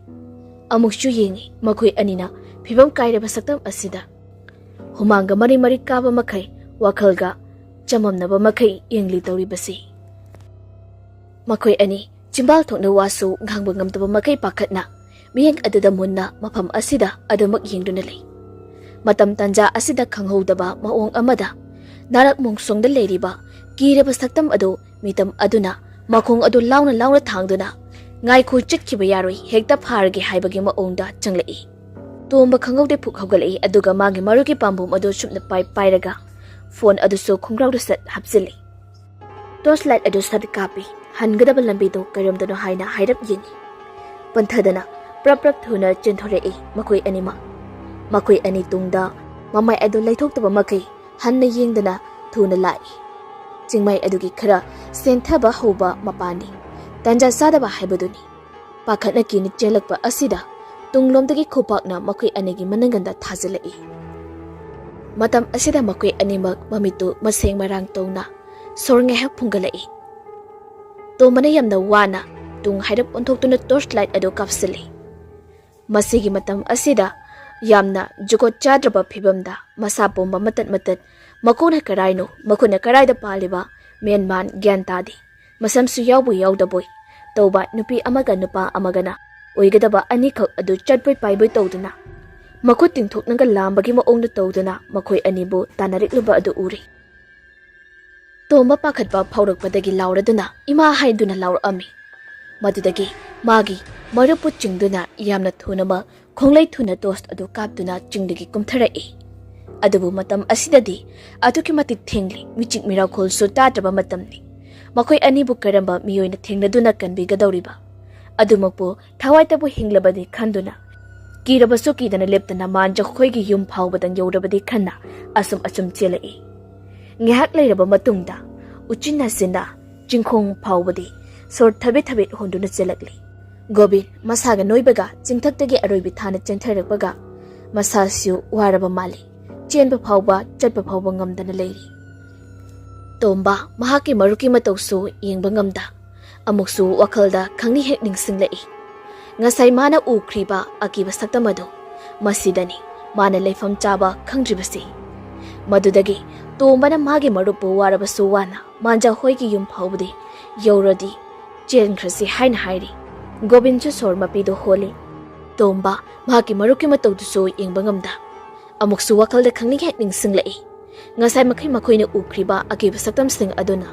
ꯑꯃꯨꯛꯁꯨ ꯌꯦꯡꯏ ꯃꯈꯣꯏ ꯑꯅꯤꯅ ꯐꯤꯕꯝ ꯀꯥꯏꯔꯕ ꯁꯛꯇꯝ ꯑꯁꯤꯗ꯫ ꯍꯨꯃꯥꯡꯒ ꯃꯔꯤ ꯃꯔꯤ ꯀꯥꯕ ꯃꯈꯩ, ꯋꯥꯈꯜꯒ ꯆꯃꯝꯅꯕ ꯃꯈꯩ ꯌꯦꯡꯂꯤ ꯇꯧꯔꯤꯕꯁꯤ꯫ ꯃꯈꯣꯏ ꯑꯅꯤ ꯆꯤꯝꯕꯥꯜ ꯊꯣꯛꯅ ꯋꯥꯁꯨ ꯉꯥꯡꯕ ꯉꯝꯗꯕ ꯃꯈꯩ ꯄꯥꯈꯠꯅ ꯃꯤꯠꯌꯦꯡ ꯑꯗꯨꯗ ꯃꯨꯟꯅ ꯃꯐꯝ ꯑꯁꯤꯗ ꯑꯗꯨꯃꯛ ꯌꯦꯡꯗꯨꯅ ꯂꯩ꯫ ꯃꯇꯝ ꯇꯥꯟꯖꯥ ꯑꯁꯤꯗ ꯈꯪꯍꯧꯗꯕ ꯃꯑꯣꯡ ꯑꯃꯗ ꯅꯥꯔꯛ ꯃꯣꯡꯁꯣꯡꯗ ꯂꯩꯔꯤꯕ ꯀꯤꯔꯕ ꯁꯛꯇꯝ ꯑꯗꯨ ꯃꯤꯇꯝ ꯑꯗꯨꯅ ꯃꯈꯣꯡ ꯑꯗꯨ ꯂꯥꯎꯅ ꯂꯥꯎꯅ ꯊꯥꯡꯗꯨꯅ "ꯉꯥꯏꯈꯣ, ꯆꯠꯈꯤꯕ ꯌꯥꯔꯣꯏ, ꯍꯦꯛꯇ ꯐꯥꯔꯒꯦ" ꯍꯥꯏꯕꯒꯤ ꯃꯑꯣꯡꯗ ꯆꯪꯂꯛꯏ꯫ ꯇꯣꯝꯕ ꯈꯪꯍꯧꯗꯦ ꯐꯨꯛ ꯍꯧꯒꯠꯂꯛꯏ, ꯑꯗꯨꯒ ꯃꯥꯒꯤ ꯃꯔꯨꯒꯤ ꯄꯥꯝꯕꯣꯝ ꯑꯗꯨ ꯆꯨꯞꯅ ꯄꯥꯏ ꯄꯥꯏꯔꯒ ꯐꯣꯟ ꯑꯗꯨꯁꯨ ꯈꯣꯡꯒ꯭ꯔꯥꯎꯗ ꯁꯠ ꯍꯥꯞꯆꯤꯜꯂꯤ꯫ Torch light ꯑꯗꯨ ꯁꯠ ꯀꯥꯞꯄꯤ꯫ ꯍꯟꯒꯗꯕ ꯂꯝꯕꯤꯗꯨ ꯀꯔꯣꯝꯗꯅꯣ ꯍꯥꯏꯅ ꯍꯥꯏꯔꯞ ꯌꯦꯡꯉꯤ꯫ ꯄꯟꯊꯗꯅ ꯄ꯭ꯔꯞ ꯄ꯭ꯔꯞ ꯊꯨꯅ ꯆꯦꯟꯊꯣꯔꯛꯏ ꯃꯈꯣꯏ ꯑꯅꯤꯃꯛ꯫ ꯃꯈꯣꯏ ꯑꯅꯤ ꯇꯨꯡꯗ ꯃꯃꯥꯏ ꯑꯗꯨ ꯂꯩꯊꯣꯛꯇꯕ ꯃꯈꯩ ꯍꯟꯅ ꯌꯦꯡꯗꯅ ꯊꯨꯅ ꯂꯥꯛꯏ꯫ ꯆꯤꯡꯃꯥꯏ ꯑꯗꯨꯒꯤ ꯈꯔ ꯁꯦꯟꯊꯕ ꯍꯧꯕ ꯃꯄꯥꯅꯤ꯫ ꯇꯥꯟꯖꯥ ꯆꯥꯗꯕ ꯍꯥꯏꯕꯗꯨꯅꯤ꯫ ꯄꯥꯈꯠꯅ ꯀꯤꯅ ꯆꯦꯜꯂꯛꯄ ꯑꯁꯤꯗ ꯇꯨꯡꯂꯣꯝꯗꯒꯤ ꯈꯨꯄꯥꯛꯅ ꯃꯈꯣꯏ ꯑꯅꯤꯒꯤ ꯃꯅꯪꯒꯟꯗ ꯊꯥꯖꯤꯜꯂꯛꯏ꯫ ꯃꯇꯝ ꯑꯁꯤꯗ ꯃꯈꯣꯏ ꯑꯅꯤꯃꯛ ꯃꯃꯤꯠꯇꯨ ꯃꯁꯦꯡ ꯃꯔꯥꯡ ꯇꯧꯅ ꯁꯣꯔ ꯉꯥꯏꯍꯥꯛ ꯐꯨꯡꯒꯠꯂꯛꯏ꯫ ꯇꯣꯝꯕꯅ ꯌꯥꯝꯅ ꯋꯥꯅ ꯇꯨꯡ ꯍꯥꯏꯔꯞ ꯑꯣꯟꯊꯣꯛꯇꯨꯅ torch light ꯑꯗꯨ ꯀꯥꯞꯁꯤꯜꯂꯤ꯫ ꯃꯁꯤꯒꯤ ꯃꯇꯝ ꯑꯁꯤꯗ ꯌꯥꯝꯅ ꯖꯨꯒꯣꯠ ꯆꯥꯗ꯭ꯔꯕ ꯐꯤꯕꯝꯗ ꯃꯁꯥ ꯄꯨꯝꯕ ꯃꯇꯠ ꯃꯇꯠ, ꯃꯀꯣꯛꯅ ꯀꯔꯥꯏꯅꯣ, ꯃꯈꯨꯠꯅ ꯀꯔꯥꯏꯗ ꯄꯥꯜꯂꯤꯕ, ꯃꯦꯟ ꯃꯥꯟ ꯒ꯭ꯌꯥꯟ ꯇꯥꯗꯦ꯫ ꯃꯁꯝꯁꯨ ꯌꯥꯎꯕꯣꯏ ꯌꯥꯎꯗꯕꯣꯏ ꯇꯧꯕ ꯅꯨꯄꯤ ꯑꯃꯒ ꯅꯨꯄꯥ ꯑꯃꯒꯅ ꯑꯣꯏꯒꯗꯕ ꯑꯅꯤꯈꯛ ꯑꯗꯨ ꯆꯠꯄꯣꯏ ꯄꯥꯏꯕꯣꯏ ꯇꯧꯗꯨꯅ, ꯃꯈꯨꯠ ꯇꯤꯡꯊꯣꯛꯅꯒ ꯂꯥꯝꯕꯒꯤ ꯃꯑꯣꯡꯗ ꯇꯧꯗꯨꯅ ꯃꯈꯣꯏ ꯑꯅꯤꯕꯨ ꯇꯥꯟꯅꯔꯛꯂꯨꯕ ꯑꯗꯨ ꯎꯔꯦ꯫ ꯇꯣꯝꯕ ꯄꯥꯈꯠꯄ ꯐꯥꯎꯔꯛꯄꯗꯒꯤ ꯂꯥꯎꯔꯗꯨꯅ "ꯏꯃꯥ" ꯍꯥꯏꯗꯨꯅ ꯂꯥꯎꯔꯛꯑꯝꯃꯤ꯫ ꯃꯗꯨꯗꯒꯤ ꯃꯥꯒꯤ ꯃꯔꯨꯞꯄꯨ ꯆꯤꯡꯗꯨꯅ ꯌꯥꯝꯅ ꯊꯨꯅꯃꯛ ꯈꯣꯡꯂꯩ ꯊꯨꯅ ꯇꯣꯔꯆ ꯑꯗꯨ ꯀꯥꯞꯇꯨꯅ ꯆꯤꯡꯗꯒꯤ ꯀꯨꯝꯊꯔꯛꯏ꯫ ꯑꯗꯨꯕꯨ ꯃꯇꯝ ꯑꯁꯤꯗꯗꯤ ꯑꯗꯨꯛꯀꯤ ꯃꯇꯤꯛ ꯊꯦꯡꯂꯤ, ꯃꯤꯆꯤꯛ ꯃꯤꯔꯥꯎꯈꯣꯜꯁꯨ ꯇꯥꯗ꯭ꯔꯕ ꯃꯇꯝꯅꯤ꯫ ꯃꯈꯣꯏ ꯑꯅꯤꯕꯨ ꯀꯔꯝꯕ ꯃꯤꯑꯣꯏꯅ ꯊꯦꯡꯅꯗꯨꯅ ꯀꯟꯕꯤꯒꯗꯧꯔꯤꯕ? ꯑꯗꯨꯃꯛꯄꯨ ꯊꯋꯥꯏꯇꯕꯨ ꯍꯤꯡꯂꯕꯗꯤ ꯈꯟꯗꯨꯅ, ꯀꯤꯔꯕꯁꯨ ꯀꯤꯗꯅ ꯂꯦꯞꯇꯅ ꯃꯥꯟꯖꯈꯣꯏꯒꯤ ꯌꯨꯝ ꯐꯥꯎꯕꯗ ꯌꯧꯔꯕꯗꯤ ꯈꯟꯅ ꯑꯁꯨꯝ ꯑꯁꯨꯝ ꯆꯦꯜꯂꯛꯏ꯫ ꯉꯥꯏꯍꯥꯛ ꯂꯩꯔꯕ ꯃꯇꯨꯡꯗ ꯎꯆꯤꯟ ꯅꯥꯆꯤꯟꯅ ꯆꯤꯡꯈꯣꯡ ꯐꯥꯎꯕꯗꯤ ꯁꯣꯔ ꯊꯕꯦꯠ ꯊꯕꯦꯠ ꯍꯣꯟꯗꯨꯅ ꯆꯦꯜꯂꯛꯂꯤ꯫ ꯒꯣꯕꯤꯟ ꯃꯁꯥꯒ ꯅꯣꯏꯕꯒ ꯆꯤꯡꯊꯛꯇꯒꯤ ꯑꯔꯣꯏꯕꯤ ꯊꯥꯅ ꯆꯦꯟꯊꯔꯛꯄꯒ ꯃꯁꯥꯁꯨ ꯋꯥꯔꯕ ꯃꯥꯜꯂꯤ꯫ ꯆꯦꯟꯕ ꯐꯥꯎꯕ, ꯆꯠꯄ ꯐꯥꯎꯕ ꯉꯝꯗꯅ ꯂꯩꯔꯤ꯫ ꯇꯣꯝꯕ ꯃꯍꯥꯛꯀꯤ ꯃꯔꯨꯞꯀꯤ ꯃꯇꯧꯁꯨ ꯌꯦꯡꯕ ꯉꯝꯗ ꯑꯃꯨꯛꯁꯨ ꯋꯥꯈꯜꯗ ꯈꯪꯅꯤ ꯍꯦꯛ ꯅꯤꯡꯁꯤꯡꯂꯛꯏ꯫ ꯉꯁꯥꯏ ꯃꯥꯅ ꯎꯈ꯭ꯔꯤꯕ ꯑꯀꯤꯕ ꯁꯛꯇꯝ ꯑꯗꯨ, ꯃꯁꯤꯗꯅꯤ ꯃꯥꯅ ꯂꯩꯐꯝ ꯆꯥꯕ ꯈꯪꯗ꯭ꯔꯤꯕꯁꯤ꯫ ꯃꯗꯨꯗꯒꯤ ꯇꯣꯝꯕꯅ ꯃꯥꯒꯤ ꯃꯔꯨꯞꯄꯨ ꯋꯥꯔꯕꯁꯨ ꯋꯥꯅ ꯃꯥꯟꯖꯥ ꯍꯣꯏꯒꯤ ꯌꯨꯝ ꯐꯥꯎꯕꯗꯤ ꯌꯧꯔꯗꯤ ꯆꯦꯟꯈ꯭ꯔꯁꯤ ꯍꯥꯏꯅ ꯍꯥꯏꯔꯤ꯫ ꯒꯣꯕꯤꯟꯁꯨ ꯁꯣꯔ ꯃꯄꯤꯗꯨ ꯍꯣꯜꯂꯤ꯫ ꯇꯣꯝꯕ ꯃꯍꯥꯛꯀꯤ ꯃꯔꯨꯞꯀꯤ ꯃꯇꯧꯗꯨꯁꯨ ꯌꯦꯡꯕ ꯉꯝꯗ ꯑꯃꯨꯛꯁꯨ ꯋꯥꯈꯜꯗ ꯈꯪꯅꯤꯡ ꯍꯦꯛ ꯅꯤꯡꯁꯤꯡꯂꯛꯏ꯫ ꯉꯁꯥꯏ ꯃꯈꯩ ꯃꯈꯣꯏꯅ ꯎꯈ꯭ꯔꯤꯕ ꯑꯀꯤꯕ ꯁꯛꯇꯝꯁꯤꯡ ꯑꯗꯨꯅ꯫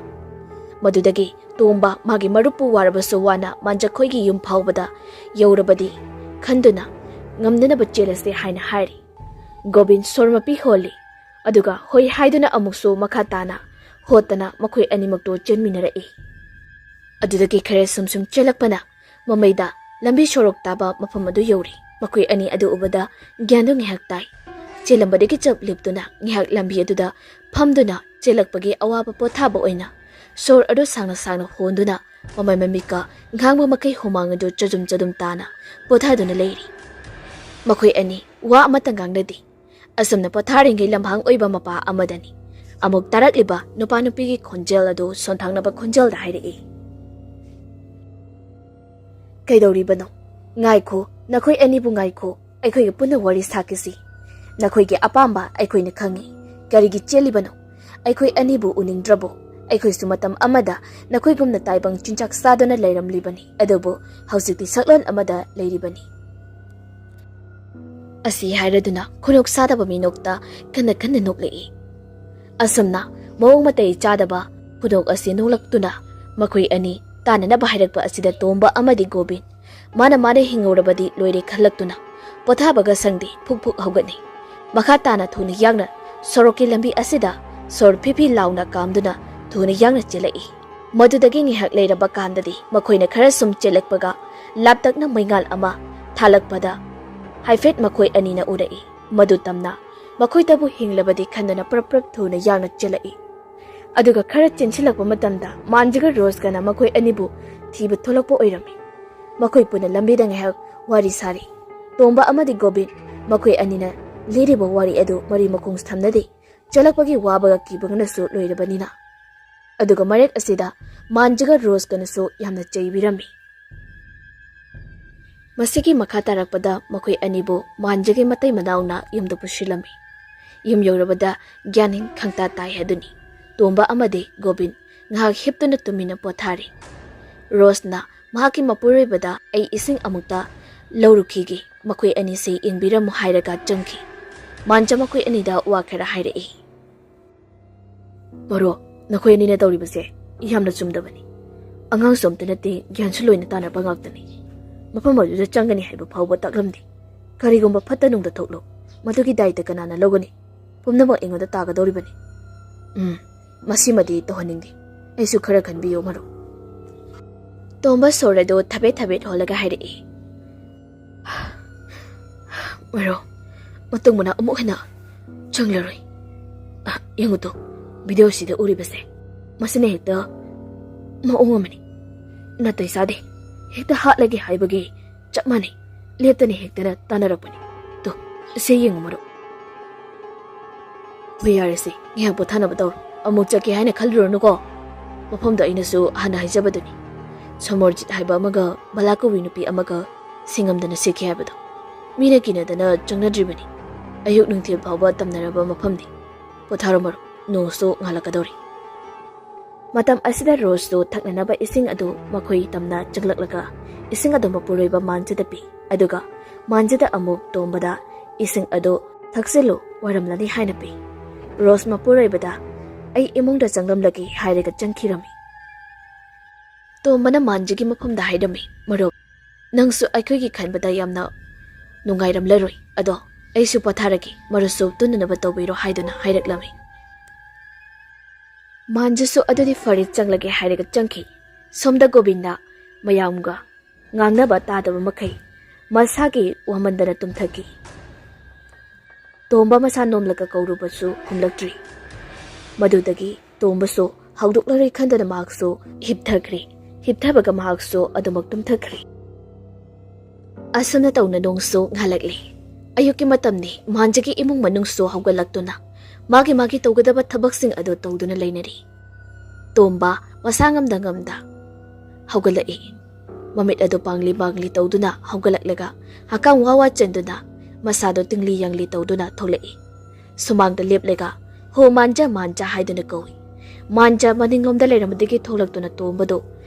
ꯃꯗꯨꯗꯒꯤ ꯇꯣꯝꯕ ꯃꯥꯒꯤ ꯃꯔꯨꯞꯄꯨ ꯋꯥꯔꯕꯁꯨ ꯋꯥꯅ ꯃꯥꯟꯖꯈꯣꯏꯒꯤ ꯌꯨꯝ ꯐꯥꯎꯕꯗ ꯌꯧꯔꯕꯗꯤ ꯈꯟꯗꯨꯅ ꯉꯝꯅꯅꯕ ꯆꯦꯜꯂꯁꯤ ꯍꯥꯏꯅ ꯍꯥꯏꯔꯤ꯫ ꯒꯣꯕꯤꯟ ꯁꯣꯔ ꯃꯄꯤ ꯍꯣꯜꯂꯤ꯫ ꯑꯗꯨꯒ ꯍꯣꯏ ꯍꯥꯏꯗꯨꯅ ꯑꯃꯨꯛꯁꯨ ꯃꯈꯥ ꯇꯥꯅ ꯍꯣꯠꯇꯅ ꯃꯈꯣꯏ ꯑꯅꯤꯃꯛꯇꯨ ꯆꯦꯟꯃꯤꯟꯅꯔꯛꯏ꯫ ꯑꯗꯨꯗꯒꯤ ꯈꯔ ꯁꯨꯝ ꯁꯨꯝ ꯆꯦꯜꯂꯛꯄꯅ ꯃꯃꯩꯗ ꯂꯝꯕꯤ ꯁꯣꯔꯣꯛ ꯇꯥꯕ ꯃꯐꯝ ꯑꯗꯨ ꯌꯧꯔꯤ꯫ ꯃꯈꯣꯏ ꯑꯅꯤ ꯑꯗꯨ ꯎꯕꯗ ꯒ꯭ꯌꯥꯟꯗꯨ ꯉꯥꯏꯍꯥꯛ ꯇꯥꯏ꯫ ꯆꯦꯜꯂꯝꯕꯗꯒꯤ ꯆꯞ ꯂꯦꯞꯇꯨꯅ ꯉꯥꯏꯍꯥꯛ ꯂꯝꯕꯤ ꯑꯗꯨꯗ ꯐꯝꯗꯨꯅ ꯆꯦꯜꯂꯛꯄꯒꯤ ꯑꯋꯥꯕ ꯄꯣꯊꯥꯕ ꯑꯣꯏꯅ ꯁꯣꯔ ꯑꯗꯨ ꯁꯥꯡꯅ ꯁꯥꯡꯅ ꯍꯣꯟꯗꯨꯅ ꯃꯃꯩ ꯃꯃꯤꯠꯀ ꯉꯥꯡꯕ ꯃꯈꯩ ꯍꯨꯃꯥꯡ ꯑꯗꯨ ꯆꯗꯨꯝ ꯆꯗꯨꯝ ꯇꯥꯅ ꯄꯣꯊꯥꯗꯨꯅ ꯂꯩꯔꯤ꯫ ꯃꯈꯣꯏ ꯑꯅꯤ ꯋꯥ ꯑꯃꯠꯇ ꯉꯥꯡꯅꯗꯦ꯫ ꯑꯁꯨꯝꯅ ꯄꯣꯊꯥꯔꯤꯉꯩ ꯂꯝꯍꯥꯡ ꯑꯣꯏꯕ ꯃꯄꯥ ꯑꯃꯗꯅꯤ ꯑꯃꯨꯛ ꯇꯥꯔꯛꯂꯤꯕ ꯅꯨꯄꯥ ꯅꯨꯄꯤꯒꯤ ꯈꯣꯟꯖꯦꯜ ꯑꯗꯨ ꯁꯣꯟꯊꯥꯡꯅꯕ ꯈꯣꯟꯖꯦꯜꯗ ꯍꯥꯏꯔꯛꯏ꯫ "ꯀꯩꯗꯧꯔꯤꯕꯅꯣ? ꯉꯥꯏꯈꯣ, ꯅꯈꯣꯏ ꯑꯅꯤꯕꯨ ꯉꯥꯏꯈꯣ, ꯑꯩꯈꯣꯏꯒ ꯄꯨꯟꯅ ꯋꯥꯔꯤ ꯁꯥꯈꯤꯁꯤ꯫ ꯅꯈꯣꯏꯒꯤ ꯑꯄꯥꯝꯕ ꯑꯩꯈꯣꯏꯅ ꯈꯪꯏ꯫ ꯀꯔꯤꯒꯤ ꯆꯦꯜꯂꯤꯕꯅꯣ? ꯑꯩꯈꯣꯏ ꯑꯅꯤꯕꯨ ꯎꯅꯤꯡꯗ꯭ꯔꯕꯣ? ꯑꯩꯈꯣꯏꯁꯨ ꯃꯇꯝ ꯑꯃꯗ ꯅꯈꯣꯏꯒꯨꯝꯅ ꯇꯥꯏꯕꯪ ꯆꯤꯟꯖꯥꯛ ꯆꯥꯗꯨꯅ ꯂꯩꯔꯝꯂꯤꯕꯅꯤ, ꯑꯗꯨꯕꯨ ꯍꯧꯖꯤꯛꯇꯤ ꯁꯛꯂꯣꯟ ꯑꯃꯗ ꯂꯩꯔꯤꯕꯅꯤ꯫ ꯑꯁꯤ ꯍꯥꯏꯔꯗꯨꯅ ꯈꯨꯅꯣꯛ ꯁꯥꯗꯕ ꯃꯤꯅꯣꯛꯇ ꯀꯟꯅ ꯀꯟꯅ ꯅꯣꯛꯂꯛꯏ꯫ ꯑꯁꯨꯝꯅ ꯃꯑꯣꯡ ꯃꯇꯩ ꯆꯥꯗꯕ ꯈꯨꯅꯣꯛ ꯑꯁꯤ ꯅꯣꯛꯂꯛꯇꯨꯅ ꯃꯈꯣꯏ ꯑꯅꯤ ꯇꯥꯟꯅꯅꯕ ꯍꯥꯏꯔꯛꯄ ꯑꯁꯤꯗ ꯇꯣꯝꯕ ꯑꯃꯗꯤ ꯒꯣꯕꯤꯟ ꯃꯥꯅ ꯃꯥꯅ ꯍꯤꯡꯍꯧꯔꯕꯗꯤ ꯂꯣꯏꯔꯦ ꯈꯜꯂꯛꯇꯨꯅ ꯄꯣꯊꯥꯕꯒ ꯁꯪꯗꯦ, ꯐꯨꯛ ꯐꯨꯛ ꯍꯧꯒꯠꯅꯩ꯫ ꯃꯈꯥ ꯇꯥꯅ ꯊꯨꯅ ꯌꯥꯡꯅ ꯁꯣꯔꯣꯛꯀꯤ ꯂꯝꯕꯤ ꯑꯁꯤꯗ ꯁꯣꯔ ꯐꯤ ꯐꯤ ꯂꯥꯎꯅ ꯀꯥꯝꯗꯨꯅ ꯊꯨꯅ ꯌꯥꯡꯅ ꯆꯦꯜꯂꯛꯏ꯫ ꯃꯗꯨꯗꯒꯤ ꯉꯥꯏꯍꯥꯛ ꯂꯩꯔꯕ ꯀꯥꯟꯗꯗꯤ ꯃꯈꯣꯏꯅ ꯈꯔ ꯁꯨꯝ ꯆꯦꯜꯂꯛꯄꯒ ꯂꯥꯞꯇꯛꯅ ꯃꯩꯉꯥꯜ ꯑꯃ ꯊꯥꯜꯂꯛꯄꯗ ꯍꯥꯏꯐꯦꯠ ꯃꯈꯣꯏ ꯑꯅꯤꯅ ꯎꯔꯛꯏ꯫ ꯃꯗꯨ ꯇꯝꯅ ꯃꯈꯣꯏꯗꯕꯨ ꯍꯤꯡꯂꯕꯗꯤ ꯈꯟꯗꯨꯅ ꯄ꯭ꯔꯞ ꯄ꯭ꯔꯞ ꯊꯨꯅ ꯌꯥꯡꯅ ꯆꯦꯜꯂꯛꯏ꯫ ꯑꯗꯨꯒ ꯈꯔ ꯆꯦꯟꯁꯤꯜꯂꯛꯄ ꯃꯇꯝꯗ ꯃꯥꯟꯖꯒ ꯔꯣꯁꯀꯅ ꯃꯈꯣꯏ ꯑꯅꯤꯕꯨ ꯊꯤꯕ ꯊꯣꯛꯂꯛꯄ ꯑꯣꯏꯔꯝꯃꯤ꯫ ꯃꯈꯣꯏ ꯄꯨꯟꯅ ꯂꯝꯕꯤꯗ ꯉꯥꯏꯍꯥꯛ ꯋꯥꯔꯤ ꯁꯥꯔꯤ꯫ ꯇꯣꯝꯕ ꯑꯃꯗꯤ ꯒꯣꯕꯤꯟ ꯃꯈꯣꯏ ꯑꯅꯤꯅ ꯂꯤꯔꯤꯕ ꯋꯥꯔꯤ ꯑꯗꯨ ꯃꯔꯤ ꯃꯈꯣꯡ ꯊꯝꯅꯗꯦ꯫ ꯆꯦꯜꯂꯛꯄꯒꯤ ꯋꯥꯕꯒ ꯀꯤꯕꯒꯅꯁꯨ ꯂꯣꯏꯔꯕꯅꯤꯅ꯫ ꯑꯗꯨꯒ ꯃꯔꯛ ꯑꯁꯤꯗ ꯃꯥꯟꯖꯒ ꯔꯣꯁꯀꯅꯁꯨ ꯌꯥꯝꯅ ꯆꯩꯕꯤꯔꯝꯃꯤ꯫ ꯃꯁꯤꯒꯤ ꯃꯈꯥ ꯇꯥꯔꯛꯄꯗ ꯃꯈꯣꯏ ꯑꯅꯤꯕꯨ ꯃꯥꯟꯖꯒꯤ ꯃꯇꯩ ꯃꯅꯥꯎꯅ ꯌꯨꯝꯗ ꯄꯨꯁꯤꯜꯂꯝꯃꯤ꯫ ꯌꯨꯝ ꯌꯧꯔꯕꯗ ꯒ꯭ꯌꯥꯟ ꯈꯪꯇꯥ ꯇꯥꯏ ꯍꯥꯏꯗꯨꯅꯤ꯫ ꯇꯣꯝꯕ ꯑꯃꯗꯤ ꯒꯣꯕꯤꯟ ꯉꯥꯏꯍꯥꯛ ꯍꯤꯞꯇꯨꯅ ꯇꯨꯃꯤꯟꯅ ꯄꯣꯊꯥꯔꯤ꯫ ꯔꯣꯁꯅ ꯃꯍꯥꯛꯀꯤ ꯃꯄꯨꯔꯣꯏꯕꯗ "ꯑꯩ ꯏꯁꯤꯡ ꯑꯃꯨꯛꯇ ꯂꯧꯔꯨꯈꯤꯒꯦ, ꯃꯈꯣꯏ ꯑꯅꯤꯁꯤ ꯌꯦꯡꯕꯤꯔꯝꯃꯨ" ꯍꯥꯏꯔꯒ ꯆꯪꯈꯤ꯫ ꯃꯥꯟꯖ ꯃꯈꯣꯏ ꯑꯅꯤꯗ ꯋꯥ ꯈꯔ ꯍꯥꯏꯔꯛꯏ꯫ "ꯃꯔꯣ, ꯅꯈꯣꯏ ꯑꯅꯤꯅ ꯇꯧꯔꯤꯕꯁꯦ ꯌꯥꯝꯅ ꯆꯨꯝꯗꯕꯅꯤ꯫ ꯑꯉꯥꯡꯁꯨ ꯑꯝꯇ ꯅꯠꯇꯦ, ꯒ꯭ꯌꯥꯟꯁꯨ ꯂꯣꯏꯅ ꯇꯥꯅꯕ ꯉꯥꯛꯇꯅꯤ꯫ ꯃꯐꯝ ꯑꯗꯨꯗ ꯆꯪꯒꯅꯤ ꯍꯥꯏꯕ ꯐꯥꯎꯕ ꯇꯥꯛꯂꯝꯗꯦ꯫ ꯀꯔꯤꯒꯨꯝꯕ ꯐꯠꯇ ꯅꯨꯡꯗ ꯊꯣꯛꯂꯣ, ꯃꯗꯨꯒꯤ ꯗꯥꯏꯇ ꯀꯅꯥꯅ ꯂꯧꯒꯅꯤ? ꯄꯨꯝꯅꯃꯛ ꯑꯩꯉꯣꯟꯗ ꯇꯥꯒꯗꯧꯔꯤꯕꯅꯤ꯫ ꯎꯝ, ꯃꯁꯤꯃꯗꯤ ꯇꯧꯍꯟꯅꯤꯡꯗꯦ꯫ ꯑꯩꯁꯨ ꯈꯔ ꯈꯟꯕꯤꯌꯨ, ꯃꯔꯨꯞ꯫" ꯇꯣꯝꯕ ꯁꯣꯔ ꯑꯗꯨ ꯊꯕꯦꯠ ꯊꯕꯦꯠ ꯍꯣꯜꯂꯒ ꯍꯥꯏꯔꯛꯏ꯫ "ꯃꯔꯨꯞ, ꯃꯇꯨꯡ ꯃꯅꯥꯎ ꯑꯃꯨꯛ ꯍꯟꯅ ꯆꯪꯂꯔꯣꯏ꯫ ꯑ, ꯌꯦꯡꯉꯨ ꯇꯨ, ꯚꯤꯗꯤꯑꯣꯁꯤꯗ ꯎꯔꯤꯕꯁꯦ, ꯃꯁꯤꯅ ꯍꯦꯛꯇ ꯃꯑꯣꯡ ꯑꯃꯅꯤ꯫ ꯅꯥꯇꯩ ꯆꯥꯗꯦ꯫ ꯍꯦꯛꯇ ꯍꯥꯠꯂꯒꯦ ꯍꯥꯏꯕꯒꯤ ꯆꯞ ꯃꯥꯟꯅꯩ꯫ ꯂꯦꯞꯇꯅ ꯍꯦꯛꯇꯅ ꯇꯥꯟꯅꯔꯛꯄꯅꯤ꯫ ꯇꯨ, ꯁꯦ ꯌꯦꯡꯉꯨ, ꯃꯔꯨꯞ꯫" "ꯍꯣꯏ, ꯌꯥꯔꯦꯁꯦ, ꯉꯥꯏꯍꯥꯛ ꯄꯣꯊꯥꯅꯕ ꯇꯧꯔꯣ꯫ ꯑꯃꯨꯛ ꯆꯠꯀꯦ ꯍꯥꯏꯅ ꯈꯜꯂꯨꯔꯅꯨꯀꯣ꯫ ꯃꯐꯝꯗꯣ ꯑꯩꯅꯁꯨ ꯍꯥꯟꯅ ꯍꯥꯏꯖꯕꯗꯨꯅꯤ꯫ ꯁꯣꯃꯣꯔꯖꯤꯠ ꯍꯥꯏꯕ ꯑꯃꯒ ꯕꯂꯥ ꯀꯧꯕꯤ ꯅꯨꯄꯤ ꯑꯃꯒ ꯁꯤꯡꯉꯝꯗꯅ ꯁꯤꯈꯤ ꯍꯥꯏꯕꯗꯣ꯫ ꯃꯤꯅ ꯀꯤꯅꯗꯅ ꯆꯪꯅꯗ꯭ꯔꯤꯕꯅꯤ꯫ ꯑꯌꯨꯛ ꯅꯨꯡꯊꯤꯜ ꯐꯥꯎꯕ ꯇꯝꯅꯔꯕ ꯃꯐꯝꯅꯤ꯫ ꯄꯣꯊꯥꯔꯣ, ꯃꯔꯨꯞ, ꯅꯣꯡꯁꯨ ꯉꯥꯜꯂꯛꯀꯗꯧꯔꯤ꯫" ꯃꯇꯝ ꯑꯁꯤꯗ ꯔꯣꯁꯇꯨ ꯊꯛꯅꯅꯕ ꯏꯁꯤꯡ ꯑꯗꯨ ꯃꯈꯣꯏ ꯇꯝꯅ ꯆꯪꯂꯛꯂꯒ ꯏꯁꯤꯡ ꯑꯗꯨ ꯃꯄꯨꯔꯣꯏꯕ ꯃꯥꯟꯖꯗ ꯄꯤ꯫ ꯑꯗꯨꯒ ꯃꯥꯟꯖꯗ ꯑꯃꯨꯛ ꯇꯣꯝꯕꯗ "ꯏꯁꯤꯡ ꯑꯗꯨ ꯊꯛꯆꯤꯜꯂꯨ, ꯋꯥꯔꯝꯂꯅꯤ" ꯍꯥꯏꯅ ꯄꯤ꯫ ꯔꯣꯁ ꯃꯄꯨꯔꯣꯏꯕꯗ "ꯑꯩ ꯏꯃꯨꯡꯗ ꯆꯪꯂꯝꯂꯒꯦ" ꯍꯥꯏꯔꯒ ꯆꯪꯈꯤꯔꯝꯃꯤ꯫ ꯇꯣꯝꯕꯅ ꯃꯥꯟꯖꯒꯤ ꯃꯐꯝꯗ ꯍꯥꯏꯔꯝꯃꯤ, "ꯃꯔꯨꯞ, ꯅꯪꯁꯨ ꯑꯩꯈꯣꯏꯒꯤ ꯈꯟꯕꯗ ꯌꯥꯝꯅ ꯅꯨꯡꯉꯥꯏꯔꯝꯂꯔꯣꯏ꯫ ꯑꯗꯣ ꯑꯩꯁꯨ ꯄꯣꯊꯥꯔꯒꯦ, ꯃꯔꯨꯞꯁꯨ ꯇꯨꯝꯅꯅꯕ ꯇꯧꯕꯤꯔꯣ" ꯍꯥꯏꯗꯨꯅ ꯍꯥꯏꯔꯛꯂꯝꯃꯤ꯫ ꯃꯥꯟꯖꯁꯨ "ꯑꯗꯨꯗꯤ ꯐꯔꯦ, ꯆꯪꯂꯒꯦ" ꯍꯥꯏꯔꯒ ꯆꯪꯈꯤ꯫ ꯁꯣꯝꯗ ꯒꯣꯕꯤꯟꯗ ꯃꯌꯥꯝꯒ ꯉꯥꯡꯅꯕ ꯇꯥꯗꯕ ꯃꯈꯩ ꯃꯁꯥꯒꯤ ꯋꯥꯃꯟꯗꯅ ꯇꯨꯝꯊꯈꯤ꯫ ꯇꯣꯝꯕ ꯃꯁꯥ ꯅꯣꯝꯂꯒ ꯀꯧꯔꯨꯕꯁꯨ ꯈꯨꯝꯂꯛꯇ꯭ꯔꯤ꯫ ꯃꯗꯨꯗꯒꯤ ꯇꯣꯝꯕꯁꯨ ꯍꯧꯗꯣꯛꯂꯔꯣꯏ ꯈꯟꯗꯨꯅ ꯃꯍꯥꯛꯁꯨ ꯍꯤꯞꯊꯈ꯭ꯔꯦ꯫ ꯍꯤꯞꯊꯕꯒ ꯃꯍꯥꯛꯁꯨ ꯑꯗꯨꯃꯛ ꯇꯨꯝꯊꯈ꯭ꯔꯦ꯫ ꯑꯁꯨꯝꯅ ꯇꯧꯅ ꯅꯣꯡꯁꯨ ꯉꯥꯜꯂꯛꯂꯦ꯫ ꯑꯌꯨꯛꯀꯤ ꯃꯇꯝꯅꯤ꯫ ꯃꯥꯟꯖꯒꯤ ꯏꯃꯨꯡ ꯃꯅꯨꯡꯁꯨ ꯍꯧꯒꯠꯂꯛꯇꯨꯅ ꯃꯥꯒꯤ ꯃꯥꯒꯤ ꯇꯧꯒꯗꯕ ꯊꯕꯛꯁꯤꯡ ꯑꯗꯨ ꯇꯧꯗꯨꯅ ꯂꯩꯅꯔꯤ꯫ ꯇꯣꯝꯕ ꯃꯁꯥ ꯉꯝꯗ ꯉꯝꯗ ꯍꯧꯒꯠꯂꯛꯏ꯫ ꯃꯃꯤꯠ ꯑꯗꯨ ꯄꯥꯡꯂꯤ ꯄꯥꯡꯂꯤ ꯇꯧꯗꯨꯅ ꯍꯧꯒꯠꯂꯛꯂꯒ ꯍꯛꯀꯥꯝ ꯋꯥ ꯋꯥ ꯆꯟꯗꯨꯅ ꯃꯁꯥꯗꯣ ꯇꯤꯡꯂꯤ ꯌꯥꯡꯂꯤ ꯇꯧꯗꯨꯅ ꯊꯣꯛꯂꯛꯏ꯫ ꯁꯨꯃꯥꯡꯗ ꯂꯦꯞꯂꯒ "ꯍꯣ ꯃꯥꯟꯖ, ꯃꯥꯟꯖ" ꯍꯥꯏꯗꯨꯅ ꯀꯧꯏ꯫ ꯃꯥꯟꯖ ꯃꯅꯤꯡꯂꯣꯝꯗ ꯂꯩꯔꯝꯕꯗꯒꯤ ꯊꯣꯛꯂꯛꯇꯨꯅ ꯇꯣꯝꯕꯗꯨ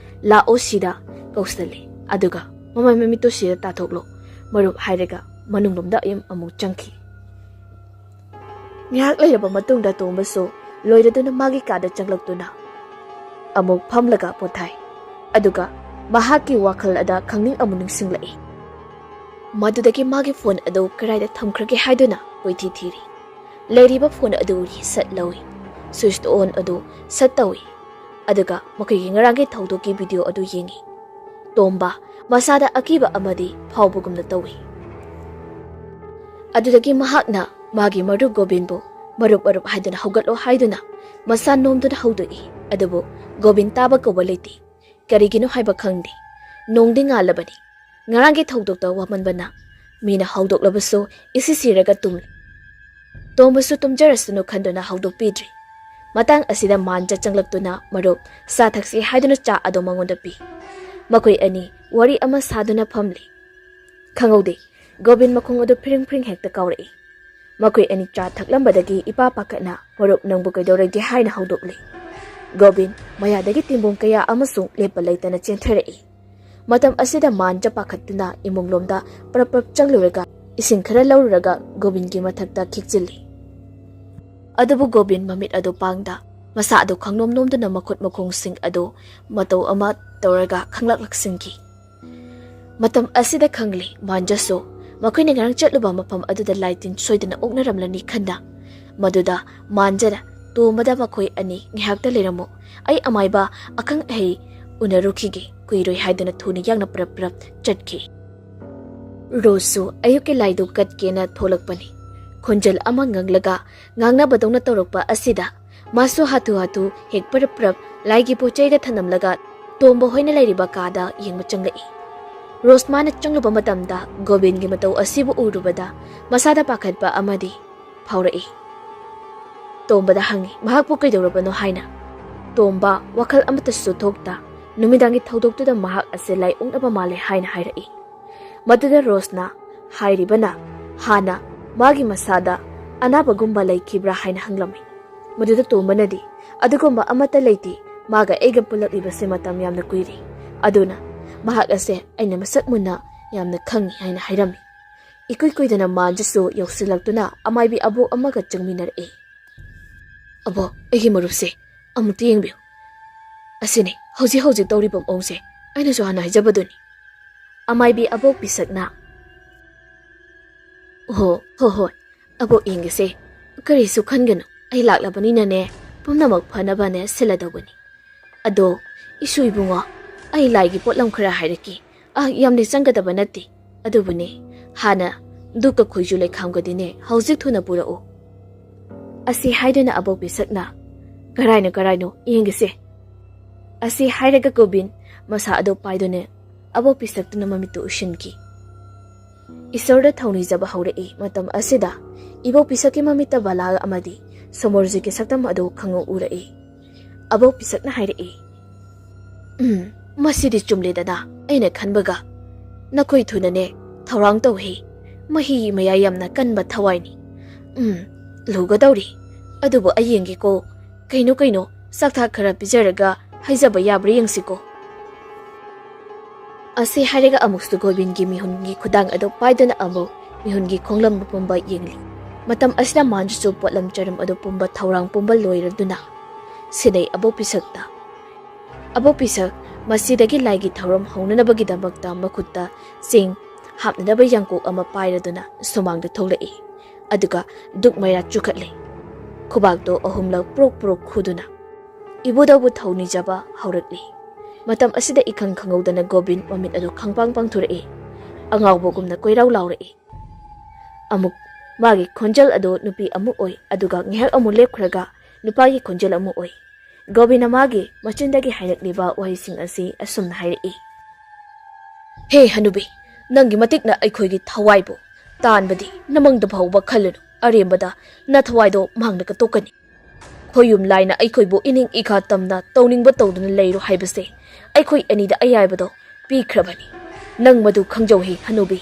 "ꯂꯥꯛꯑꯣ ꯁꯤꯗ" ꯀꯧꯁꯤꯜꯂꯤ꯫ ꯑꯗꯨꯒ "ꯃꯃꯥꯏ ꯃꯃꯤꯠꯇꯨ ꯁꯤꯗ ꯇꯥꯊꯣꯛꯂꯣ ꯃꯔꯨꯞ" ꯍꯥꯏꯔꯒ ꯃꯅꯨꯡꯂꯣꯝꯗ ꯑꯃꯨꯛ ꯆꯪꯈꯤ꯫ ꯉꯥꯏꯍꯥꯛ ꯂꯩꯔꯕ ꯃꯇꯨꯡꯗ ꯇꯣꯝꯕꯁꯨ ꯂꯣꯏꯔꯗꯨꯅ ꯃꯥꯒꯤ ꯀꯥꯗ ꯆꯪꯂꯛꯇꯨꯅ ꯑꯃꯨꯛ ꯐꯝꯂꯒ ꯄꯣꯊꯥꯏ꯫ ꯑꯗꯨꯒ ꯃꯍꯥꯛꯀꯤ ꯋꯥꯈꯜ ꯑꯗ ꯈꯪꯅꯤꯡ ꯑꯃꯨꯛ ꯅꯤꯡꯁꯤꯡꯂꯛꯏ꯫ ꯃꯗꯨꯗꯒꯤ ꯃꯥꯒꯤ ꯐꯣꯟ ꯑꯗꯨ ꯀꯗꯥꯏꯗ ꯊꯝꯈ꯭ꯔꯒꯦ ꯍꯥꯏꯗꯨꯅ ꯀꯣꯏꯊꯤ ꯊꯤꯔꯤ꯫ ꯂꯩꯔꯤꯕ ꯐꯣꯟ ꯑꯗꯨ ꯔꯤꯁꯠ ꯂꯧꯏ꯫ ꯁ꯭ꯋꯤꯆ ꯑꯣꯟ ꯑꯗꯨ ꯁꯠ ꯇꯧꯏ꯫ ꯑꯗꯨꯒ ꯃꯈꯣꯏꯒꯤ ꯉꯔꯥꯡꯒꯤ ꯊꯧꯗꯣꯛꯀꯤ ꯚꯤꯗꯤꯑꯣ ꯑꯗꯨ ꯌꯦꯡꯏ꯫ ꯇꯣꯝꯕ ꯃꯁꯥꯗ ꯑꯀꯤꯕ ꯑꯃꯗꯤ ꯐꯥꯎꯕꯒꯨꯝꯅ ꯇꯧꯏ꯫ ꯑꯗꯨꯗꯒꯤ ꯃꯍꯥꯛꯅ ꯃꯥꯒꯤ ꯃꯔꯨꯞ ꯒꯣꯕꯤꯟꯕꯨ "ꯃꯔꯨꯞ, ꯃꯔꯨꯞ" ꯍꯥꯏꯗꯨꯅ "ꯍꯧꯒꯠꯂꯣ" ꯍꯥꯏꯗꯨꯅ ꯃꯁꯥ ꯅꯣꯝꯗꯨꯅ ꯍꯧꯗꯣꯛꯏ꯫ ꯑꯗꯨꯕꯨ ꯒꯣꯕꯤꯟ ꯇꯥꯕ ꯀꯧꯕ ꯂꯩꯇꯦ꯫ ꯀꯔꯤꯒꯤꯅꯣ ꯍꯥꯏꯕ ꯈꯪꯗꯦ꯫ ꯅꯣꯡꯗꯤ ꯉꯥꯜꯂꯕꯅꯤ꯫ ꯉꯔꯥꯡꯒꯤ ꯊꯧꯗꯣꯛꯇ ꯋꯥꯃꯟꯕꯅ ꯃꯤꯅ ꯍꯧꯗꯣꯛꯂꯕꯁꯨ ꯏꯁꯤ ꯁꯤꯔꯒ ꯇꯨꯝꯂꯤ꯫ ꯇꯣꯝꯕꯁꯨ ꯇꯨꯝꯖꯔꯁꯅꯨ ꯈꯟꯗꯨꯅ ꯍꯧꯗꯣꯛꯄꯤꯗ꯭ꯔꯤ꯫ ꯃꯇꯥꯡ ꯑꯁꯤꯗ ꯃꯥꯟꯖ ꯆꯪꯂꯛꯇꯨꯅ "ꯃꯔꯨꯞ, ꯆꯥ ꯊꯛꯁꯤ" ꯍꯥꯏꯗꯨꯅ ꯆꯥ ꯑꯗꯨ ꯃꯉꯣꯟꯗ ꯄꯤ꯫ ꯃꯈꯣꯏ ꯑꯅꯤ ꯋꯥꯔꯤ ꯑꯃ ꯁꯥꯗꯨꯅ ꯐꯝꯂꯤ꯫ ꯈꯪꯍꯧꯗꯦ, ꯒꯣꯕꯤꯟ ꯃꯈꯣꯡ ꯑꯗꯨ ꯐꯤꯔꯤꯡ ꯐꯤꯔꯤꯡ ꯍꯦꯛꯇ ꯀꯥꯎꯔꯛꯏ꯫ ꯃꯈꯣꯏ ꯑꯅꯤ ꯆꯥ ꯊꯛꯂꯝꯕꯗꯒꯤ ꯏꯄꯥ ꯄꯥꯈꯠꯅ "ꯃꯔꯨꯞ, ꯅꯪꯕꯨ ꯀꯩꯗꯧꯔꯒꯦ?" ꯍꯥꯏꯅ ꯍꯧꯗꯣꯛꯂꯤ꯫ ꯒꯣꯕꯤꯟ ꯃꯌꯥꯗꯒꯤ ꯇꯤꯡꯕꯣꯡ ꯀꯌꯥ ꯑꯃꯁꯨ ꯂꯦꯞꯄ ꯂꯩꯇꯅ ꯆꯦꯟꯊꯔꯛꯏ꯫ ꯃꯇꯝ ꯑꯁꯤꯗ ꯃꯥꯟꯖ ꯄꯥꯈꯠꯇꯨꯅ ꯏꯃꯨꯡꯂꯣꯝꯗ ꯄ꯭ꯔꯞ ꯄ꯭ꯔꯞ ꯆꯪꯂꯨꯔꯒ ꯏꯁꯤꯡ ꯈꯔ ꯂꯧꯔꯨꯔꯒ ꯒꯣꯕꯤꯟꯒꯤ ꯃꯊꯛꯇ ꯈꯤꯛꯆꯤꯜꯂꯤ꯫ ꯑꯗꯨꯕꯨ ꯒꯣꯕꯤꯟ ꯃꯃꯤꯠ ꯑꯗꯨ ꯄꯥꯡꯗ ꯃꯁꯥ ꯑꯗꯨ ꯈꯪꯅꯣꯝ ꯅꯣꯝꯗꯨꯅ ꯃꯈꯨꯠ ꯃꯈꯣꯡꯁꯤꯡ ꯑꯗꯨ ꯃꯇꯧ ꯑꯃ ꯇꯧꯔꯒ ꯈꯪꯂꯥꯛ ꯂꯥꯛꯁꯤꯟꯈꯤ꯫ ꯃꯇꯝ ꯑꯁꯤꯗ ꯈꯪꯂꯤ ꯃꯥꯟꯖꯁꯨ ꯃꯈꯣꯏꯅ ꯉꯔꯥꯡ ꯆꯠꯂꯨꯕ ꯃꯐꯝ ꯑꯗꯨꯗ ꯂꯥꯏ ꯇꯤꯟ ꯁꯣꯏꯗꯅ ꯑꯣꯛꯅꯔꯝꯂꯅꯤ ꯈꯟꯅ, ꯃꯗꯨꯗ ꯃꯥꯟꯖꯅ ꯇꯣꯝꯕꯗ ꯃꯈꯣꯏ ꯑꯅꯤ ꯉꯥꯏꯍꯥꯛꯇ ꯂꯩꯔꯝꯃꯨ, ꯑꯩ ꯑꯃꯥꯏꯕ ꯑꯈꯪ ꯑꯍꯩ ꯎꯅꯔꯨꯈꯤꯒꯦ, ꯀꯨꯏꯔꯣꯏ ꯍꯥꯏꯗꯨꯅ ꯊꯨꯅ ꯌꯥꯡꯅ ꯄ꯭ꯔꯞ ꯄ꯭ꯔꯞ ꯆꯠꯈꯤ꯫ ꯔꯣꯁꯁꯨ ꯑꯌꯨꯛꯀꯤ ꯂꯥꯏꯗꯨ ꯀꯠꯀꯦꯅ ꯊꯣꯛꯂꯛꯄꯅꯤ꯫ ꯈꯣꯟꯖꯦꯜ ꯑꯃ ꯉꯪꯂꯒ ꯉꯥꯡꯅꯕꯗꯧꯅ ꯇꯧꯔꯛꯄ ꯑꯁꯤꯗ ꯃꯥꯁꯨ ꯍꯥꯊꯨ ꯍꯥꯊꯨ ꯍꯦꯛ ꯄ꯭ꯔꯞ ꯄ꯭ꯔꯞ ꯂꯥꯏꯒꯤ ꯄꯣꯠ ꯆꯩꯗ ꯊꯅꯝꯂꯒ ꯇꯣꯝꯕ ꯍꯣꯏꯅ ꯂꯩꯔꯤꯕ ꯀꯥꯗ ꯌꯦꯡꯕ ꯆꯪꯂꯛꯏ꯫ ꯔꯣꯁ ꯃꯥꯅ ꯆꯪꯂꯨꯕ ꯃꯇꯝꯗ ꯒꯣꯕꯤꯟꯒꯤ ꯃꯇꯧ ꯑꯁꯤꯕꯨ ꯎꯔꯨꯕꯗ ꯃꯁꯥꯗ ꯄꯥꯈꯠꯄ ꯑꯃꯗꯤ ꯐꯥꯎꯔꯛꯏ꯫ ꯇꯣꯝꯕꯗ ꯍꯪꯉꯤ ꯃꯍꯥꯛꯄꯨ ꯀꯩꯗꯧꯔꯕꯅꯣ ꯍꯥꯏꯅ꯫ ꯇꯣꯝꯕ ꯋꯥꯈꯜ ꯑꯃꯠꯇꯁꯨ ꯊꯣꯛꯇ ꯅꯨꯃꯤꯗꯥꯡꯒꯤ ꯊꯧꯗꯣꯛꯇꯨꯗ ꯃꯍꯥꯛ ꯑꯁꯦ ꯂꯥꯏ ꯑꯣꯛꯅꯕ ꯃꯥꯜꯂꯦ ꯍꯥꯏꯅ ꯍꯥꯏꯔꯛꯏ꯫ ꯃꯗꯨꯗ ꯔꯣꯁꯅ ꯍꯥꯏꯔꯤꯕꯅ ꯍꯥꯟꯅ ꯃꯥꯒꯤ ꯃꯁꯥꯗ ꯑꯅꯥꯕꯒꯨꯝꯕ ꯂꯩꯈꯤꯕ꯭ꯔꯥ ꯍꯥꯏꯅ ꯍꯪꯂꯝꯃꯤ꯫ ꯃꯗꯨꯗ ꯇꯣꯝꯕꯅꯗꯤ ꯑꯗꯨꯒꯨꯝꯕ ꯑꯃꯠꯇ ꯂꯩꯇꯦ, ꯃꯥꯒ ꯑꯩꯒ ꯄꯨꯜꯂꯛꯂꯤꯕꯁꯦ ꯃꯇꯝ ꯌꯥꯝꯅ ꯀꯨꯏꯔꯦ, ꯑꯗꯨꯅ ꯃꯍꯥꯛ ꯑꯁꯦ ꯑꯩꯅ ꯃꯁꯛ ꯃꯨꯟꯅ ꯌꯥꯝꯅ ꯈꯪꯉꯤ ꯍꯥꯏꯅ ꯍꯥꯏꯔꯝꯃꯤ꯫ ꯏꯀꯨꯏ ꯀꯨꯏꯗꯅ ꯃꯥꯟꯖꯁꯨ ꯌꯧꯁꯤꯜꯂꯛꯇꯨꯅ ꯑꯃꯥꯏꯕꯤ ꯑꯕꯣꯛ ꯑꯃꯒ ꯆꯪꯃꯤꯟꯅꯔꯛꯏ꯫ ꯑꯕꯣꯛ, ꯑꯩꯒꯤ ꯃꯔꯨꯞꯁꯦ ꯑꯃꯨꯛꯇ ꯌꯦꯡꯕꯤꯌꯨ꯫ ꯑꯁꯤꯅꯤ ꯍꯧꯖꯤꯛ ꯍꯧꯖꯤꯛ ꯇꯧꯔꯤꯕ ꯃꯑꯣꯡꯁꯦ, ꯑꯩꯅꯁꯨ ꯍꯥꯟꯅ ꯍꯥꯏꯖꯕꯗꯨꯅꯤ꯫ ꯑꯃꯥꯏꯕꯤ ꯑꯕꯣꯛ ꯄꯤꯁꯛꯅ, "ꯑꯣ, ꯍꯣ ꯍꯣꯏ, ꯑꯕꯣꯛ ꯌꯦꯡꯒꯦꯁꯦ, ꯀꯔꯤꯁꯨ ꯈꯟꯒꯅꯨ, ꯑꯩ ꯂꯥꯛꯂꯕꯅꯤꯅꯅꯦ ꯄꯨꯝꯅꯃꯛ ꯐꯅꯕꯅꯦ ꯁꯤꯜꯂꯗꯧꯕꯅꯤ꯫ ꯑꯗꯣ ꯏꯁꯨ ꯏꯕꯨꯡꯉꯣ, ꯑꯩ ꯂꯥꯏꯒꯤ ꯄꯣꯠꯂꯝ ꯈꯔ ꯍꯥꯏꯔꯛꯀꯦ, ꯑ, ꯌꯥꯝꯅ ꯆꯪꯒꯗꯕ ꯅꯠꯇꯦ, ꯑꯗꯨꯕꯨꯅꯦ ꯍꯥꯟꯅ ꯙꯨꯛꯀ ꯈꯣꯏꯖꯨ ꯂꯩꯈꯥꯝꯒꯗꯤꯅꯦ ꯍꯧꯖꯤꯛ ꯊꯨꯅ ꯄꯨꯔꯛꯎ"꯫ ꯑꯁꯤ ꯍꯥꯏꯗꯨꯅ ꯑꯕꯣꯛ ꯄꯤꯁꯛꯅ, "ꯀꯔꯥꯏꯅꯣ ꯀꯔꯥꯏꯅꯣ ꯌꯦꯡꯒꯦꯁꯦ"꯫ ꯑꯁꯤ ꯍꯥꯏꯔꯒ ꯒꯣꯕꯤꯟ ꯃꯁꯥ ꯑꯗꯨ ꯄꯥꯏꯗꯨꯅ ꯑꯕꯣꯛ ꯄꯤꯁꯛꯇꯨꯅ ꯃꯃꯤꯠꯇꯨ ꯎꯏꯁꯤꯟꯈꯤ꯫ ꯏꯁꯣꯔꯗ ꯊꯧꯅꯤꯖꯕ ꯍꯧꯔꯛꯏ꯫ ꯃꯇꯝ ꯑꯁꯤꯗ ꯏꯕꯣꯛ ꯄꯤꯁꯛꯀꯤ ꯃꯃꯤꯠꯇ ꯕꯂꯥ ꯑꯃꯗꯤ ꯁꯣꯃꯣꯔꯖꯤꯠꯀꯤ ꯁꯛꯇꯝ ꯑꯗꯨ ꯈꯪꯎ ꯎꯔꯛꯏ꯫ ꯑꯕꯣꯛ ꯄꯤꯁꯛꯅ ꯍꯥꯏꯔꯛꯏ, "ꯎꯝ, ꯃꯁꯤꯗꯤ ꯆꯨꯝꯂꯦꯗꯅ, ꯑꯩꯅ ꯈꯟꯕꯒ꯫ ꯅꯈꯣꯏ ꯊꯨꯅꯅꯦ ꯊꯧꯔꯥꯡ ꯇꯧꯍꯦ꯫ ꯃꯍꯤ ꯃꯌꯥꯏ ꯌꯥꯝꯅ ꯀꯟꯕ ꯊꯋꯥꯏꯅꯤ꯫ ꯎꯝ, ꯂꯨꯒꯗꯧꯔꯤ꯫ ꯑꯗꯨꯕꯨ ꯑꯩ ꯌꯦꯡꯒꯦꯀꯣ꯫ ꯀꯩꯅꯣ, ꯀꯩꯅꯣ, ꯆꯥꯛꯊꯥꯛ ꯈꯔ ꯄꯤꯖꯔꯒ ꯍꯩꯖꯕ ꯌꯥꯕ꯭ꯔꯥ ꯌꯦꯡꯁꯤꯀꯣ꯫ ꯑꯁꯤ ꯍꯥꯏꯔꯒ ꯑꯃꯨꯛꯁꯨ ꯒꯣꯕꯤꯟꯒꯤ ꯃꯤꯍꯨꯟꯒꯤ ꯈꯨꯗꯥꯡ ꯑꯗꯨ ꯄꯥꯏꯗꯨꯅ ꯑꯃꯨꯛ ꯃꯤꯍꯨꯟꯒꯤ ꯈꯣꯡꯂꯝ ꯄꯨꯝꯕ ꯌꯦꯡꯂꯤ꯫ ꯃꯇꯝ ꯑꯁꯤꯗ ꯃꯥꯟꯖꯨꯁꯨ ꯄꯣꯠꯂꯝ ꯆꯔꯝ ꯑꯗꯨ ꯄꯨꯝꯕ ꯊꯧꯔꯥꯡ ꯄꯨꯝꯕ ꯂꯣꯏꯔꯗꯨꯅ ꯁꯤꯗꯩ ꯑꯕꯣꯛ ꯄꯤꯁꯛꯇ, "ꯑꯕꯣꯛ ꯄꯤꯁꯛ, ꯃꯁꯤꯗꯒꯤ ꯂꯥꯏꯒꯤ ꯊꯧꯔꯝ ꯍꯧꯅꯅꯕꯒꯤꯗꯃꯛꯇ ꯃꯈꯨꯠꯇ ꯆꯦꯡ ꯍꯥꯞꯅꯅꯕ ꯌꯥꯡꯀꯣꯛ ꯑꯃ ꯄꯥꯏꯔꯗꯨꯅ ꯁꯨꯃꯥꯡꯗ ꯊꯣꯛꯂꯛꯏ꯫ ꯑꯗꯨꯒ ꯗꯨꯛ ꯃꯩꯔꯥ ꯆꯨꯈꯠꯂꯤ꯫ ꯈꯨꯕꯥꯛꯇꯣ ꯑꯍꯨꯝꯂꯛ ꯄ꯭ꯔꯣꯛ ꯄ꯭ꯔꯣꯛ ꯈꯨꯗꯨꯅ ꯏꯕꯨꯙꯧꯕꯨ ꯊꯧꯅꯤꯖꯕ ꯍꯧꯔꯛꯂꯤ꯫ ꯃꯇꯝ ꯑꯁꯤꯗ ꯏꯈꯪ ꯈꯪꯍꯧꯗꯅ ꯒꯣꯕꯤꯟ ꯃꯃꯤꯠ ꯑꯗꯨ ꯈꯪꯄꯥꯡ ꯄꯥꯡꯊꯣꯔꯛꯏ꯫ ꯑꯉꯥꯎꯕꯒꯨꯝꯅ ꯀꯣꯏꯔꯥꯎ ꯂꯥꯎꯔꯛꯏ꯫ ꯑꯃꯨꯛ ꯃꯥꯒꯤ ꯈꯣꯟꯖꯦꯜ ꯑꯗꯨ ꯅꯨꯄꯤ ꯑꯃꯨꯛ ꯑꯣꯏ, ꯑꯗꯨꯒ ꯉꯥꯏꯍꯥꯛ ꯑꯃꯨꯛ ꯂꯦꯞꯈ꯭ꯔꯒ ꯅꯨꯄꯥꯒꯤ ꯈꯣꯟꯖꯦꯜ ꯑꯃꯨꯛ ꯑꯣꯏ꯫ ꯒꯣꯕꯤꯟꯅ ꯃꯥꯒꯤ ꯃꯆꯤꯟꯗꯒꯤ ꯍꯥꯏꯔꯛꯂꯤꯕ ꯋꯥꯍꯩꯁꯤꯡ ꯑꯁꯤ ꯑꯁꯨꯝꯅ ꯍꯥꯏꯔꯛꯏ, "ꯍꯦ ꯍꯅꯨꯕꯤ, ꯅꯪꯒꯤ ꯃꯇꯤꯛꯅ ꯑꯩꯈꯣꯏꯒꯤ ꯊꯋꯥꯏꯕꯨ ꯇꯥꯟꯕꯗꯤ ꯅꯃꯪꯗ ꯐꯥꯎꯕ ꯈꯜꯂꯨꯅꯨ꯫ ꯑꯔꯦꯝꯕꯗ ꯅꯊꯋꯥꯏꯗꯣ ꯃꯥꯡꯂꯒ ꯇꯣꯛꯀꯅꯤ꯫ ꯈꯣꯌꯨꯝ ꯂꯥꯏꯅ ꯑꯩꯈꯣꯏꯕꯨ ꯏꯅꯤꯡ ꯏꯈꯥ ꯇꯝꯅ ꯇꯧꯅꯤꯡꯕ ꯇꯧꯗꯨꯅ ꯂꯩꯔꯣ ꯍꯥꯏꯕꯁꯦ ꯑꯩꯈꯣꯏ ꯑꯅꯤꯗ ꯑꯌꯥꯕꯗꯣ ꯄꯤꯈ꯭ꯔꯕꯅꯤ꯫ ꯅꯪ ꯃꯗꯨ ꯈꯪꯖꯧ ꯍꯦ ꯍꯅꯨꯕꯤ"꯫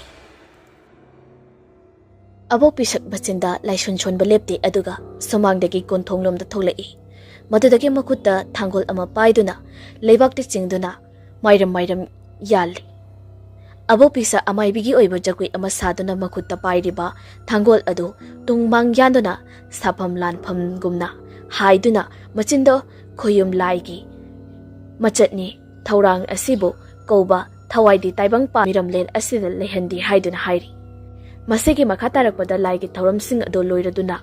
ꯑꯕꯣꯛ ꯄꯤꯁꯛ ꯃꯆꯤꯟꯗ ꯂꯥꯏꯁꯣꯟ ꯁꯣꯟꯕ ꯂꯦꯞꯇꯦ, ꯑꯗꯨꯒ ꯁꯨꯃꯥꯡꯗꯒꯤ ꯀꯣꯟꯊꯣꯡꯂꯣꯝꯗ ꯊꯣꯛꯂꯛꯏ꯫ ꯃꯗꯨꯗꯒꯤ ꯃꯈꯨꯠꯇ ꯊꯥꯡꯒꯣꯜ ꯑꯃ ꯄꯥꯏꯗꯨꯅ ꯂꯩꯕꯥꯛꯇ ꯆꯤꯡꯗꯨꯅ ꯃꯥꯏꯔꯝ ꯃꯥꯏꯔꯝ ꯌꯥꯜꯂꯤ꯫ ꯑꯕꯣꯛ ꯄꯤꯁꯛ ꯑꯃꯥꯏꯕꯤꯒꯤ ꯑꯣꯏꯕ ꯖꯒꯣꯏ ꯑꯃ ꯁꯥꯗꯨꯅ ꯃꯈꯨꯠꯇ ꯄꯥꯏꯔꯤꯕ ꯊꯥꯡꯒꯣꯜ ꯑꯗꯨ ꯇꯨꯡ ꯃꯥꯡ ꯌꯥꯟꯗꯨꯅ ꯁꯥꯐꯝ ꯂꯥꯟꯐꯝꯒꯨꯝꯅ ꯍꯥꯏꯗꯨꯅ ꯃꯆꯤꯟꯗ ꯈꯣꯌꯨꯝ ꯂꯥꯏꯒꯤ ꯃꯆꯠꯅꯤ꯫ ꯊꯧꯔꯥꯡ ꯑꯁꯤꯕꯨ ꯀꯧꯕ ꯊꯋꯥꯏꯗꯤ ꯇꯥꯏꯕꯪꯄꯥꯟ ꯃꯤꯔꯝꯂꯦꯟ ꯑꯁꯤꯗ ꯂꯩꯍꯟꯗꯦ ꯍꯥꯏꯗꯨꯅ ꯍꯥꯏꯔꯤ꯫ ꯃꯁꯤꯒꯤ ꯃꯈꯥ ꯇꯥꯔꯛꯄꯗ ꯂꯥꯏꯒꯤ ꯊꯧꯔꯝꯁꯤꯡ ꯑꯗꯨ ꯂꯣꯏꯔꯗꯨꯅ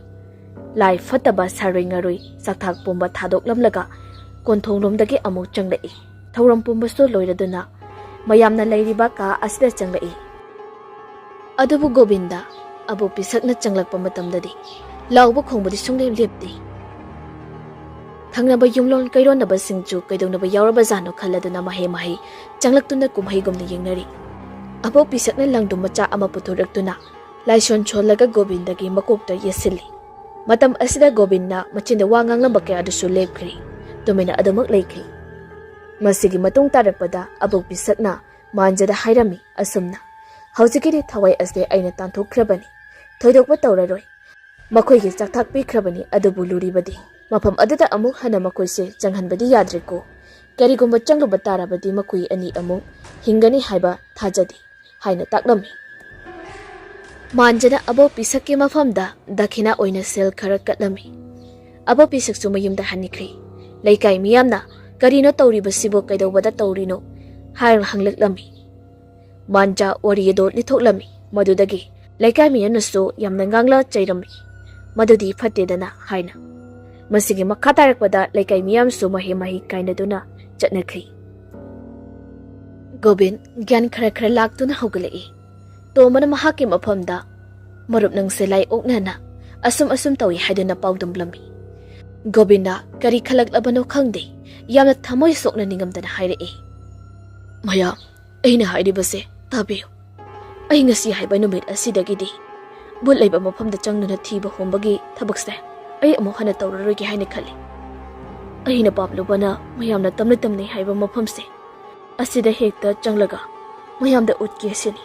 ꯂꯥꯏ ꯐꯠꯇꯕ ꯁꯥꯔꯣꯏ ꯉꯥꯔꯣꯏ ꯆꯥꯛꯊꯥꯛ ꯄꯨꯝꯕ ꯊꯥꯗꯣꯛꯂꯝꯂꯒ ꯀꯣꯟꯊꯣꯡꯂꯣꯝꯗꯒꯤ ꯑꯃꯨꯛ ꯆꯪꯂꯛꯏ꯫ ꯊꯧꯔꯝ ꯄꯨꯝꯕꯁꯨ ꯂꯣꯏꯔꯗꯨꯅ ꯃꯌꯥꯝꯅ ꯂꯩꯔꯤꯕ ꯀꯥ ꯑꯁꯤꯗ ꯆꯪꯂꯛꯏ꯫ ꯑꯗꯨꯕꯨ ꯒꯣꯕꯤꯟꯗ ꯑꯕꯣꯛ ꯄꯤꯁꯛꯅ ꯆꯪꯂꯛꯄ ꯃꯇꯝꯗꯗꯤ ꯂꯥꯎꯕ ꯈꯣꯡꯕꯗꯤ ꯁꯨꯡꯂꯦꯞ ꯂꯦꯞꯇꯦ꯫ ꯊꯪꯅꯕ ꯌꯨꯝꯂꯣꯟ ꯀꯩꯔꯣꯟꯅꯕꯁꯤꯡꯁꯨ ꯀꯩꯗꯧꯅꯕ ꯌꯥꯎꯔꯕꯖꯥꯠꯅꯣ ꯈꯜꯂꯗꯨꯅ ꯃꯍꯩ ꯃꯍꯩ ꯆꯪꯂꯛꯇꯨꯅ ꯀꯨꯝꯍꯩꯒꯨꯝꯅ ꯌꯦꯡꯅꯔꯤ꯫ ꯑꯕꯣꯛ ꯄꯤꯁꯛꯅ ꯂꯪꯗꯨꯝ ꯃꯆꯥ ꯑꯃ ꯄꯨꯊꯣꯔꯛꯇꯨꯅ ꯂꯥꯏꯁꯣꯟ ꯁꯣꯜꯂꯒ ꯒꯣꯕꯤꯟꯗꯒꯤ ꯃꯀꯣꯛꯇ ꯌꯦꯠꯁꯤꯜꯂꯤ꯫ ꯃꯇꯝ ꯑꯁꯤꯗ ꯒꯣꯕꯤꯟꯅ ꯃꯆꯤꯟꯗ ꯋꯥ ꯉꯥꯡꯂꯝꯕ ꯀꯌꯥꯗꯨꯁꯨ ꯂꯦꯞꯈ꯭ꯔꯦ꯫ ꯇꯨꯃꯤꯟꯅ ꯑꯗꯨꯃꯛ ꯂꯩꯈ꯭ꯔꯦ꯫ ꯃꯁꯤꯒꯤ ꯃꯇꯨꯡ ꯇꯥꯔꯛꯄꯗ ꯑꯕꯣꯛ ꯄꯤꯁꯛꯅ ꯃꯥꯟꯖꯗ ꯍꯥꯏꯔꯝꯃꯤ ꯑꯁꯨꯝꯅ, "ꯍꯧꯖꯤꯛꯀꯤꯗꯤ ꯊꯋꯥꯏ ꯑꯁꯦ ꯑꯩꯅ ꯇꯥꯟꯊꯣꯛꯈ꯭ꯔꯕꯅꯤ꯫ ꯊꯣꯏꯗꯣꯛꯄ ꯇꯧꯔꯔꯣꯏ꯫ ꯃꯈꯣꯏꯒꯤ ꯆꯥꯛꯊꯥꯛ ꯄꯤꯈ꯭ꯔꯕꯅꯤ, ꯑꯗꯨꯕꯨ ꯂꯨꯔꯤꯕꯗꯤ ꯃꯐꯝ ꯑꯗꯨꯗ ꯑꯃꯨꯛ ꯍꯟꯅ ꯃꯈꯣꯏꯁꯦ ꯆꯪꯍꯟꯕꯗꯤ ꯌꯥꯗ꯭ꯔꯦꯀꯣ꯫ ꯀꯔꯤꯒꯨꯝꯕ ꯆꯪꯂꯨꯕ ꯇꯥꯔꯕꯗꯤ ꯃꯈꯣꯏ ꯑꯅꯤ ꯑꯃꯨꯛ ꯍꯤꯡꯒꯅꯤ ꯍꯥꯏꯕ ꯊꯥꯖꯗꯦ ꯍꯥꯏꯅ ꯇꯥꯛꯂꯝꯃꯤ꯫ ꯃꯥꯟꯖꯅ ꯑꯕꯣꯛ ꯄꯤꯁꯛꯀꯤ ꯃꯐꯝꯗ ꯗꯈꯤꯅꯥ ꯑꯣꯏꯅ ꯁꯦꯜ ꯈꯔ ꯀꯠꯂꯝꯃꯤ꯫ ꯑꯕꯣꯛ ꯄꯤꯁꯛꯁꯨ ꯃꯌꯨꯝꯗ ꯍꯟꯈ꯭ꯔꯦ꯫ ꯂꯩꯀꯥꯏ ꯃꯤꯌꯥꯝꯅ "ꯀꯔꯤꯅꯣ ꯇꯧꯔꯤꯕꯁꯤꯕꯨ, ꯀꯩꯗꯧꯕꯗ ꯇꯧꯔꯤꯅꯣ?" ꯍꯥꯏꯅ ꯍꯪꯂꯛꯂꯝꯃꯤ꯫ ꯃꯥꯟꯖꯥ ꯋꯥꯔꯤ ꯑꯗꯨ ꯂꯤꯊꯣꯛꯂꯝꯃꯤ꯫ ꯃꯗꯨꯗꯒꯤ ꯂꯩꯀꯥꯏ ꯃꯤꯌꯥꯝꯅꯁꯨ ꯌꯥꯝꯅ ꯉꯥꯡꯂ ꯆꯩꯔꯝꯃꯤ, "ꯃꯗꯨꯗꯤ ꯐꯠꯇꯦꯗꯅ" ꯍꯥꯏꯅ꯫ ꯃꯁꯤꯒꯤ ꯃꯈꯥ ꯇꯥꯔꯛꯄꯗ ꯂꯩꯀꯥꯏ ꯃꯤꯌꯥꯝꯁꯨ ꯃꯍꯩ ꯃꯍꯩ ꯀꯥꯏꯅꯗꯨꯅ ꯆꯠꯅꯈ꯭ꯔꯤ꯫ ꯒꯣꯕꯤꯟ ꯒ꯭ꯌꯥꯟ ꯈꯔ ꯈꯔ ꯂꯥꯛꯇꯨꯅ ꯍꯧꯒꯠꯂꯛꯏ꯫ ꯇꯣꯝꯕꯅ ꯃꯍꯥꯛꯀꯤ ꯃꯐꯝꯗ, "ꯃꯔꯨꯞ, ꯅꯪꯁꯦ ꯂꯥꯏ ꯑꯣꯛꯅꯅ ꯑꯁꯨꯝ ꯑꯁꯨꯝ ꯇꯧꯏ" ꯍꯥꯏꯗꯨꯅ ꯄꯥꯎꯗꯝꯂꯝꯃꯤ꯫ ꯒꯣꯕꯤꯟꯅ ꯀꯔꯤ ꯈꯜꯂꯛꯂꯕꯅꯣ ꯈꯪꯗꯦ, ꯌꯥꯝꯅ ꯊꯃꯣꯏ ꯁꯣꯛꯅ ꯅꯤꯡꯉꯝꯗꯅ ꯍꯥꯏꯔꯛꯏ, "ꯃꯌꯥꯝ, ꯑꯩꯅ ꯍꯥꯏꯔꯤꯕꯁꯦ ꯇꯥꯕꯤꯌꯨ꯫ ꯑꯩ ꯉꯁꯤ ꯍꯥꯏꯕ ꯅꯨꯃꯤꯠ ꯑꯁꯤꯗꯒꯤꯗꯤ ꯚꯨꯠ ꯂꯩꯕ ꯃꯐꯝꯗ ꯆꯪꯗꯨꯅ ꯊꯤꯕ ꯍꯣꯝꯕꯒꯤ ꯊꯕꯛꯁꯦ ꯑꯩ ꯑꯃꯨꯛ ꯍꯟꯅ ꯇꯧꯔꯔꯣꯏꯒꯦ ꯍꯥꯏꯅ ꯈꯜꯂꯤ꯫ ꯑꯩꯅ ꯄꯥꯝꯂꯨꯕꯅ ꯃꯌꯥꯝꯅ ꯇꯝꯅ ꯇꯝꯅꯩ ꯍꯥꯏꯕ ꯃꯐꯝꯁꯦ ꯑꯁꯤꯗ ꯍꯦꯛꯇ ꯆꯪꯂꯒ ꯃꯌꯥꯝꯗ ꯎꯠꯀꯦ ꯁꯤꯅꯤ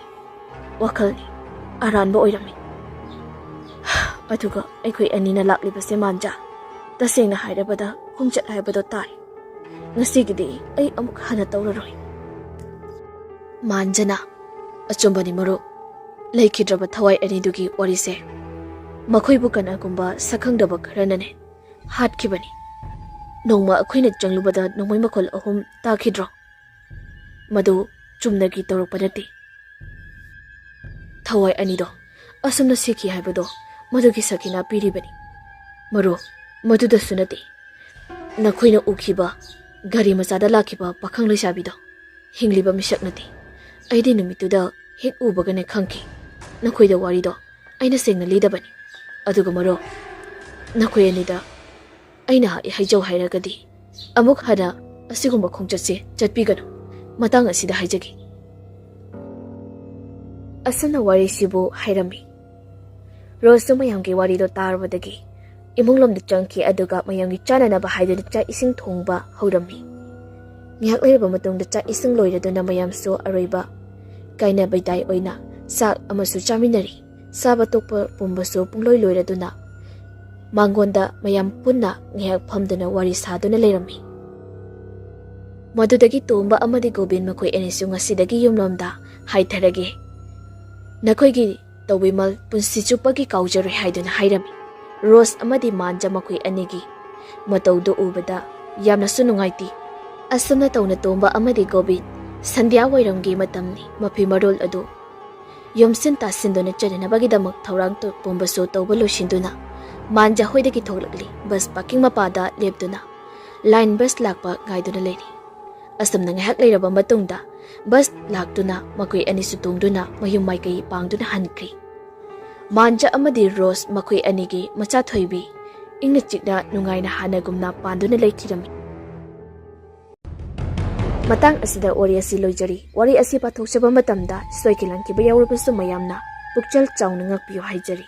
ꯋꯥꯈꯜꯅꯤ꯫ ꯑꯔꯥꯟꯕ ꯑꯣꯏꯔꯝꯃꯤ꯫ ꯑꯗꯨꯒ ꯑꯩꯈꯣꯏ ꯑꯅꯤꯅ ꯂꯥꯛꯂꯤꯕꯁꯦ, ꯃꯥꯟꯖꯥ, ꯇꯁꯦꯡꯅ ꯍꯥꯏꯔꯕꯗ ꯈꯣꯡꯆꯠ ꯍꯥꯏꯕꯗꯣ ꯇꯥꯏ꯫ ꯉꯁꯤꯒꯤꯗꯤ ꯑꯩ ꯑꯃꯨꯛ ꯍꯟꯅ ꯇꯧꯔꯔꯣꯏ"꯫ ꯃꯥꯟꯖꯅ, "ꯑꯆꯨꯝꯕꯅꯤ ꯃꯔꯨꯞ, ꯂꯩꯈꯤꯗ꯭ꯔꯕ ꯊꯋꯥꯏ ꯑꯅꯤꯗꯨꯒꯤ ꯋꯥꯔꯤꯁꯦ ꯃꯈꯣꯏꯕꯨ ꯀꯅꯥꯒꯨꯝꯕ ꯁꯛꯈꯪꯗꯕ ꯈꯔꯅꯅꯦ ꯍꯥꯠꯈꯤꯕꯅꯤ꯫ ꯅꯣꯡꯃ ꯑꯩꯈꯣꯏꯅ ꯆꯪꯂꯨꯕꯗ ꯅꯣꯡꯃꯩ ꯃꯈꯣꯜ ꯑꯍꯨꯝ ꯇꯥꯈꯤꯗ꯭ꯔꯣ? ꯃꯗꯨ ꯆꯨꯝꯅꯒꯤ ꯇꯧꯔꯛꯄ ꯅꯠꯇꯦ꯫ ꯊꯋꯥꯏ ꯑꯅꯤꯗꯣ ꯑꯁꯨꯝꯅ ꯁꯤꯈꯤ ꯍꯥꯏꯕꯗꯣ ꯃꯗꯨꯒꯤ ꯁꯈꯤꯅ ꯄꯤꯔꯤꯕꯅꯤ꯫ ꯃꯔꯨꯞ, ꯃꯗꯨꯗꯁꯨ ꯅꯠꯇꯦ, ꯅꯈꯣꯏꯅ ꯎꯈꯤꯕ ꯒꯥꯔꯤ ꯃꯆꯥꯗ ꯂꯥꯛꯈꯤꯕ ꯄꯥꯈꯪ ꯂꯩꯁꯥꯕꯤꯗꯣ ꯍꯤꯡꯂꯤꯕ ꯃꯤꯁꯛ ꯅꯠꯇꯦ꯫ ꯑꯩꯗꯤ ꯅꯨꯃꯤꯠꯇꯨꯗ ꯍꯦꯛ ꯎꯕꯒꯅꯦ ꯈꯪꯈꯤ꯫ ꯅꯈꯣꯏꯗ ꯋꯥꯔꯤꯗꯣ ꯑꯩꯅ ꯁꯦꯡꯅ ꯂꯤꯗꯕꯅꯤ꯫ ꯑꯗꯨꯒ ꯃꯔꯨꯞ, ꯅꯈꯣꯏ ꯑꯅꯤꯗ ꯑꯩꯅ ꯍꯥꯏꯖꯧ ꯍꯥꯏꯔꯒꯗꯤ ꯑꯃꯨꯛ ꯍꯟꯅ ꯑꯁꯤꯒꯨꯝꯕ ꯈꯣꯡꯆꯠꯁꯦ ꯆꯠꯄꯤꯒꯅꯨ꯫ ꯃꯇꯥꯡ ꯑꯁꯤꯗ ꯍꯥꯏꯖꯒꯦ"꯫ ꯑꯁꯨꯝꯅ ꯋꯥꯔꯤꯁꯤꯕꯨ ꯍꯥꯏꯔꯝꯃꯤ꯫ ꯔꯣꯁꯁꯨ ꯃꯌꯥꯝꯒꯤ ꯋꯥꯔꯤꯗꯣ ꯇꯥꯔꯨꯕꯗꯒꯤ ꯏꯃꯨꯡꯂꯣꯝꯗ ꯆꯪꯈꯤ, ꯑꯗꯨꯒ ꯃꯌꯥꯝꯒꯤ ꯆꯥꯅꯅꯕ ꯍꯥꯏꯗꯨꯅ ꯆꯥꯛ ꯏꯁꯤꯡ ꯊꯣꯡꯕ ꯍꯧꯔꯝꯃꯤ꯫ ꯉꯥꯏꯍꯥꯛ ꯂꯩꯔꯕ ꯃꯇꯨꯡꯗ ꯆꯥꯛ ꯏꯁꯤꯡ ꯂꯣꯏꯔꯗꯨꯅ ꯃꯌꯥꯝꯁꯨ ꯑꯔꯣꯏꯕ ꯀꯥꯏꯅ ꯕꯩꯗꯥꯏ ꯑꯣꯏꯅ ꯆꯥꯛ ꯑꯃꯁꯨ ꯆꯥꯃꯤꯟꯅꯔꯤ꯫ ꯆꯥꯕ ꯇꯣꯛꯄ ꯄꯨꯝꯕꯁꯨ ꯄꯨꯡꯂꯣꯏ ꯂꯣꯏꯔꯗꯨꯅ ꯃꯉꯣꯟꯗ ꯃꯌꯥꯝ ꯄꯨꯟꯅ ꯉꯥꯏꯍꯥꯛ ꯐꯝꯗꯨꯅ ꯋꯥꯔꯤ ꯁꯥꯗꯨꯅ ꯂꯩꯔꯝꯃꯤ꯫ ꯃꯗꯨꯗꯒꯤ ꯇꯣꯝꯕ ꯑꯃꯗꯤ ꯒꯣꯕꯤꯟ ꯃꯈꯣꯏ ꯑꯅꯤꯁꯨ ꯉꯁꯤꯗꯒꯤ ꯌꯨꯝꯂꯣꯝꯗ ꯍꯥꯏꯊꯔꯒꯦ, ꯅꯈꯣꯏꯒꯤ ꯇꯧꯕꯤꯃꯜ ꯄꯨꯟꯁꯤ ꯆꯨꯞꯄꯒꯤ ꯀꯥꯎꯖꯔꯣꯏ ꯍꯥꯏꯗꯨꯅ ꯍꯥꯏꯔꯝꯃꯤ꯫ ꯔꯣꯁ ꯑꯃꯗꯤ ꯃꯥꯟꯖ ꯃꯈꯣꯏ ꯑꯅꯤꯒꯤ ꯃꯇꯧꯗꯨ ꯎꯕꯗ ꯌꯥꯝꯅꯁꯨ ꯅꯨꯡꯉꯥꯏꯇꯦ꯫ ꯑꯁꯨꯝꯅ ꯇꯧꯅ ꯇꯣꯝꯕ ꯑꯃꯗꯤ ꯒꯣꯕꯤꯟ ꯁꯟꯙ꯭ꯌꯥ ꯋꯥꯏꯔꯝꯒꯤ ꯃꯇꯝꯅꯤ꯫ ꯃꯐꯤ ꯃꯔꯣꯜ ꯑꯗꯨ ꯌꯣꯝꯁꯤꯟ ꯇꯥꯁꯤꯟꯗꯨꯅ ꯆꯠꯅꯅꯕꯒꯤꯗꯃꯛ ꯊꯧꯔꯥꯡ ꯇꯧ-, ꯄꯨꯝꯕꯁꯨ ꯇꯧꯕ ꯂꯣꯏꯁꯤꯟꯗꯨꯅ ꯃꯥꯟꯖ ꯍꯣꯏꯗꯒꯤ ꯊꯣꯛꯂꯛꯂꯤ꯫ ꯕꯁ ꯄꯥꯔꯀꯤꯡ ꯃꯄꯥꯗ ꯂꯦꯞꯇꯨꯅ ꯂꯥꯏꯟ ꯕꯁ ꯂꯥꯛꯄ ꯉꯥꯏꯗꯨꯅ ꯂꯩꯔꯤ꯫ ꯑꯁꯨꯝꯅ ꯉꯥꯏꯍꯥꯛ ꯂꯩꯔꯕ ꯃꯇꯨꯡꯗ ꯕꯁ ꯂꯥꯛꯇꯨꯅ ꯃꯈꯣꯏ ꯑꯅꯤꯁꯨ ꯇꯣꯡꯗꯨꯅ ꯃꯌꯨꯝ ꯃꯥꯏꯀꯩ ꯄꯥꯡꯗꯨꯅ ꯍꯟꯈ꯭ꯔꯤ꯫ ꯃꯥꯟꯖ ꯑꯃꯗꯤ ꯔꯣꯁ ꯃꯈꯣꯏ ꯑꯅꯤꯒꯤ ꯃꯆꯥ ꯊꯣꯏꯕꯤ ꯏꯪꯅ ꯆꯤꯛꯅ ꯅꯨꯡꯉꯥꯏꯅ ꯍꯥꯟꯅꯒꯨꯝꯅ ꯄꯥꯟꯗꯨꯅ ꯂꯩꯈꯤꯔꯝꯃꯤ꯫ ꯃꯇꯥꯡ ꯑꯁꯤꯗ ꯋꯥꯔꯤ ꯑꯁꯤ ꯂꯣꯏꯖꯔꯤ꯫ ꯋꯥꯔꯤ ꯑꯁꯤ ꯄꯥꯊꯣꯛꯆꯕ ꯃꯇꯝꯗ ꯁꯣꯏꯈꯤ ꯂꯥꯟꯈꯤꯕ ꯌꯥꯎꯔꯕꯁꯨ ꯃꯌꯥꯝꯅ ꯄꯨꯛꯆꯦꯜ ꯆꯥꯎꯅ ꯉꯥꯛꯄꯤꯌꯨ ꯍꯥꯏꯖꯔꯤ꯫